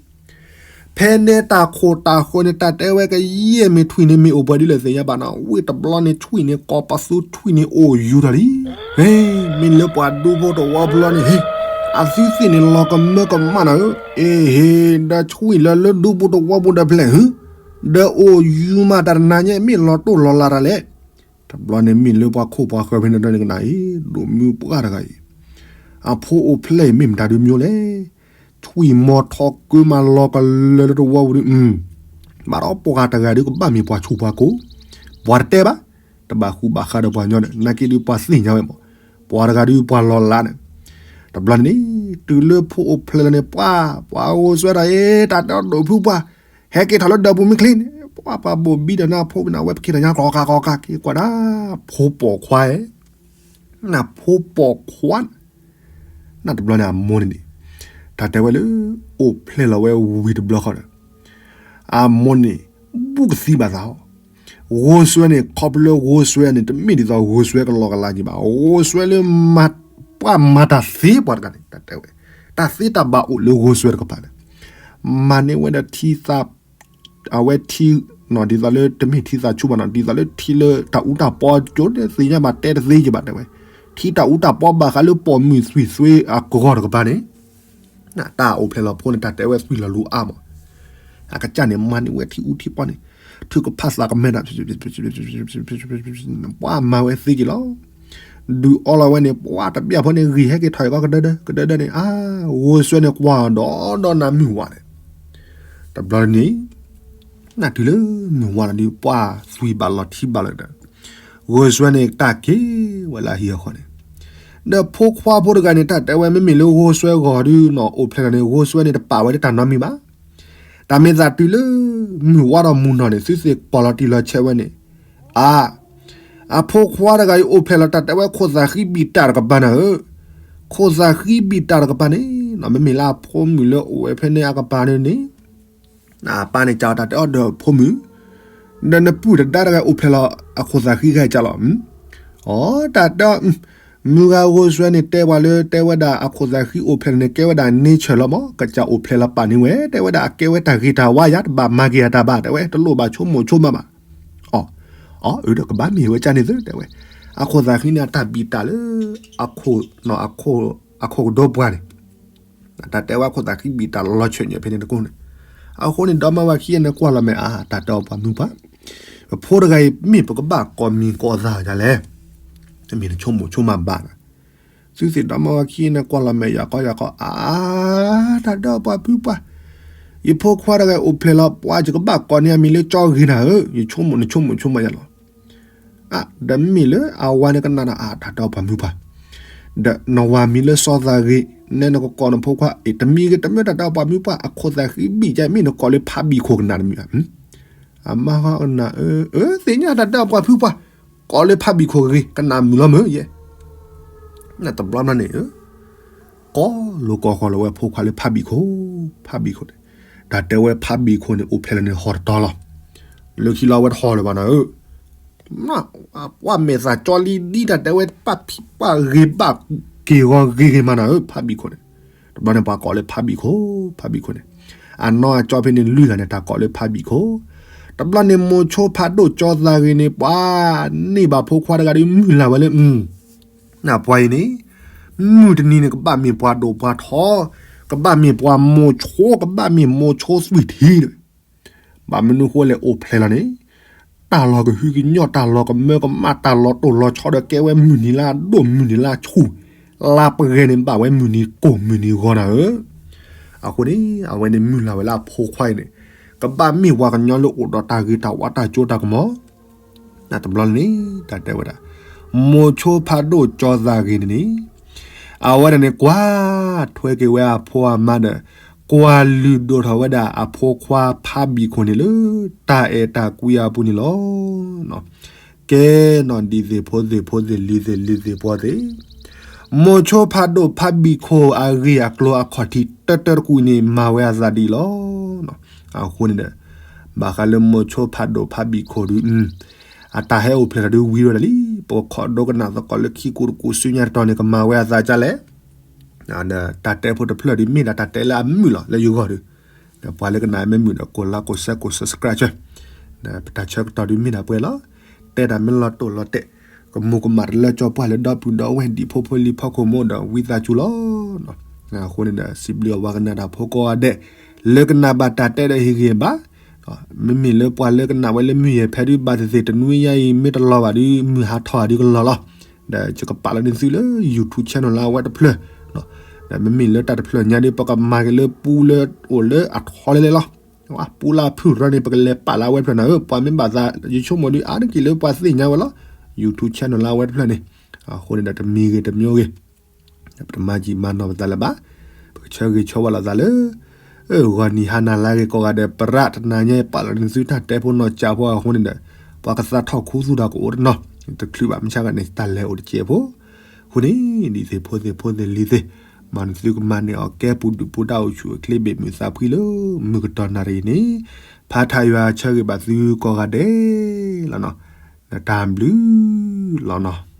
ဖဲန့ၣ်တၢ်ခိၣ်တၢ်ဃၢၤန့ၣ် တၢ်တဲဝဲကယဲၢ်မ့ၢ်ထွံၣ်န့ၣ် မ့ၢ်အိၣ်ပှဲၤဒ်လဲၣ်သ့ၣ်ညါဘၣ်နီၤ, ဝ့ၢ်တဘျီန့ၣ်ထွံၣ်န့ၣ် ကိးပသူထွံၣ်န့ၣ်အိၣ်ယူၤထီၣ်လံ. ဟ့, မ့ၢ်လၢပှၤဒူဖိတဝီဖိလီၤန့ၣ် ဟ့, အသုသ့ၣ်န့ၣ်လီၤကမၢကမၣ်နၤဧၢ, အ့ဟ့, ဒီးထွံၣ်လၢလၢဒူဖိတဝီဖိဒီးဖျဲၣ်ဧၢ, ဒီးအိၣ်ယူၤမးတၢ်တနၤညါ မ့ၢ်လီၤတိၢ်လီၤလးတၢ်လဲၣ်. တဘျီန့ၣ်မ့ၢ်လၢပှၤခိၣ်ပှၤဃၢၤဖဲန့ၣ်ဒီးန့ၣ်ကနၣ်အံၤ ဒိၣ်မုၢ်ပှၢ်တဂၤအံၤ, အဖိအိၣ်ဖျဲၣ်အံၤမ့ၢ်မတၤဒုးမၠိလဲၣ်. ထွံၣ်မီၤထီၣ်ကၢမၤလီၤကလၢလၢတဝီပူၤဒုး, ဘၣ်ဒီးပှၤတဂၤဒုးကဘၣ်မ့ၢ်ပှၤဆူးပှၤကိၢ်, ပှၤတတဲဘၣ်, တဘၣ်ဃူဘၣ်ဃးဒီးပှၤညီန့ၣ် နာ်က့ဒုးပှၤသ့ၣ်ညါဝဲမး, ပှၤတဂၤဒုးပှၤလီၤလးန့ၣ်, တဘျီန့ၣ်န့ၣ် တုၤလၢဖိအိၣ်ဖျဲၣ်လီၤန့ၣ် ပှၤ, ပှၤဂိၢ်စွဲတၢ်အံၤ တၢ်တဲအီၤဒိၣ်ဖုပှၢ်, ဟဲက့ၤထီၣ်လၢဒၢးပူၤမ့ၢ်ချ့န့ၣ် ပှၤပှၤဘိၣ်ဘံဒီးနၢ်ဖိကနၣ်ဝဲပက့ၤထီၣ်ညါကီကးကီကးက့ၤကွၢ်ဒၣ်, ဖိပိာ်ခွါဧၢ, နၢ်ဖိပိာ်ခွါ နတဘျီန့ၣ်အမိၢ်န့ၣ်န့ၣ်, တၢ်တဲဝဲလၢ အိၣ်ဖျဲၣ်လီၤဝဲဝံၤတဘျီဃီဒီး, အမိၢ်န့ၣ် ဘူးကသံဘၣ်သးအီၤ, ဂိၢ်စွဲန့ၣ် ခီဖျိလၢဂိၢ်စွဲန့ၣ် တမ့ၢ်ဒ်သိးဂိၢ်စွဲကလီကလီက့ၤဘၣ်, ဂိၢ်စွဲလၢ ပှၤမၤတၢ်သ့ပှၤတဂၤန့ၣ် တၢ်တဲဝဲ, တၢ်သ့တၢ်ဘၣ်အိၣ်လၢဂိၢ်စွဲတကပၤန့ၣ်, မၤန့ၢ်ဝဲဒီးထံသး အဝဲထံ, ဒ်သိးလၢတမ့ၢ်ထံသးဆူၣ်ဘၣ်နီၤ, ဒ်သိးလၢထံလၢတၢ်အူတၢ်ပီကၠိန့ၣ် သ့ၣ်ညါဘၣ်တဲတသ့က့ၤဘၣ်တဲဝဲ, ထံတၢ်အူတၢ်ပီဘၣ်ဃးလၢပိာ်မုၣ်သွံၣ်သွ့အကဂီၢ်တကပၤန့ၣ်, တၢ်အိၣ်ဖျဲၣ်လီၤဖိန့ၣ် တၢ်တဲဝဲသွံၣ်လီၤလူၤအါမး, အကစၢ်န့ၣ် မၤန့ၢ်ဝဲထံအူထံပီန့ၣ်, ထုကဖၣ်သးကမဲဒၣ် ပှၤမၤဝဲသ့က့ၤလီၤ. ဒုးအီလီၤဝဲန့ၣ် ပှၤတဘျီဖိန့ၣ် ဂံၢ်ဟဲက့ၤထီၣ်အံၤကီးကဒၢဒၢ ကဒၢဒၢန့ၣ် အါ, ဂိၢ်စွဲန့ၣ်ကွၢ်ဒီးဒီးနၤမုၢ်ဝါန့ၣ်, တဘျီန့ၣ် နတုၤလၢမုၢ်ဝါလီၤဒုး ပှၤသွံၣ်ဘၣ်လီၤထံဘၣ်လီၤဒီး, ဂိၢ်စွဲန့ၣ်တၢ်က့ၤဝဲလၢအဟံၣ်အဃီန့ၣ်, ဒီးဖိခွါဖိတဂၤန့ၣ် တၢ်တဲဝဲမ့မ့ၢ်လၢဂိၢ်စွဲဂီၤဒုးနီၤ အိၣ်ဖျဲၣ်လီၤန့ၣ် ဂိၢ်စွဲန့ၣ် တပာ်ဝဲလၢတၢ်နီတမံၤဘၣ်. တၢ်မ့ၢ်သးတုၤလၢ မုၢ်ဝါဒီးမုၢ်နီၢ်န့ၣ် သုသ့ၣ်ပီၢ်လီၤတံၢ်လီၤဆဲးဝဲန့ၣ်, အါ, အဖိခွါတဂၤအံၤအိၣ်ဖျဲၣ်လီၤ တၢ်တဲဝဲခိၣ်သးဃံဘံၣ်တၢ်တကပၤန့ၣ်ဧၢ, ခိၣ်သးဃံဘံၣ်တၢ်တကပၤန့ၣ်နီၤ မ့မ့ၢ်လၢအဖိမုၣ်လၢအိၣ်ဝဲဖဲန့ၣ်အကပၤန့ၣ်န့ၣ် အပၢ်န့ၣ် ကးတၢ်တဲအီၤဒီးဖိမုၣ်, ဒီးနပုၢ်တဒါတဂၤအိၣ်ဖျဲၣ်လီၤ အခိၣ်သးဃံဂၤကးလီၤ. အီ တၢ်တဲအီၤ, မုၢ်ဂၤဂိၢ်စွဲန့ၣ် တဲပှၤလၢတဲဝဲဒၣ်အခိၣ်သးဃံအိၣ်ဖျဲၣ်လီၤန့ၣ် ကဲဝဲဒၣ် nature လီၤမး, ကစၢ်အိၣ်ဖျဲၣ်လီၤပာ်န့ၢ်ဝဲ တဲဝဲဒၣ်အကဲဝဲတၢ်ဂ့ၤတၢ်ဝါယၤ တဘၣ်မၤက့ၤအတၢ်ဘၣ် တဲဝဲ တလိၣ်ဘၣ်ဆိကမိၣ်ဆိကမးဘၣ်. အီ, အီ အၢ ဒီးကဘၣ်မ့ၢ်ဝဲကၢ်န့ၣ်သု တဲဝဲ, အခိၣ်သးဃံန့ၣ် အတၢ်ဘံၣ်တၢ်လၢ အခိၣ်, အခိၣ်ကဒိပှၤန့ၣ် တၢ်တဲဝဲခိၣ်သးဃံဘံၣ်တၢ်လီၤဆၢၣ်ညါဖဲန့ၣ်တကိၢ်န့ၣ်, အဃိန့ၣ် ဒီမါဝၤခံဂၤန့ၣ် ကွၢ်လီၤမဲာ်အါ တၢ်တဲအီၤပှၤမုၢ်ပှၢ်, ပဖိတဂၤအံၤ မ့ၢ်ပကဘၣ်ကိးမံၤကိးသးဒ်လဲၣ်, မ့ၢ်နဆိကမိၣ်ဆိကမးဘၣ်နၤ, သုသ့ၣ်ဒီမါဝၤခံဂၤန့ၣ် ကွၢ်လီၤမဲာ်ယၤကီယၤကီ အါ, တၢ်တဲအီၤပှၤမုၢ်ပှၢ်, ယဖိခွါတဂၤအိၣ်ဖျဲၣ်လီၤ ပှၤယကဘၣ်ကိးန့ၢ်အမံၤလၢကၠီဂ့ၤနၤဧၢ, ယဆိကမိၣ်နဆိကမိၣ်ဆိကမးယၤလီၤ ဒီးမ့ၢ်လၢအဝၤန့ၣ်ကနၣ်ဒီး အါ တၢ်တဲအီၤပှၤမုၢ်ပှၢ်, ဒီးနဝၤမံၤလၢစီၤသးဂ့ၤ, နဲနကကိးနဖိခွါ အ့ တမံၤဂ့ၤ တမ့ၢ်တၢ်တဲအီၤပှၤမုၢ်ပှၢ် အခိၣ်သးဃံဘံၣ်ကၢ် မ့ၢ်နကိးလၢဖးဘံၣ်ခိၣ်ကနၣ်တမံၤဧါ, အမါဃီကနၣ် အၢ အၢ သ့ၣ်ညါတၢ်တဲအီၤပှၤဖုပှၢ်, ကိးလၢဖးဘံၣ်ခိၣ်ဂ့ၤ ကနၣ်မုာ်လီၤမုာ်ယဲ, နတဘျီဘျီန့ၣ် ကိးလိာ်ကိးဃီၤလီၤဝဲဖိခွါလၢဖးဘံၣ်ခိၣ်, ဖးဘံၣ်ခိၣ်န့ၣ်, တၢ်တဲဝဲဖးဘံၣ်ခိၣ်န့ၣ် အိၣ်ဖျဲၣ်လီၤန့ၣ် ဟီၣ်တတီၤလီၤ, လၢခံလီၤဝဲတဟီၣ်လၢၤဘၣ်နၤဧၢ, ပှၢ်မဲာ်သၣ်ကၠီလံဒ်တၢ်တဲဝဲ ပာ်ဖံးပာ်ဂ့ၤဘၣ်က့ၤဂီၤဂ့ၤဂ့ၤမးနၤဧၢ ဖးဘံၣ်ခိၣ်န့ၣ်, တဘျီန့ၣ်ပှၤကိးလၢဖးဘံၣ်ခိၣ်, ဖးဘံၣ်ခိၣ်န့ၣ်, အနီၢ်အကၠီဖဲန့ၣ်လွံၢ်ဂၤန့ၣ် တၢ်ကိးလၢဖးဘံၣ်ခိၣ်, တဘျီန့ၣ်မိၤဆိဖးဒိၣ်ကၠီသးဂ့ၤန့ၣ် ပှၤန့ၢ်ဘၣ်ဖိခွါတဂၤဒီးမုၢ်လၢ်ဝဲလၢ နပှၤအံၤန့ၣ်, မုၢ်တနံၤန့ၣ် ကဘၣ်မ့ၢ်ပှၤဒိၣ်ပှၤထီ, ကဘၣ်မ့ၢ်ပှၤမိၤဆိ ကဘၣ်မ့ၢ်မိၤဆိသွံၣ်ထံတဝဲ, ဘၣ်မနုၤဃိလဲၣ်အိၣ်ဖျဲၣ်လီၤန့ၣ်, တၢ်လီၤကဟုကညီၢ် တၢ်လီၤကမၢကမၣ် တၢ်လီၤတိၢ်လီၤဆီဒီးကဲဝဲမုၢ်နံၤလၢအဒိၣ်မုၢ်နံၤလၢအဆူၣ်, လါပဂဲၤန့ၣ် ဘၣ်ဝဲမုၢ်နံၤကိၢ်မုၢ်နံၤဂီၤနၤဧၢ, အဃိန့ၣ် အဝဲန့ၣ်မုၢ်လၢ်ဝဲလၢအဖိခွါအံၤန့ၣ်, ကဘၣ်မ့ၢ်ပှၤကညီလၢအိၣ်ဒီးတၢ်ဂ့ၤတၢ်ဝါတၢ်ကၠိတၢ်ကမီၤ နတဘျီန့ၣ် တၢ်တဲဝဲဒၣ်, မိၤဆိဖးဒိၣ်ကၠီသးဂ့ၤန့ၣ်န့ၣ်, အဝဲဒၣ်န့ၣ် ကွၢ်ထွဲက့ၤဝဲအဖိအမါဒီး, ကွၢ်လုၢ်ဒိၣ်ထီၣ်ဝဲဒၣ်အဖိခွါဖးဘံၣ်ခိၣ်န့ၣ်လၢ တၢ်အဲၣ်တၢ်ကွံအပူၤန့ၣ်လီၤ. ကဲနီၢ်ဒံးသ့ၣ်ဖိသ့ၣ်ဖိသ့ၣ်လံၤသ့ၣ်လံၤ သ့ၣ်ဖိသ့ၣ်, မိၤဆိဖးဒိၣ်ဖးဘံၣ်ခိၣ်အဂ့ၢ်အကျိၤအခီၣ်ထံးတၢတၢတကူၣ်န့ၣ် မၤဝဲအသးဒ်အံၤလီၤ. အဃိန့ၣ်ဒီး, ဘၣ်ဃးလၢမိၤဆိဖးဒိၣ်ဖးဘံၣ်ခိၣ်ဒုး အတၢ်ဟဲအိၣ်ဖျဲၣ်ထီၣ်ဒုးဝံၤဝဲဒၣ်လံ. ပကခိးဒိကနၣ်သကိးလၢခံကိးတကိးဆူညါတတီၤန့ၣ် ကမၤဝဲအသးဒ်လဲၣ်. ဒီးတၢ်တဲဖိတဖျၢၣ်ဒုးမ့ၢ်ဒၣ်တၢ်တဲလၢအမုာ်လီၤလၢယဂီၢ်ဒီး, ဒီးပှၤလၢကနၣ်မ့ၢ်မုာ်ဒီး ကိးlike ကိးshare ကိးsubscribe ဆၢ, ဒီးပတၢ်ဆၢကတီၢ်ဒုးမ့ၢ်ဒၣ်ပှဲၤလီၤ. တဲတၢ်မ့ၢ်လီၤတိၢ်လီၤတဲာ်, ကမူၤကမၣ်တလၢကၠီပှၢ်လၢဒီပုၢ်ဒီဝဲၢ်ဒံးဖိဖိလံၤဖီခိၣ်မ့ၢ်ဒီး ဝံသးစူၤလီၤ. အဃိန့ၣ်ဒီး စံးဘျုးအဝဲကနၣ်တၢ်ဖိကိးဂၤဒဲး, လၢကနၣ်ဘၣ်တၢ်တဲဒီးဟ့ၣ်ဂံၢ်ဘါ မ့မ့ၢ်လၢပှၤလၢကနၣ်ဝဲလၢမုၢ်ယဲၢ်ဖဲဒုး ဘၣ်သ့ၣ်သ့ၣ်တနွံညါအံၤ မ့ၢ်တလီၤဘၣ်ဒုး မုၢ်ဟးထီၣ်ဒုးကလီၤလီၤ. ဒီးယကပာ်လီၤန့ၢ်သုလၢ YouTube channel လၢအဝဲတဖျၢၣ်, ဒီးမ့မ့ၢ်လၢတၢ်တဖျၢၣ်ညါဒုး ပကမၤက့ၤလၢပူလၢအိၣ်လၢအထီလၢလဲၣ်လီၤ. ပူလၢအဖုၣ်ရၢန့ၣ် ပကလဲၤပာ်လၢအဝဲတဖျၢၣ်န့ၣ်ဧၢ, ပှၤမ့ၢ်ဘၣ်သး ယဆိကမိၣ်ဒုး အါတက့ၢ်လၢပှၤသ့ၣ်ညါဝဲလီၤ. YouTube channel လၢအဝဲတဖျၢၣ်န့ၣ်, အဃိန့ၣ်ဒီးတမံၤဂ့ၤတမံၤဂ့ၤ ပတမၤကံၣ်မၤနီၢ်ပသးလၢၤဘၣ်. ပကဆၢဂ့ၤဆၢဝါလိာ်သးလၢ ဂီၤနံၤဟါနၤလၢအဂ့ၤကိးဂၤဒဲး ပရၣ်တနၤညါ ပာ်လီၤန့ၢ်သုတၢ်တဲဖိနီၢ်ကၠးဖိအဃိန့ၣ်ဒီး ပှၤကသးထီၣ်ခူသူၣ်ဒီးကအိၣ်တနီၤ, တချုးဘၣ်မုၢ်ဆါဂၤန့ၣ် တၢ်လဲၤအိၣ်တစဲးဖိ, အဃိန့ၣ် ဒ်သ့ၣ်ဖိသ့ၣ်ဖိသ့ၣ်လံၤသ့ၣ်, မ်နသုကမၤန့ၢ်အီၤကဲပူၤဒုၣ်ပူၤတၢ်အိၣ်ဆူၣ်အိၣ်ချ့ဘ့ၣ်မုၢ်သးဖှံလၢ မုၢ်ကတီၢ်နၣ်ရံၣ်န့ၣ်, ဖါထါယွၤဆၢဂ့ၤဘၣ်သုကိးဂၤဒဲးလီၤနီၤ, ဒီးတၢ်ဘျုးလီၤနီၤ.